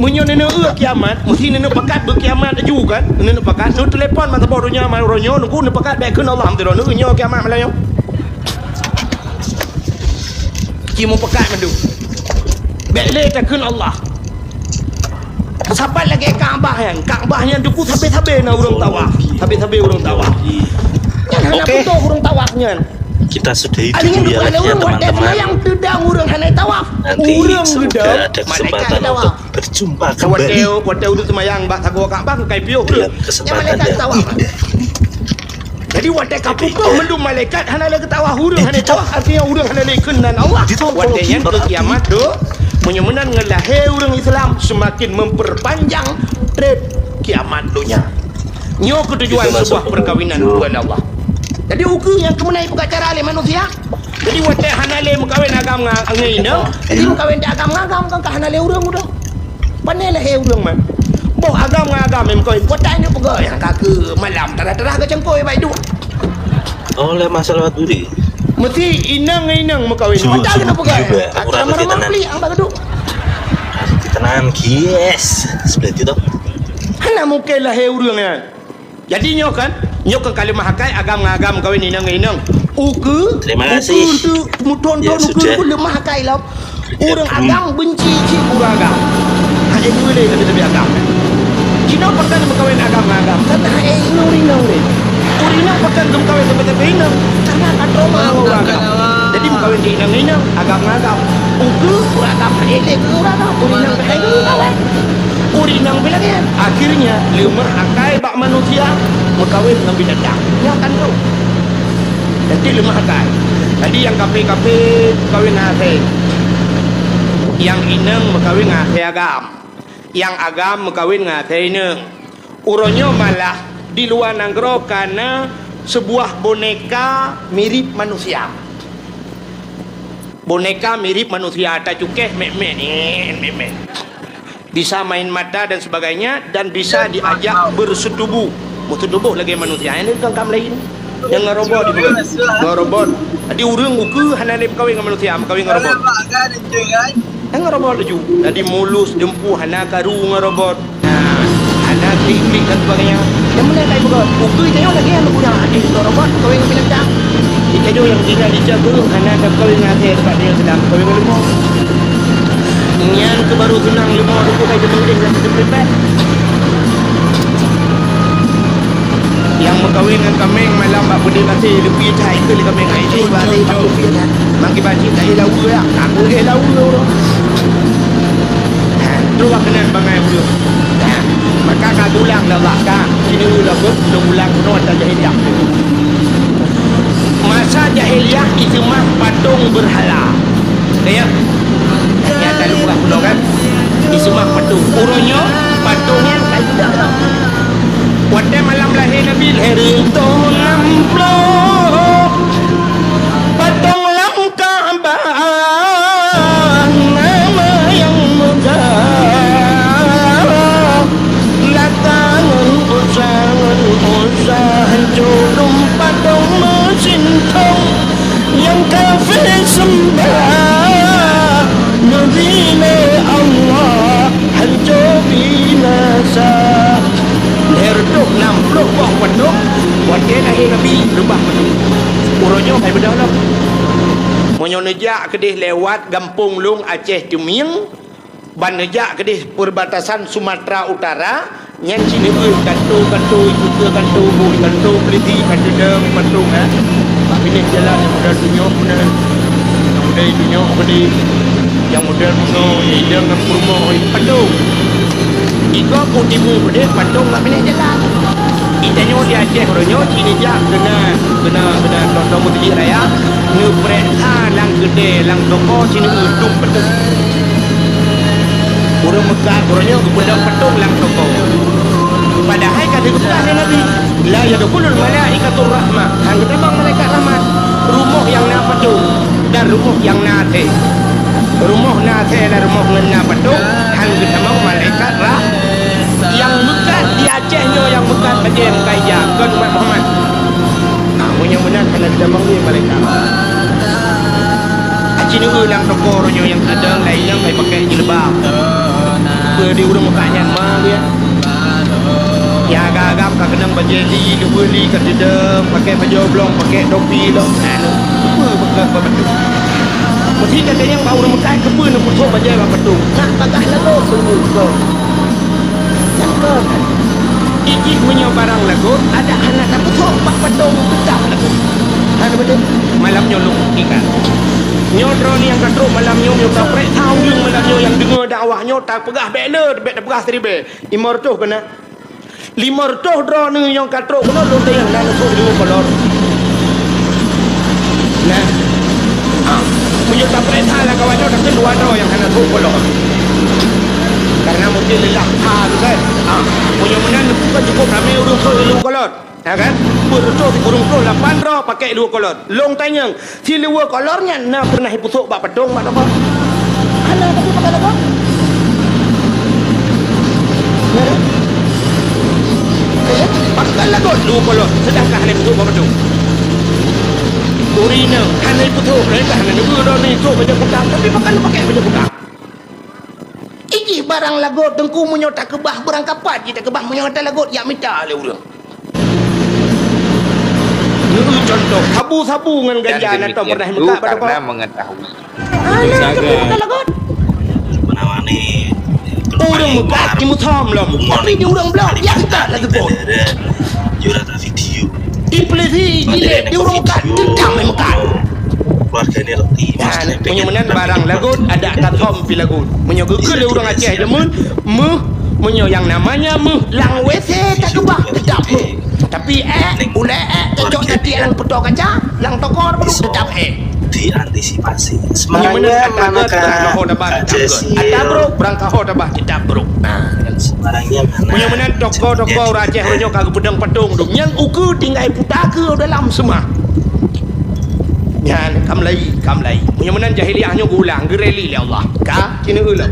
Meunyoe neuneuk eu kiamat, meusi neuneuk pakat beu kiamat laju kan? Neuneuk pakat, neutelepon masa boh donya, masa uroe nyoe, Teungku, neupakat bèk kheun Allah, meusidroe, neuneuk nyoe kiamat malam nyoe. Ci meupakat mandum. Bèk lé takheun Allah. Sapat lagèe Ka'bah nyan. Ka'bah nyan, Teungku, sabe-sabe na ureueng tawaf. Sabe-sabe ureueng tawaf. Nyan hana putôh ureueng tawaf nyan. Kita sudahi dulu ya, ya, teman-teman. Nanti semoga ada kesempatan untuk berjumpa kembali. Watèe, watèe ureueng seumayang bak sagoe Ka'bah, kai piôh ureueng. Dalam kesempatan yang lain. Jadi watèe ka putôh mandum malaikat hana lé geutawaf, ureueng hana tawaf, artinya ureueng hana lé kheun nan Allah. Watèe nyan keu kiamat tu, meunyoe meunan ngon lahé ureueng Islam seumaken memperpanjang trép kiamat donya. Nyoe keuh tujuan sebuah perkawinan bukan Allah. Jadi ukeue nyang keumeunai buka cara lé manusia. Jadi watèe hana lé meukawen agam ngon inong, jadi meukawen di agam ngon agam kan ka hana lé ureueng udah. Pane lahé ureueng man. Boh agam ngon agam nyang meukawen, watèe nyoe peugah nyang ka keu malam tarah-tarah geucangkôi bak iduek. Oh, lé masalah duri. Mesti inong ngon inong meukawen. Cuba, cuba, cuba. Aku rasa kita nan. Pelik, abang gaduh. Kita nan, yes. Seperti itu. Hana mungkin lahé ureueng nyan. Jadi nyoe kan, nyoe kan ka leumah akai agam ngon agam meukawen, inong ngon inong. Ukeue, terima kasih. Ukeue tu meuthon-thon ukeue, ya, sudah. Leumah akai lom. Ureueng agam benci cit ureueng agam. Hana boleh tapi-tapi agam. Cina pakon meukawen agam ngon agam, karena hana inong ureueng inong lé. Ureueng inong pakon geumeukawen tapi-tapi inong, karena ka trauma ngon ureueng agam. Jadi meukawen di inong ngon inong, agam ngon agam. Ukeue ureueng agam, hana lé keu ureueng agam. Ureueng inong hana geumeukawen. Ureueng inong pih lagèe nyan. Akhirnya leumah akai bak manusia meukawen ngon binatang. Nyan kan tu. Nanti leumah akai. Jadi nyang kafé-kafé meukawen ngon asèe. Nyang inong meukawen ngon asèe agam. Nyang agam meukawen ngon asèe inong. Uroe nyoe malah di luwa nanggroe ka na seubuah boneka mirip manusia. Boneka mirip manusia, tacukéh mèk-mèk, nèk, mèk-mèk. Bisa main mata dan sebagainya, dan bisa diajak bersetubuh. Bersetubuh lagèe manusia. Ini bukan kam lain. Nyang ngon robot itu. Ngon robot. Jadi ureueng ukeue hana lé meukawen ngon manusia, meukawen ngon robot. Ngon robot laju. Jadi mulus, dempu, hana karu ngon robot. Nah, hana klik-klik dan sebagainya. Nyang mana ka ipeugah? Ukeue tanyoe lagèe nyan, ureueng hana robot, kawin ngon binatang. Di tanyoe nyang tinggai di Jawa, hana ka kawin ngon asèe, sebab dia sedang kawin ngon leumo. Nyan keuh baru tunang leumo, rupa kai jeuet dan jeuet. Nyang meukawen ngon kaméng malam bak beudé basé, leubeh that ikeu lé kaméng, ai lé basé bak kupi that. Makai bajèe ka éh laweue, aku éh laweue. Ha, trok bak keunan bangai ureueng. Ha, maka ka geulang lé Allah, ka. Sinoe ulang, lôn ulang keunoe ata jahiliyah. Masa jahiliyah iseumah patong beurhala. Ka ya? Nyata lôn peugah keunoe kan? Iseumah patong. Uroe nyoe patong nyan ka ibeudôh. Watèe malam lahé Nabi, lahé reutôh nam ploh. Patong lam Ka'bah nama nyang meugah. Lata ngon Uzza, ngon Uzza, hanco dum padong meusintong. Nyang kafé seumbah neubina Allah, hanco binasa. Lahé reutôh nam ploh boh padong, watèe lahé Nabi reubah padong. Uroe nyoe hai beudôh lom. Meunyoe neujak keudéh lewat gampông lôn Aceh Ceumieng, ban neujak keudéh perbatasan Sumatera Utara, nyan cit neubeuet kanto-kanto, ikut kanto, bui kanto, peliti, kanto dong, kanto, eh. Bak binéh jalan nyang model dunyok beuna, nyang model dunyok beudi, nyang model bunoe, idong ngon peurumoh, kanto. Iko ku timu beudeh, kanto bak binéh jalan. Di tanyoe di Aceh uroe nyoe, cit neujak keuna, keuna, keuna, tok-tok meuseujid raya, neupareksa lam keudè, lam toko, cit neueutup beutôi. Ureueng Meukah uroe nyoe geupeudong patong lam toko. Padahai ka geupeugah lé Nabi, "La yadkhulul malaikatur rahmah." Hana geutamong malaikat rahmat. Rumoh nyang na patong dan rumoh nyang na asèe. Rumoh na asèe dan rumoh ngon na patong, hana geutamong malaikat rah-, nyang meukat di Aceh nyoe nyang meukat bajèe meukaija, kon umat Muhammad. Ah, meunyoe meunan hana geutamong lé malaikat. Aci neueu lam toko uroe nyoe nyang keudong laén nyang kai pakai jilbab. Peue di ureueng Meukah nyan ma geuh? Nyang agam-agam ka keunong bajèe li, luweue li ka keudong, pakai pajoh blong, pakai topi lom. Nah, peue bak, bak, bak patong? Meusti ka tanyong bak ureueng Meukah, keupeue neupeusok bajèe bak patong? Nak bagaih lagoe sungguh kong. Nyang kon. Ijih meunyoe barang lagoe, adak hana tapeusok bak patong, teutap lagoe. Hana beutôi? Malam nyoe lôn buktikan. Nyoe droeneuh nyang ka trok malam nyoe, nyoe ka preh thaun ureueng malam nyoe nyang deungoe dakwah nyoe, tapeugah bèk le, bèk tapeugah siribèe. Limong reutôh keunan. Limong reutôh droeneuh nyang ka trok keunoe lôn tanyong na neusok lhèe kolor. Nah. Ha. Meunyoe tapeuriksa lam kawan nyoe, takheun dua droe nyang hana sok kolor. Karena mungkin leulah that, kan? Ha. Meunyoe meunan, bukan cukup ramé ureueng sok lhèe kolor. Ya kan? Peuet reutôh sikureueng ploh lapan droe pakai lhèe kolor. Lôn tanyong, siluweue kolor nyan na pernah ipeusok bak padong bak toko? Hana, tapi pakai lagoe. Ya kan? Ya kan? Pakai lagoe lhèe kolor, sedangkan hana ipeusok bak padong. Ureueng inong hana ipeutrok, mereka hana neubeuet droeneuh trok bajèe kutang, tapi pakon neupakèk bajèe kutang. Ijih barang lagot teungku, meunyoe takeubah, barang kapat jih takeubah, meunyoe gata lagot jak mita lé ureueng. Nyoe contoh, sabu-sabu ngon ganja na tom pernah meukat bak toko. Hana, tapi bukan lagot. Ureueng meukat jimeusom lom, tapi di ureueng bloe biasa na teupot. Iblisi jilèe di ureueng meukat, teutap meukat. Nyan, meunyoe meunan barang lagot, adak ka som pih lagot. Meunyoe geukheun lé ureueng Aceh jameun, meuh, meunyoe nyang namanya meuh lam W C takeubah, teutap meuh. Tapi èk, ulèe èk, cocok tatiek lam peutoe kaca, lam toko, teutap èk. Diantisipasi. Meunyoe meunan ata gèt, barang kaho tabah, teutap gèt. Ata brôk, barang kaho tabah, teutap brôk. Nah, meunyoe meunan toko-toko ureueng Aceh uroe nyoe ka geupeudong patong dum, nyang ukeue tinggai puta keu dalam seumah. Nyan, ka meulayi, ka meulayi. Meunyoe meunan jahiliyah nyoe geuulang, geureli lé Allah. Ka, ci neueu lom.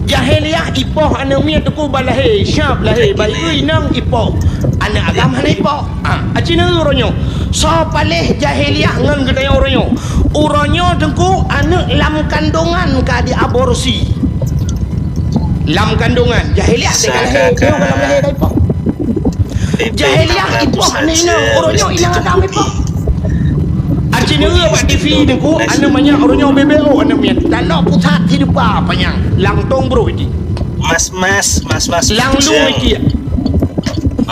Jahiliyah ipoh aneuk miet teungku bak lahé, siap lahé, bayi inong ipoh. Aneuk agam hana ipoh. Ah, aci neueu uroe nyoe. Soe paléh jahiliyah ngon geutanyoe uroe nyoe. Uroe nyoe teungku aneuk lam kandungan ka diaborsi. Lam kandungan, jahiliyah tinggai lahé, nyoe ka lam lahé ka ipoh. Jahiliyah ipoh aneuk inong, uroe nyoe inong agam ipoh. Aci neueu bak T V teungku, aneuk manyak uroe nyoe B B O aneuk miet. Lam pusat hidup apa nyang, lam tong bro jih. Mas-mas, mas-mas. Lam lung ikiek.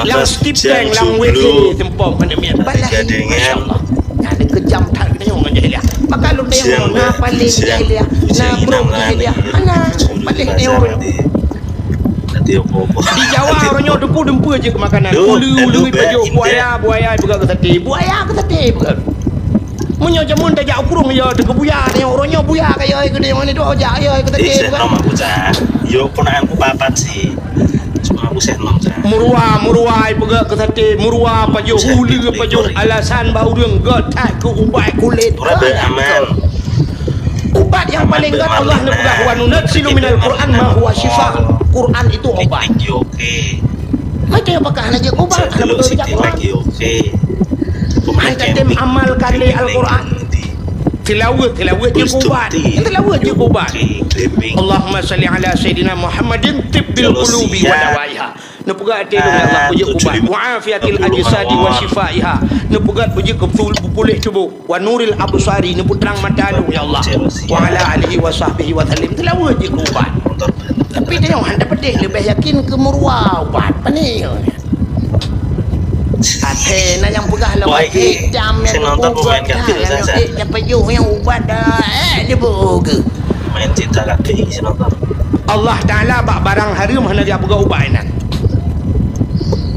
Lam skip tank, lam W C seumpom aneuk miet. Balah, masya Allah. Nyan keujam that geutanyoe ngon jahiliyah. Maka lôn tanyong, na paléh jahiliyah, na brôk jahiliyah. Hana paléh nyoe. Di Jawa uroe nyoe teungku dumpeue jeuet keu makanan. Uleue, uleue ipajoh, buaya, buaya ipeugöt keu saté. Buaya keu saté ipeugöt. Meunyoe jameun tajak u krueng, yo, teungku buya, nyoe uroe nyoe buya ka yo, keu nyoe ni doh jak yo, keu saté ipeugöt. Yo pun aku papat sih. Cuma aku seh nom sa. Meuruwa, meuruwa ipeugöt keu saté, meuruwa pajoh, uleue pajoh, alasan bak ureueng gèt that keu ubat kulét. Ubat nyang paleng gèt Allah neupeugah, "Wa nunazzilu minal Qur'an ma huwa syifa." Quran itu obat. Macam apakah hana jeuet ubat? Hana beutôi jak Quran. Hana tatem amalkan lé Al-Quran. Tilaweuet, tilaweuet jeuet ubat. Tilaweuet jeuet ubat. Allahumma shalli ala sayyidina Muhammadin tibbil qulubi wa dawaiha. Neupeugah até lôn, ya Allah, beujeuet ubat. Wa afiatil ajsadi wa syifaiha. Neupeugah beujeuet keu beupul-, beupuléh tuboh. Wa nuril absari, neupeutrang mata lôn, ya Allah. Wa ala alihi wa sahbihi wa sallim. Tilaweuet jeuet ubat. Tapi tanyoe hana tapeudeh, leubeh yakin keu meuruwa ubat. Pane? Até na nyang peugah lom, hitam nyang keupeugah, nyang ék nyan pajoh nyang ubat dah, eh, dipeugah. Main cinta kaki, sinapa? Allah Taala bak barang hareuem hana geujak peugah ubat inan.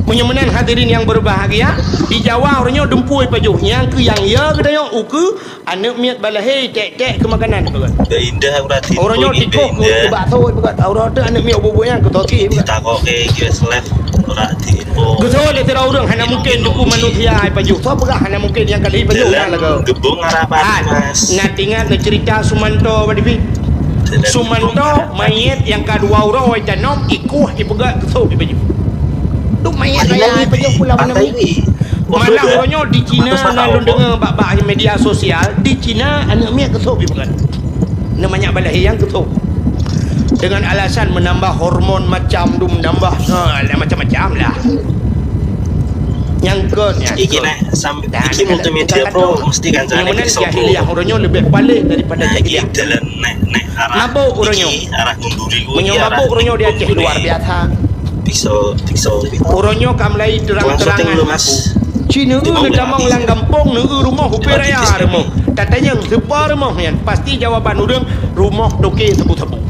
Meunyoe meunan hadirin nyang berbahagia, di Jawa uroe nyoe dumpeue pajoh, nyang keu nyang ya geutanyoe ukeue aneuk miet balahé tek-tek keu makanan peugah. Dah indah berarti. Uroe nyoe tikoh keu bakso peugah. Uroe teuh aneuk miet bubu nyang keu toki peugah. Ditakoke keu selef. Geusoe lé sidroe ureueng hana mungken duku manusia ipajoh. Soe peugah hana mungken nyang kali ipajoh ureueng lagoe. Geubong harapan, Mas. Ngat ingat lé cerita Sumanto bak T V. Sumanto manyét nyang ka dua uroe itanom, ikueh, ipeugöt, geusôb ipajoh. Tu manyét raya ipajoh pulang aneuk miet. Malah uroe nyoe di Cina na lôn deungoe bak, bak media sosial, di Cina aneuk miet geusôb ipeugöt. Aneuk manyak balahé nyang geusôb. Dengan alasan menambah hormon macam dum nambah, ha, macam-macam lah. Nyang kon, nyang kon. Iki naik sampai iki multimedia pro mesti kan. Nyang meunan jahiliyah uroe nyoe leubeh paléh daripada jahiliyah. Naik, naik arah. Mabök uroe nyoe. Arah Gunduri. Meunyoe mabök uroe nyoe di Aceh luar biasa. Pisau, pisau. Uroe nyoe ka mulai terang-terangan. Cina eu neutamong lam gampông, neu rumoh ubé raya rumoh. Tatanyong sipa rumoh nyan, pasti jawaban ureueng rumoh toke sabu-sabu.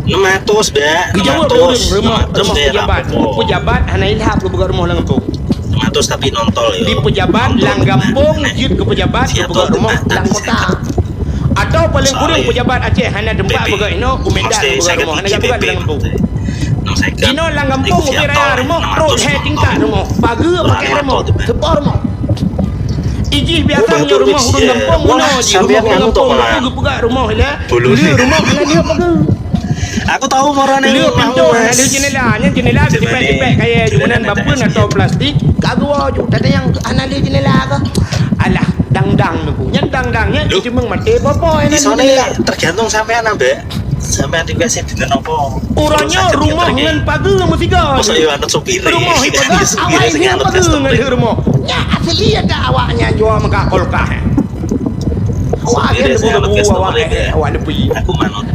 Enam ratus dah. Geujaweueb lé ureueng rumoh, rumoh pejabat. Pejabat hana ilham geupeugah rumoh lam gampông. Enam ratus tapi nontol ya. Di pejabat lam gampông jeuet keu pejabat geupeugah rumoh lam kota. Atau paling kureueng pejabat Aceh hana teumpat peugah inoe, u Medan peugah rumoh, hana jak peugah lam gampông. Inoe lam gampông ubé raya rumoh, trok lhèe tingkat rumoh, pageue pakèk rumoh, seupôt rumoh. Ijih biasa meunyoe rumoh ureueng gampông meunoe jih, rumoh ureueng gampông, geupeugah rumoh ilèe, lheueh rumoh hana lheueh pageue. Aku tahu marane. Lheueh pintoh, hana lheueh jeundela. Nyan jeundela geutipék-tipék kayèe, jeumanan bapeuen atau plastik. Ka geuwoe ju, tadi nyang hana lheueh jeundela ka. Alah, dang-dang nunggu. Nyan dang-dang, nyan cuma maté popo, hana lheueh jeundela. Tergantung sampean ambek. Sampean di biasa di nopo. Uroe nyoe rumoh ngon pageue meusigoe. Masa iya anak sopir. Rumoh ipeugah, awai ngon pageue ngon lheueh rumoh. Nyan asli ada awak nyan jua meugah kulkas. Awak agen debu-debu, awak, eh, awak leupie. Aku manut.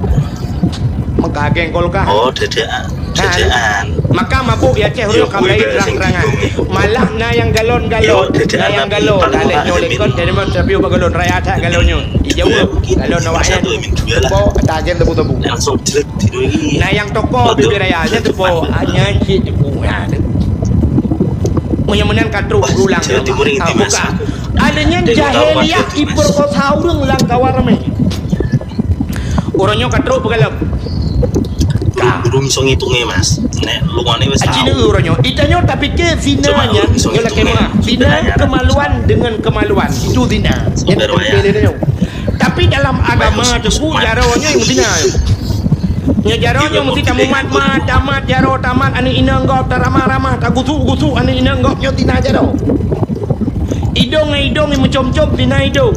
Maka agen kulkas. Oh, dadaan. Dadaan. Maka mabuk di Aceh ureueng ka mulai terang-terangan. Malah na nyang galon-galon, na nyang galon. Lalek nyoe likot, jadi mau tapi ubah galon raya that galon nyoe. Dijaweueb galon awak nyan. Bo, ada agen debu-debu. Langsung jret tidur lagi. Na nyang toko bibir raya, nyan teupo, nyan cit teupo. Meunyoe meunan ka trok ulang. Buka. Ada nyan jahiliah iperkosa ureueng lam kawan ramé. Uroe nyoe ka trok peugalom. Ka. Ureueng song itongé, Mas. Nek luar ni wes tahu. Aci neu uroe nyoe. Ita nyoe tapike zina nyan nyoe lakée meuah. Zina kemaluan dengan kemaluan. Itu zina. Nyan tapike dia nyoe. Tapi dalam agama teungku jaroe nyoe mesti na. Nyoe jaroe nyoe mesti tamumat-mat, tamat jaroe, tamat aneuk inong gob, taramah-ramah, tagusuk-gusuk aneuk inong gob nyoe zina jaroe. Idong ngon idong meucom-com zina idong.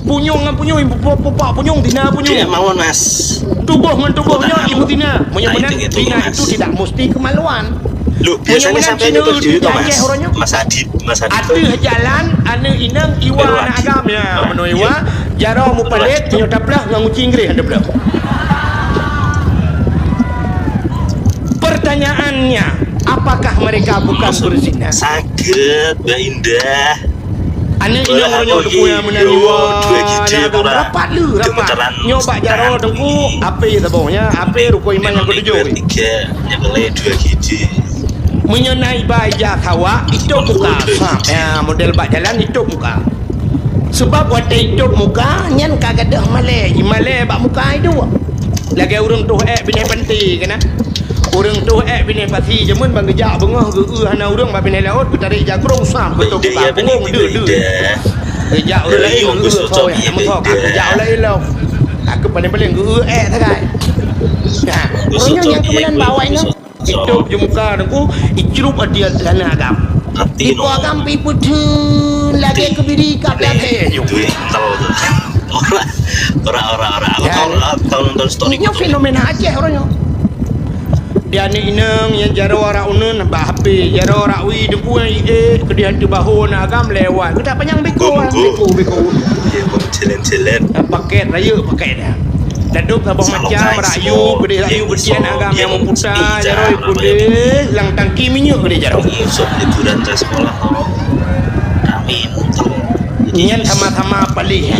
Punyueng ngon punyueng, pupak-pupak punyueng, zina punyueng. Tidak mau, Mas. Tuboh ngon tuboh nyoe ibu zina. Meunyoe meunan zina itu tidak mesti kemaluan. Loh, biasanya sampai itu terjadi, Mas. Mas Adit, Mas Adit. Ateueh jalan, aneuk inong iwa aneuk agam. Ya, meunoe iwa, jaroe mupalét, nyoe taplah ngon uci Inggris taplah. Pertanyaannya, apakah mereka bukan berzina? Sakit, Mbak Indah. Aneuk inong uroe nyoe teungku nyang meunan iwa, dua gigi, rapat le, rapat. Nyoe bak jaroe teungku, ape saboh nyan, ape rukon iman nyang ketujoh. Tiga, nyang lain dua gigi. Meunyoe na iba ija sawak, itôb muka. Ya, model bak jalan itôb muka. Sebab watée itôb muka, nyan ka gadôh malée, imalée bak muka iduek. Lagée ureueng toh ék binéh panté keunan. Ureueng toh ék binéh pasi jameun ban geujak beungoh geu-eu hana ureueng bak binéh laôt geutarek jagrong sam geutoh buka punggong deuh-deuh. Geujak ureueng laén geu-eu soe nyang meusoe ka geujak ulée ilong. Ka keuh paléng-paléng geu-eu ék sagai. Nah, ureueng nyang keumudian bak awak inong itôb ju muka teungku, icrup ati lana agam. Ipo agam pi peutheun lagée keubiri ka blah hé ju. Ora, ora, ora. Aku tahu, aku tahu nonton story. Nyoe fenomena Aceh uroe nyoe. Di aneuk inong nyang jaroe arak uneun bak H P, jaroe arak wie deungon ié, keudeh ateueh bahô na agam lewat. Keutak panyang beko, beko, beko. Iya, kok celen-celen. Paket rayeuk paket dah. Dadôk saboh macam, rayeuk, keudeh rayeuk beudian agam nyang meuputa, jaroe keudeh, lam tangki minyeuk keudeh jaroe. Sok liburan ke sekolah. Amin. Nyan sama-sama palih.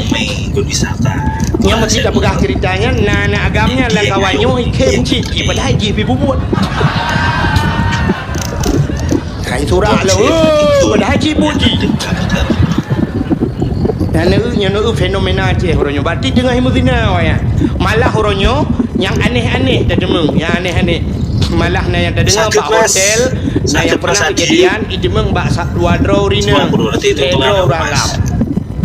Ikut wisata. Nyan meusti tapeugah ceurita nyan, na aneuk agam nyan lam kawan nyoe, ikhém cit, padahai jih pi bubuet. Hai surak lah, oh, padahai jih buet jih. Nyan neu, nyan neu fenomena Aceh uroe nyoe. Berarti teungoh meuzina awak nyan. Malah uroe nyoe, nyang aneh-aneh tadeungoe, nyang aneh-aneh. Malah na nyang tadeungoe bak hotel, na nyang pernah kejadian, ideungoe bak sa-, dua droe ureueng inong, lhèe droe ureueng agam.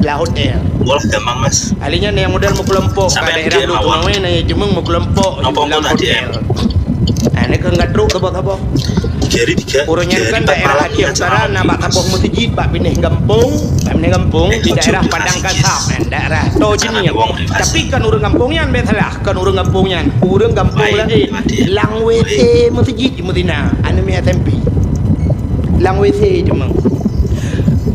Lam hotel. Boh lah gampang, Mas. Ahli nyan nyang model meukelompok, ka daerah Lhokseumawe na nyang jeumeung meukelompok lam hotel. Nah, nyan keuh ka trok saboh-saboh. Ureueng nyan kan daerah Aceh Utara na bak saboh meuseujid bak binéh gampông, bak binéh gampông di daerah Padang Kasab, daerah Toh Jeunieng. Tapi kan ureueng gampông nyan bèk salah, kan ureueng gampông nyan. Ureueng gampông laén, lam W C meuseujid meuzina, aneuk miet S M P. Lam W C cuma.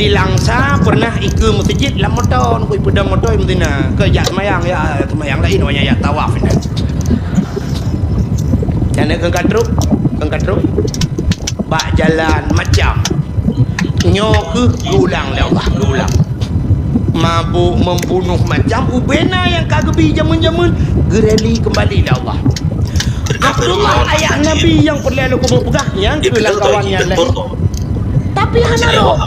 Di Langsa pernah ikeue meuseujid lam moto, ngon ipeudong moto meuzina. Keu jak seumayang, ya seumayang laén, awak nyan jak tawaf nyan. Nyan keuh ka trok, keuh ka trok. Bak jalan macam. Nyoe keuh geuulang lé Allah, geuulang. Mabök, membunuh, macam ubena nyang ka geubi jameun-jameun, geureli keumbali lé Allah. Abdullah ayah Nabi nyang peureulèe lôn keumeung peugah, nyang keuh lam kawan nyan lé. Tapi hana rôh.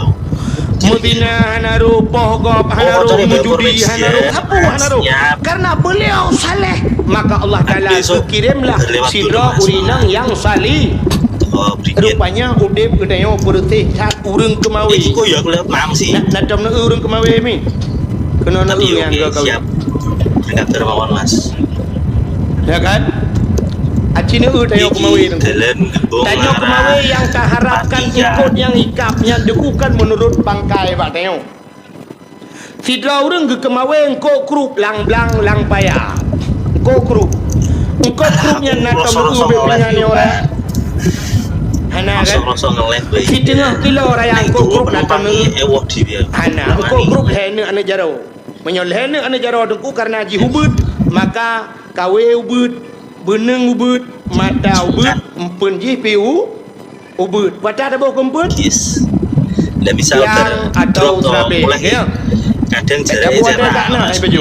Meuzina hana rôh, poh gob hana rôh, meujudi hana rôh, sapeue hana rôh. Karena beliau saleh, maka Allah Taala geukiremlah sidroe ureueng inong nyang saleh. Rupanya udép geutanyoe peureuséh that ureueng keumawe. Na, na tom neu ureueng keumawe mi. Keunoe neu nyang ka kawin. Ya kan? Cina eu tanyoe keumawe teungku. Tanyoe keumawe nyang taharapkan eungkôt nyang ikab nyan teungku kan meunurot pangkai bak tanyoe. Sidroe ureuëng geukeumawe eungkôt krup lam blang lam paya. Eungkôt krup. Eungkôt krup nyan na tom eu bek pingan nyoe. Hana kan? Siteungoh kilo raya eungkôt krup na tom eu. Hana. Eungkôt krup lhèe neuk aneuk jaroe. Meunyoe lhèe neuk aneuk jaroe teungku karena jih ubeuet, maka kawé ubeuet, beuneueng ubeuet, mata ubeuet, empeuen jih pi u-, ubeuet. Watèe taboh keu empeuen? Yes. Dah misal nyang atau serabeh, ya. Kadang tak jarak buat tak nak, hai baju.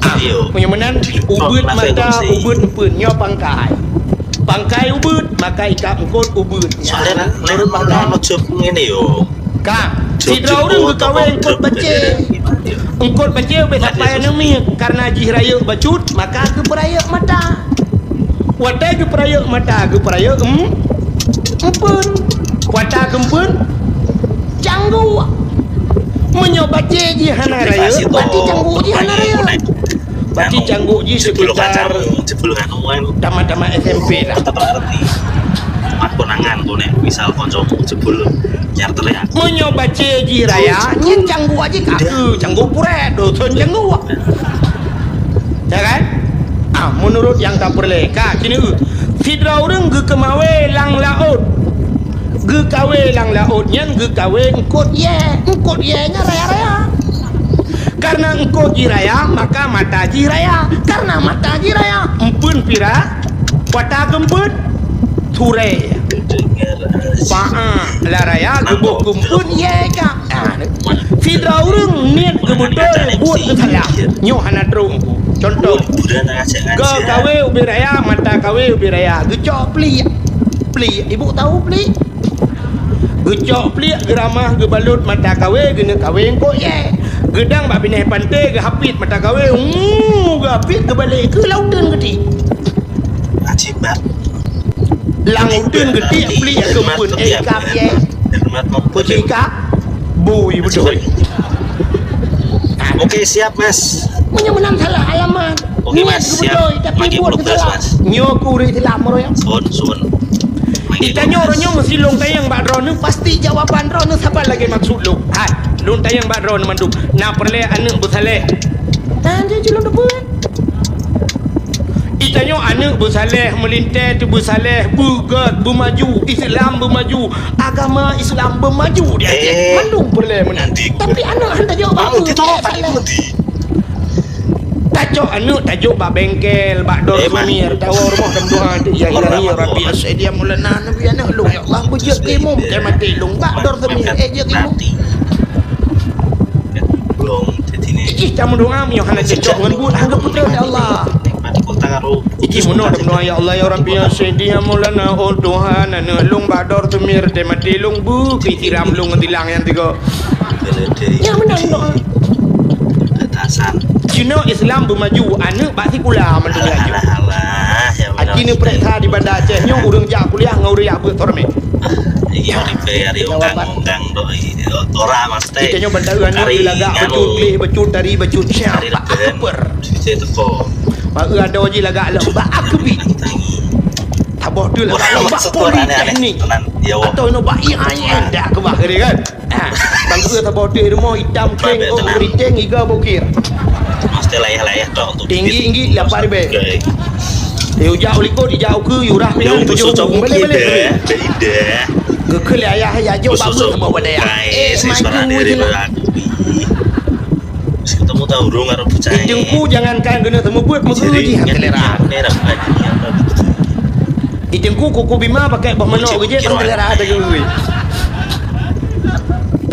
Ah, meunyoe meunan, ubeuet mata, ubeuet empeuen, nyoe pangkai. Pangkai ubeuet, maka ikab eungkôt ubeuet. Soalnya nak, nak, nak, nak, nak, ngene yo. Ka, sidroe ureuëng geukawé eungkôt bacé. Eungkôt bacé ubé sapai aneuk miet, karena jih rayeuk bacut, maka geupeurayeuk mata. Watèe geupeurayeuk mata, geupeurayeuk em-, empeuen. Watèe geumpeuen, cangguek. Meunyoe bacé jih hana rayeuk, berarti cangguek jih hana rayeuk. Berarti cangguek jih sekitar tamat-tamat S M P lah. Aku nangan tu nek, misal konco sepuluh nyar teriak. Meunyoe bacé jih raya, nyan cangguek jih kaki, cangguek purèt, dosen cangguek. Ya kan? Ah, meunurot nyang tapeureulèe ka kini, sidroe ureuëng geukeumawe lam laôt. Geukawé lam laôt nyan geukawé eungkôt yèe. Eungkôt yèe nyan raya-raya. Karena eungkôt jih raya, maka mata jih raya. Karena mata jih raya, empeuen pira, watèe geumpeuen, surèe. Paa la raya geuboh keu empeuen yèe ka. Ah, sidroe ureuëng niet geubeutôi buet geusalah. Nyoe hana trok. Contoh, geukawé ubé raya, mata kawé ubé raya, geucok pliek. Pliek, ibu tahu pliek? Geucok pliek, geuramah, geubalot mata kawé, geuneuk kawé eungkôt yèe. Geudang bak binéh panté, geuhapit mata kawé, uu, geuhapit, geubalek keu lam uteuen geutik. Ajibat. Lam uteuen geutik, pliek keu empeuen, eh, ikab yèe. Peue ikab? Bui beutôi. Oke, siap, Mas. Meunyoe meunan salah alamat. Oke, Mas, siap. Niet geubeutôi, tapi buet geusalah. Nyoe keu ureuëng Islam meureueng. Sun, sun. Itanyoe uroe nyoe meusi lôn tanyong bak droeneuh, pasti jawaban droeneuh saban lagèe maksud lôn. Hai, lôn tanyong bak droeneuh mandum. Na peureulèe aneuk beusaleh? Tan jih lôn teupeue. Itanyoe aneuk beusaleh, meulintèe teubeusaleh, beugèt, beumaju, Islam beumaju, agama Islam beumaju di Aceh. Eh, mandum peureulèe meunan. Tapi aneuk han tajok bak ureueng saleh. Tacok aneuk tajok bak bengkel, bak dor sumir, tawoe rumoh dan doa, ya Ilahi, ya Rabbi, As-Sayyidi, ya Maulana, Nabi aneuk lôn, ya Allah, beujeuet keu imum, keu maté lôn, bak dor sumir, eh, jeuet keu imum. Ijih tameudoa meunyoe hana cocok ngon buet, hana geupeutreun, ya Allah. Ijih meunoe tameudoa, ya Allah, ya Rabbi, ya Sayyidi, ya Maulana, oh Tuhan, aneuk lôn bak dor sumir, teuh maté lôn, beu keu siram lôn ngon silang nyang tiga. Nyang meunan doa. Atasan. Cina Islam beumaju, aneuk bak sikula mandum laju. Alah, alah, ya Allah. Aji neupeuriksa di Banda Aceh nyoe, ureueng jak kuliah ngon ureueng jak beuet horeumet. Iya, di pe, ari undang-undang doi. Tora mastai. Kita nyoe Banda Aceh nyoe lagak bacut, gleh bacut, tari bacut, siap bak akper. Sisi teko. Bak eu adoe jih lagak lom bak akebit. Saboh tu lagak lom bak politeknik. Atau nyoe bak I A I N dak keubah tadi kan. Ha, bangkeue saboh teuk rumoh itam kreng, oh, keriting, iga bukir. Mesti layah-layah tok untuk tinggi-tinggi lapar be. Yujak ulikot, dijak ukeue, yurah pinang, tujoh umu, bele-bele. Geukheun lé ayah, ya jok babu sama pada ya. Eh, maju weh lah. Mesti ketemu tahu dong, arah percaya. Di Teungku jangankan kena temu buat, meugeujih selera. Di Teungku kuku bima pakai boh manok geujek, selera ada geuyue.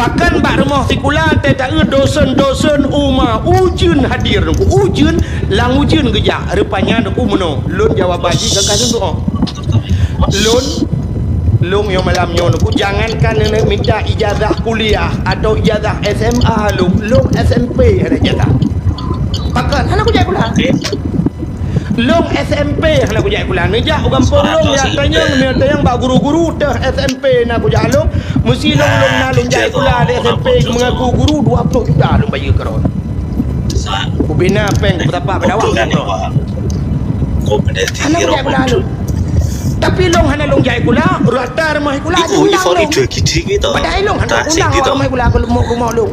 Pakan bak rumoh sikula teuh taeu dosen-dosen uma ujeuen hadir, ujeuen lam ujeuen geujak. Rupanya Teungku meunoe, lôn jawab baji gagah lôn doa. Lôn, lôn nyoe malam nyoe Teungku, jangankan nenek minta ijazah kuliah atau ijazah S M A lôn, lôn S M P hana ijazah. Pakan hana kujak sikula. Lôn S M P hana kujak sikula. Neujak u gampông lôn, jak tanyong, neutanyong bak guru-guru teuh S M P na kujak lôn. Meusi lôn, lôn na lôn jak sikula di S M P, mengaku guru dua puluh juta lôn bayeue keudroe. Kubina péng, kusapat bak dakwah keudroe. Hana kujak sikula lôn. Tapi lôn hana lôn jak sikula, rata rumoh sikula diundang lôn. Padahai lôn hana undang awak rumoh sikula keu rumoh lôn.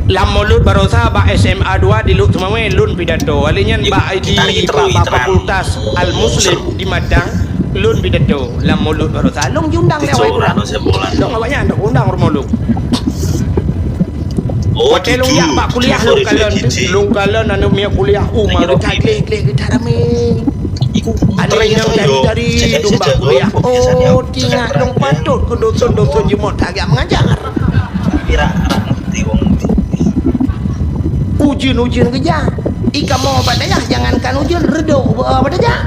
Lam Mulod barosa bak S M A dua di Lhokseumawe lôn pidato. Kali nyan bak, di, bak, bak Fakultas Al-Muslim di Madang lôn pidato. Lam Mulod barosa lôn jiundang lé awak sikula. Lôn awak nyan undang rumoh lôn. Watèe lôn jak bak kuliah lôn kalon, lôn kalon aneuk miet kuliah, uma geutak gleh-gleh geutak ramé. Aneuk inong tari-tari dum bak kuliah. Oh, teuingat lôn patot keu doson-doson jimeuet that geujak meungajar. Ujeuen-ujeuen geujak. I kamoe bak dayah jangankan ujeuen, reudôk bak dayah.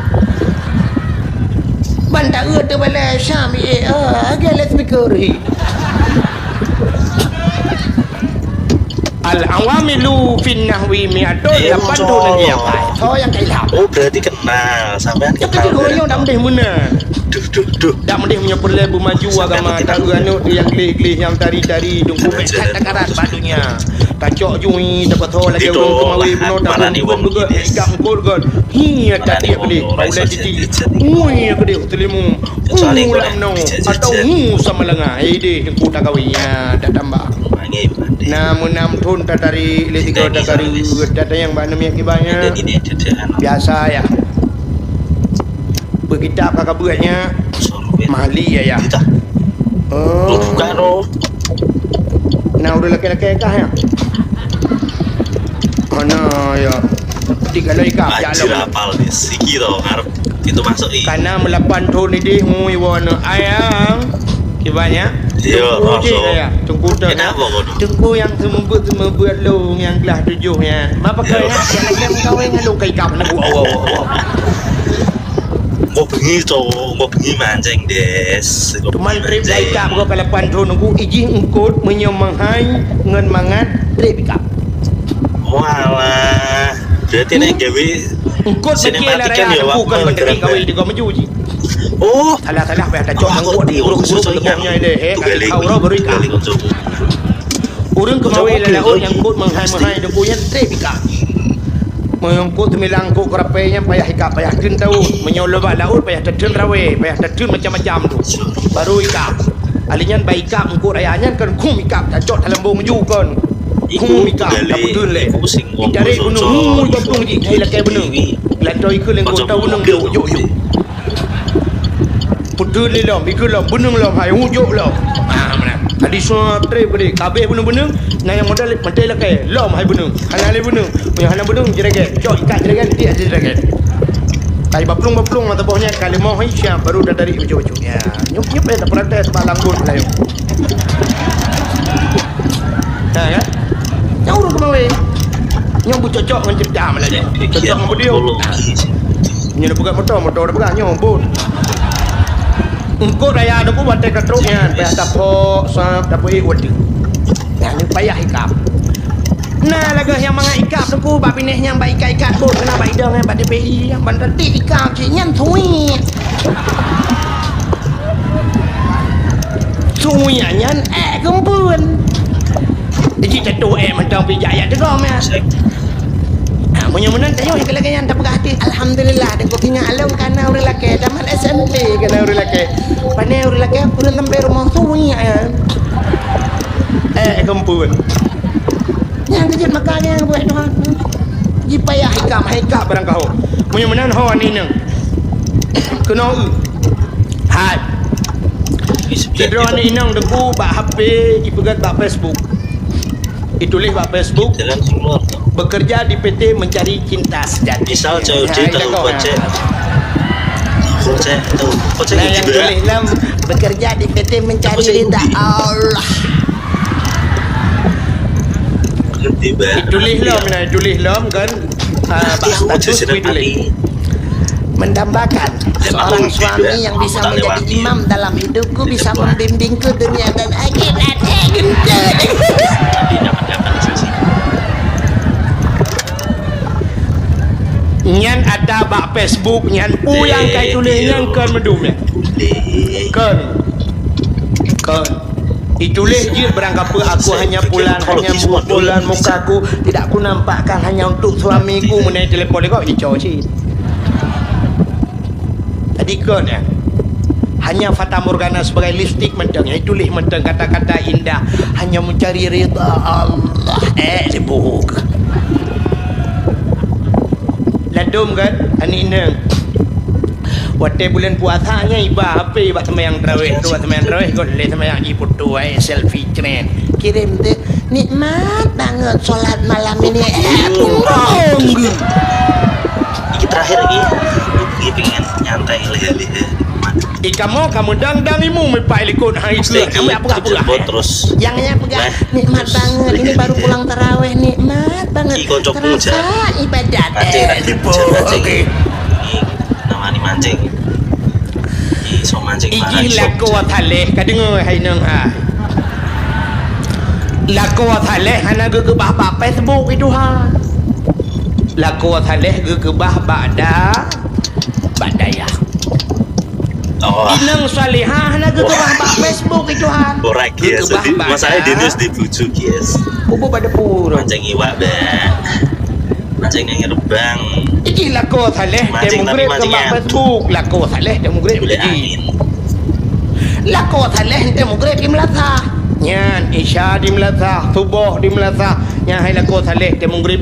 Ban taeu teubalai Syam, eh, eh, lagèe loudspeaker hi. Al-awamilu fin nahwi mi'atun, lapan thôn lagi nyang pai. Oh, nyang ka ilham. Oh, berarti kenal. Sampean kenal. Nyang keuneuk nyoe dak meudeh meunan. Duh, duh, duh. Dak meudeh meunyoe peureulèe beumaju agama, taeu aneuk nyang gleh-gleh, nyang tari-tari, dum kupék that takarat bak donya. Tacok jui, tapasoe lagèe ureueng Keumawe bunoe, tapeugöt beugöt, ikab eungkôt göt. Hi, tatiek keudeh, bak ulèe titi. Ui, keudeh, teulimu. Ui, lam noe. Atau ngu sama lenga. Eh, deh, teungku takawi. Ya, dak tambah. Na meunan thôn tatari, lé tiga tatari, tatanyong bak aneuk miet kiban nyan. Biasa, ya. Beukitab ka kabeuet nyan. Mahli, ya, ya. Oh. Na ureueng lakèe-lakèe kah, ya? Hana, ya. Tiga loi kah, ya, lom. Anjir, apal ni. Sigi tau, ngarep pintu masuk ni. Kana meulapan thôn idéh, mu iwoe aneuk ayang. Kiban nyan? Iya, Teungku langsung. Jih, ya. Teungku tu. Kenapa kau tu? Teungku nyang seumeubeuet-seumeubeuet lôn nyang glah tujoh nyan. Mapa kau ingat? Iya. Nyang lagèe meukawen ngon lôn ka ikab aneuk buet. Awak, awak, awak. Gobnyan tu, gobnyan mancing, Des. Teuma trép ka ikab gob ka lapan thôn nunggu, ijih eungkôt meunyoe meuhai ngon mangat trép ikab. Walah, berarti nak gawe sinematik kan ya, Wak? Eungkôt mikir lah raya, bukan berarti gawe di gomaju ji. Oh. Salah-salah payah tacok nangkuk di uruk-uruk lebongnya deh, eh. Kali kau roh baru ikab. Ureueng Keumawe lam laôt nyang eungkôt meuhai-meuhai deungon nyan trép ikab. Meunyoe eungkôt teumilang eungkôt keurapée nyan payah ikab, payah theun tawök. Meunyoe lôn bak laôt payah tatheun rawée, payah tatheun macam-macam tu. Baru ikab. Ali nyan bak ikab eungkôt raya nyan kon khum ikab, tacok dalam bông ju kon. Khum ikab, tapeutheun lé. Itarek beuneueng, ui, bapung jih, hai lakée beuneueng. Lantoe ikheun lé eungkôt, tau beuneueng, yuk, yuk, yuk. Peuteun lé lom, ikeu lom, beuneueng lom hai, ujok lom. Ha, meunan. Tadi soe trép geude, kabeh beuneueng-beuneueng, na nyang modal maté lakée, lom hai beuneueng. Hana lé beuneueng, meunyoe hana beuneueng, jeureget. Cok ikat jeureget, tiek jeureget. Kai baplueng-baplueng mata boh nyan, ka leumoh hai siap, baru dah tarik baju-baju. Ya, nyup-nyup eh, tak protes, bak langgut lah, yuk. Ha, kan? Nyang ureueng Keumawe. Nyang beucocok ngon cerita malah nyoe. Cocok ngon video. Ha. Nyoe peugah moto, moto dah peugah nyoe, bot. Eungkôt raya Teungku batée ka trok nyan, payah tapok, sab, tapeuék watée. Nyan payah ikab. Nah, lagèe nyang mangat ikab Teungku, bak binéh nyang bak ikat-ikat bot, keunan bak idong nyan, bak T P I, nyang ban teutiek ikab cit nyan suiek. Suiek nyan ék geumpeuen. Jih jatuh ék mantong pih jak yak teugom nyan. Ha, meunyoe meunan tanyoe nyang lagèe nyan tapeugah até, alhamdulillah, Teungku ingat lôn kana ureueng lakée, tamat S M P kana ureueng lakée. Pane ureueng lakée, ureueng sampai rumoh suiek nyan. Ék geumpeuen. Nyang keujeuet maka nyang buet Tuhan. Jipayah ikab, hai ikab barang kaho. Meunyoe meunan ho aneuk inong. Keunoe eu. Hai. Sidroe aneuk inong Teungku bak H P jipeugét bak Facebook. Ituléh bak Facebook, "Bekerja di P T mencari cinta sejati." Misal, cok, hai, cok, cok, cok. Kocek tu, kocek. Nah, nyang tuléh lom, "Bekerja di P T mencari ridha Allah." Ngerti, bah. Tuléh lom, nah, tuléh lom kan. Ah, bak status ku tuléh. Mendambakan seorang suami yang bisa menjadi imam dalam hidupku, bisa membimbingku dunia dan akhirat. Eh, genteng. Nyan ata bak Facebook nyan, peue nyang ka tuléh nyan kon meudum nyan. Kon. Kon. Ituléh jeuet barang kapeue aku hanya pulan, hanya bulan mukaku tidak kunampakkan hanya untuk suamiku. Meunai telepon lé gob, ico cit. Tadi kon, eh, hanya fatamorgana sebagai lipstik mantong, eh, tuléh mantong kata-kata indah, hanya mencari ridha Allah. Eh, dibuka. Ladom kan, aneuk inong. Watèe buleuen puasa nyan iba H P bak seumayang tarawih tu, bak seumayang tarawih kon lé seumayang jiputu ai selfie cret. Kirim tu, "Nikmat banget sholat malam ini." Eh, bengong. Ini terakhir lagi. Ini pengen nyantai lé-lé. Ih, kamoe, kamoe dang-dang imu mipai likot. Ha, itu. Stay tune, kami peugah-peugah, jemput eh. Terus. Yang hanya peugah, eh, "Nikmat banget, ini baru pulang taraweh, nikmat banget. Ih, kocok terasa ibadat." Mancing, eh, mancing, mancing. Oke. Ini nama ni mancing. Ini so mancing. Iki lakoe saleh, ka deungoe hai nong ha. Lakoe saleh hana geukeubah bak Facebook itu ha. Lakoe saleh geukeubah bak da-, bak dayah. Oh. Inong salihah hana geukeubah bak Facebook itu ha. Orang kias. Geukeubah tadi, bak masalah da-, di news di bucu kias. Ubu pada pura. Mancing iwak be. Mancing ngon reubang. Iki lakoe saleh teuh mugreb keu bak Facebook. Lakoe saleh teuh mugreb di angin. Lakoe saleh teuh mugreb di meulasah. Nyan isya di meulasah, suboh di meulasah. Nyan hai lakoe saleh teuh mugreb.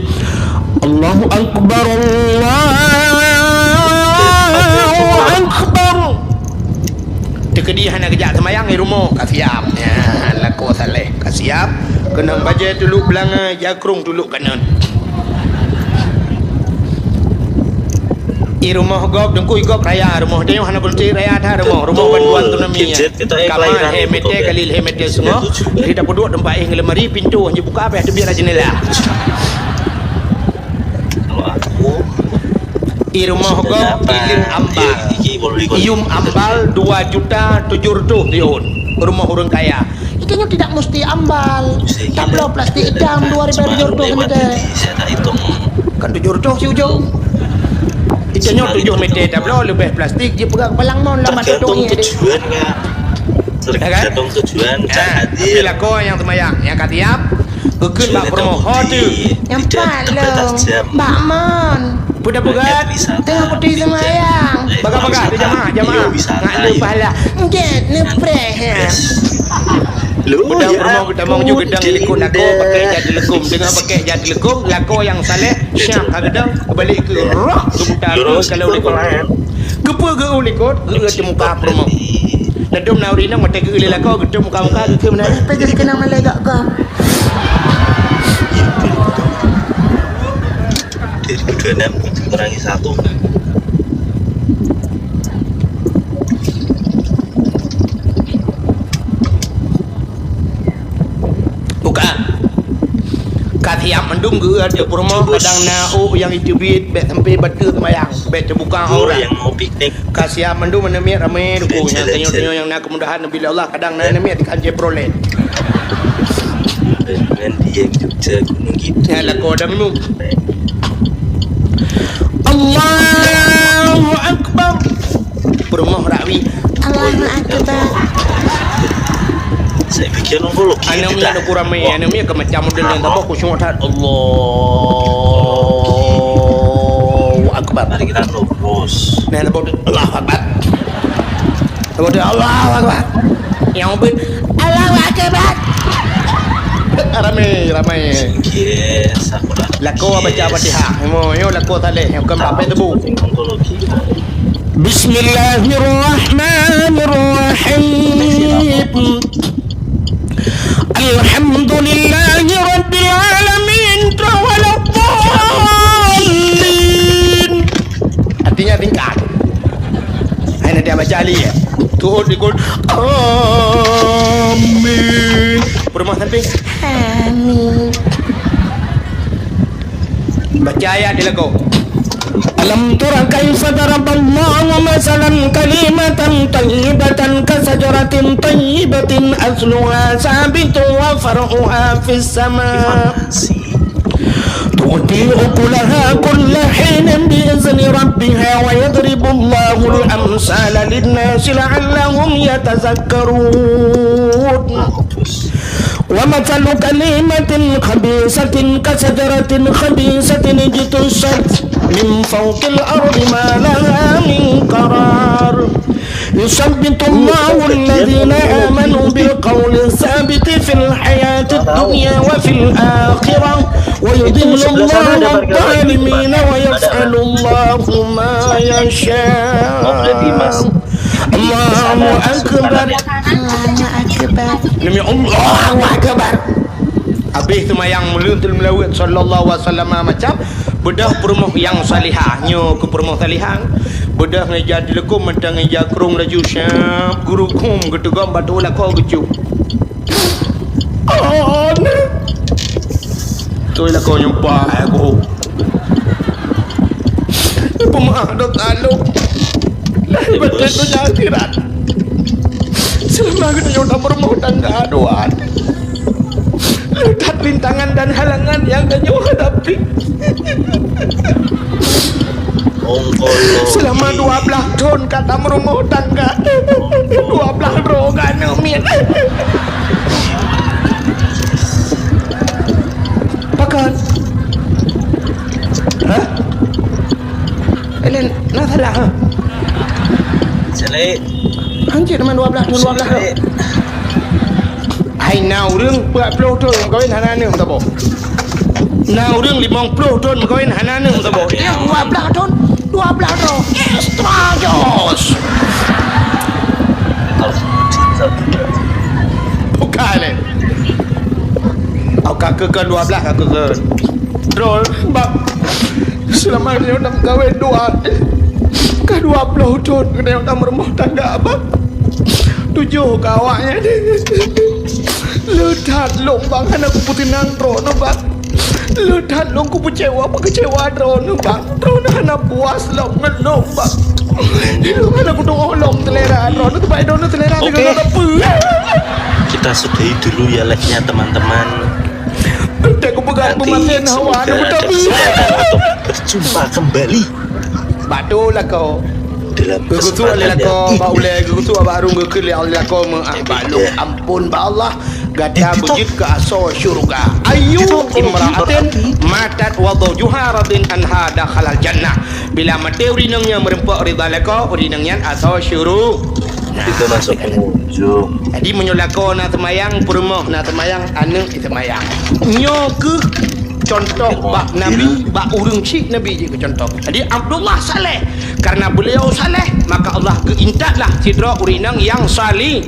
Allahu Akbar, Allahu Akbar. Teukeudi hana geujak seumayang di rumoh ka siap. Nyan lakoe saleh ka siap. Keunong bajèe tuluk beulangai, jakrong tuluk kanan. I rumoh gob, deungkui gob raya rumoh. Tanyoe hana beureuti raya that rumoh. Rumoh bantuan tsunami. Kamar lhèe meter kali lhèe meter seungoh. Jadi tapeuduek teumpat éh ngon lemari, pintoe hana jibuka, abéh teubiet lam jeundela. I rumoh gob, ileung ambal. Yum ambal dua juta tujuh ratus siôn. Rumoh ureueng kaya. Itu nyoe tidak mesti ambal. Tabloe plastik itam dua ribu tujuh ratus meter. Kan tujuh ratus si ujong. Itu nyoe tujuh meter tabloe leubeh plastik jipeugah keupalang mon lam batu. Tergantung tujuan kan? Ya kan? Tergantung tujuan. Nah, tapi lakoe nyang seumayang, nyang ka siap, geukheun bak peurumoh ho teuh. Nyang pat lom, bak mon. Peue tapeugah? Teungoh putih seumayang. Bagah-bagah, jamaah, jamaah. Ngak lôn pahala. Enggak, neupreh, ya. Peue tapeugah, peurumoh geutamong ju geudong di likot lakoe, pakai jak teuleukôm. Teungoh pakai jak teuleukôm, lakoe nyang saleh, syah ka geudong, keubalek keu roh, geubuta keu kalau likot. Keupeue geu likot, geu teuh muka peurumoh. Ladom na ureueng inong watèe geu lé lakoe, geu teuh muka-muka, geu teuh meunan. Apa jadi kenang malaikat kau? Dua enam kurangi satu. Bukan. Ka siap mandum geuh di peurumoh, kadang na ôk nyang jiteubiet, bèk sampai bateue seumayang, bèk teubuka aurat. Ka siap mandum aneuk miet ramé, dukung nyang tanyoe-tanyoe nyang na keumudahan neubri lé Allah, kadang na aneuk miet ikan Chevrolet. Nyan lakoe dang nyoe. Allahu Akbar. Peurumoh rakwi. Allahu Akbar. Saya pikir nunggu lagi. Aneuk miet nunggu ramé, aneuk miet keu macam model nyang saboh khusyuk that. Allahu Akbar. Mari kita lurus. Nah, Allahu Akbar. Allahu Akbar. Nyang ubit, "Allahu Akbar." Ramai, ramai. Yes, aku dah. Lakoe baca Fatihah. Mo, yo lakoe saleh, nyang kon bak tebu. Bismillahirrahmanirrahim. Alhamdulillahi rabbil alamin. Waladdallin. Artinya singkat. Hai, nanti abang cari, ya. Tuhut ikut. Amin. Peurumoh samping. Amin. Baca ayat di lagu. Alam tara kaifa daraballahu masalan kalimatan thayyibatan kasajaratin thayyibatin asluha sabitun wa far'uha fis sama. Tu'ti ukulaha kulla hinin bi بإذن ربها ويضرب الله الأمثال للناس لعلهم يتذكرون. ومثل كلمة خبيثة كشجرة خبيثة اجتثت من فوق الأرض ما لها من قرار. يثبت الله الذين آمنوا بالقول الثابت في الحياة الدنيا وفي الآخرة ويضل الله الظالمين ويفعل الله ما يشاء. Allahu Akbar. Allahu Akbar. Demi Allahu Akbar. Habéh seumayang meuleuet, meuleuet sallallahu alaihi wasallam macam beudôh peurumoh nyang salihah. Nyoe keu peurumoh salihah. Beudôh ngon ija dileukom mantong ngon ija krông laju siap guru khum geuteugom bak lakoe geucok. Oh, nah. Toi lakoe nyumpah aku. Peumaaf dosa lôn. Lahé batin donya akhirat. Seulama geutanyoe na peurumoh tangga dua. Le that rintangan dan halangan nyang tanyoe hadapi. Seulama dua blaih thon ka tameurumoh tangga. Dua blaih droe ka aneuk miet. Pakon? Hah? Elen, na salah, ha? Selik. Anjir, teman dua blaih, dua blaih. Selik. Hai, na ureueng empat puluh thon meukawen hana aneuk meusaboh. Na ureueng limong puluh thon meukawen hana aneuk meusaboh. Dia dua blaih thon, dua blaih thon. Extra jos. Bukan, eh. Au ka keukeuen dua blaih, ka keukeuen. Droe, bang. Seulama nyoe na meukawen dua. Ka dua ploh thon keuneuk na meurumoh tangga, bang. Tujoh ka awaknyan. Le that lôn, bang, hana kupeuteunang droeneuh, bang. Le that lôn kupeucewa, peukeucewa droeneuh, bang. Droeneuh hana puas lom ngon lôn, bang. Lôn hana kutu'oh lom seulera droeneuh, sabab droeneuh seulera sigoe sapeue. Kita sudahi dulu ya live-nya, teman-teman. Nanti semoga ada kesempatan untuk berjumpa kembali. Bak tu lakoe. Dalam kesempatan yang indah. Geugeusuak lé lakoe bak ulèe, geugeusuak bak arung, geukheun lé lakoe meu'ah bak lôn, ampôn bak Allah. Gata beujeuet keu asoe syeuruga. Ayyu imra'atin matat wa zawjuha radin anha dakhalal jannah. Bila maté ureueng inong nyang meureumpok ridha lakoe, ureueng inong nyan asoe syeuruga. Nah, itu masuk pengunjung. Jadi, meunyoe lakoe na seumayang, peurumoh na seumayang, aneuk seumayang. Nyoe keuh contoh bak Nabi, bak ureueng chik Nabi jeuet keu contoh. Jadi, Abdullah saleh. Karena beliau saleh, maka Allah geuintatlah sidroe ureueng inong nyang saleh.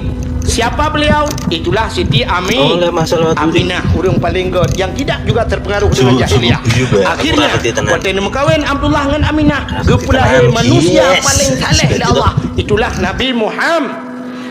Siapa beliau? Itulah Siti Ami-, Aminah, ureueng paleng göt, yang tidak juga terpengaruh dengan jahiliyah. Akhirnya, watèe neumeukawen Abdullah ngon Aminah, geupeulahé manusia paleng saleh lé Allah. Itulah Nabi Muham-,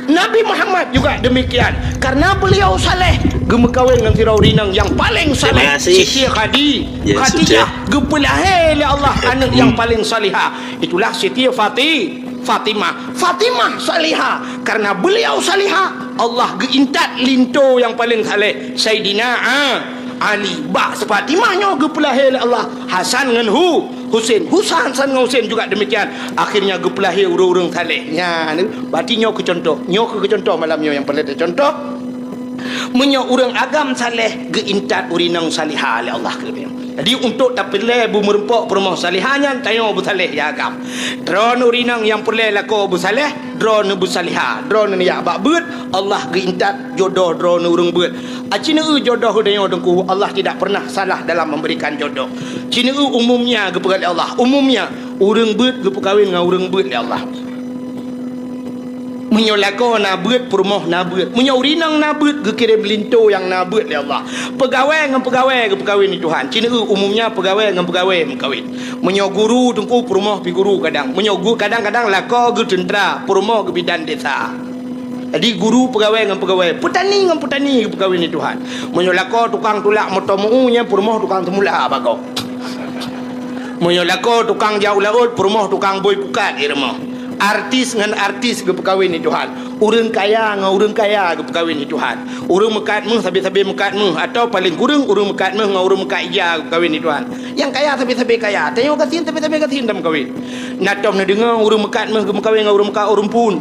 Nabi Muhammad juga demikian. Karena beliau saleh, geumeukawen ngon sidroe ureueng inong nyang paleng saleh, Siti Khadi-, Khadijah, geupeulahé lé Allah aneuk nyang paleng salihah. Itulah Siti Fati-, Fatimah. Fatimah salihah. Karena beliau salihah, Allah geuintat linto nyang paleng saleh, Saidina A-, Ali. Bak Fatimah nyoe geupeulahé lé Allah Hasan ngon Hu-, Husen. Husa-, Hasan ngon Husen juga demikian. Akhirnya geupeulahé ureueng-ureueng saleh. Nyan, berarti nyoe keu contoh. Nyoe keu contoh malam nyoe nyang peureulèe teucontoh. Meunyoe ureueng agam saleh, geuintat ureueng inong salihah lé Allah keu nyoe. Jadi, untuk tapeureulèe beumeureumpok peurumoh salihah nyan, tanyoe beusaleh nyang agam. Droeneuh ureueng inong nyang peureulèe lakoe beusaleh, droeneuh beusalihah, droeneuh jak bak beuet, Allah geuintat jodoh droeneuh ureueng beuet. Aci neueu jodoh geutanyoe Teungku, Allah tidak pernah salah dalam memberikan jodoh. Ci neueu umumnya geupeugah lé Allah, umumnya ureueng beuet geupeukawen ngon ureueng beuet lé Allah. Meunyoe lakoe na beuet, peurumoh na beuet. Meunyoe ureueng inong na beuet, geukirém linto nyang na beuet lé Allah. Peugawée ngon peugawée geupeukawen lé Tuhan. Ci neueu umumnya peugawée ngon peugawée meukawen. Meunyoe guru Teungku, peurumoh pi guru kadang. Meunyoe gu-, kadang-kadang lakoe geuteuntra, peurumoh geubidan desa. Jadi guru peugawée ngon peugawée, peutani ngon peutani geupeukawen lé Tuhan. Meunyoe lakoe tukang tulak moto meu-u, nyan peurumoh tukang seumula bak gob. Meunyoe lakoe tukang jak u laôt, peurumoh tukang bôi pukat di rumoh. Artis ngon artis geupeukawen lé Tuhan. Ureuëng kaya ngon ureuëng kaya geupeukawen di Tuhan. Ureuëng meukat méuh sabe-sabe meukat méuh, atawa paleng kureueng ureuëng meukat méuh ngon ureuëng meukat ija geupeukawen di Tuhan. Nyang kaya sabe-sabe kaya, tanyoe gasien sabe-sabe gasien tameukawen. Na tom neudeungoe ureuëng meukat méuh geumeukawen ngon ureuëng meukat ureuëng phon.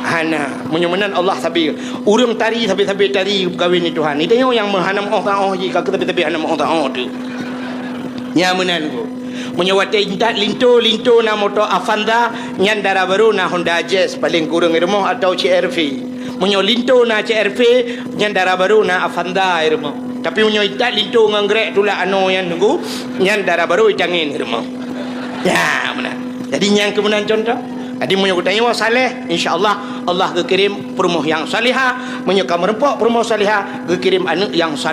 Hana, meunyoe meunan Allah sabe. Ureuëng tari sabe-sabe tari geupeukawen di Tuhan. Di tanyoe nyang meuhana meuoh saoh jih, ka keu sabe-sabe hana meuoh saoh teuh. Nya meunan ko. Meunyoe watée intat linto, linto na moto Avanza, nyan dara barô na Honda Jazz, paleng kureueng rumoh, atawa C R V. Meunyoe linto na C R V, nyan dara barô na Avanza rumoh. Tapi meunyoe intat linto ngon grek tulak anoe nyan nunggu, nyan dara barô itangen rumoh. Ya, meunan. Jadi nyang keu meunan contoh. Jadi meunyoe geutanyoe saleh, insya Allah Allah geukirém peurumoh nyang salihah. Meunyoe ka meureumpok peurumoh salihah, geukirém aneuëk nyang saleh.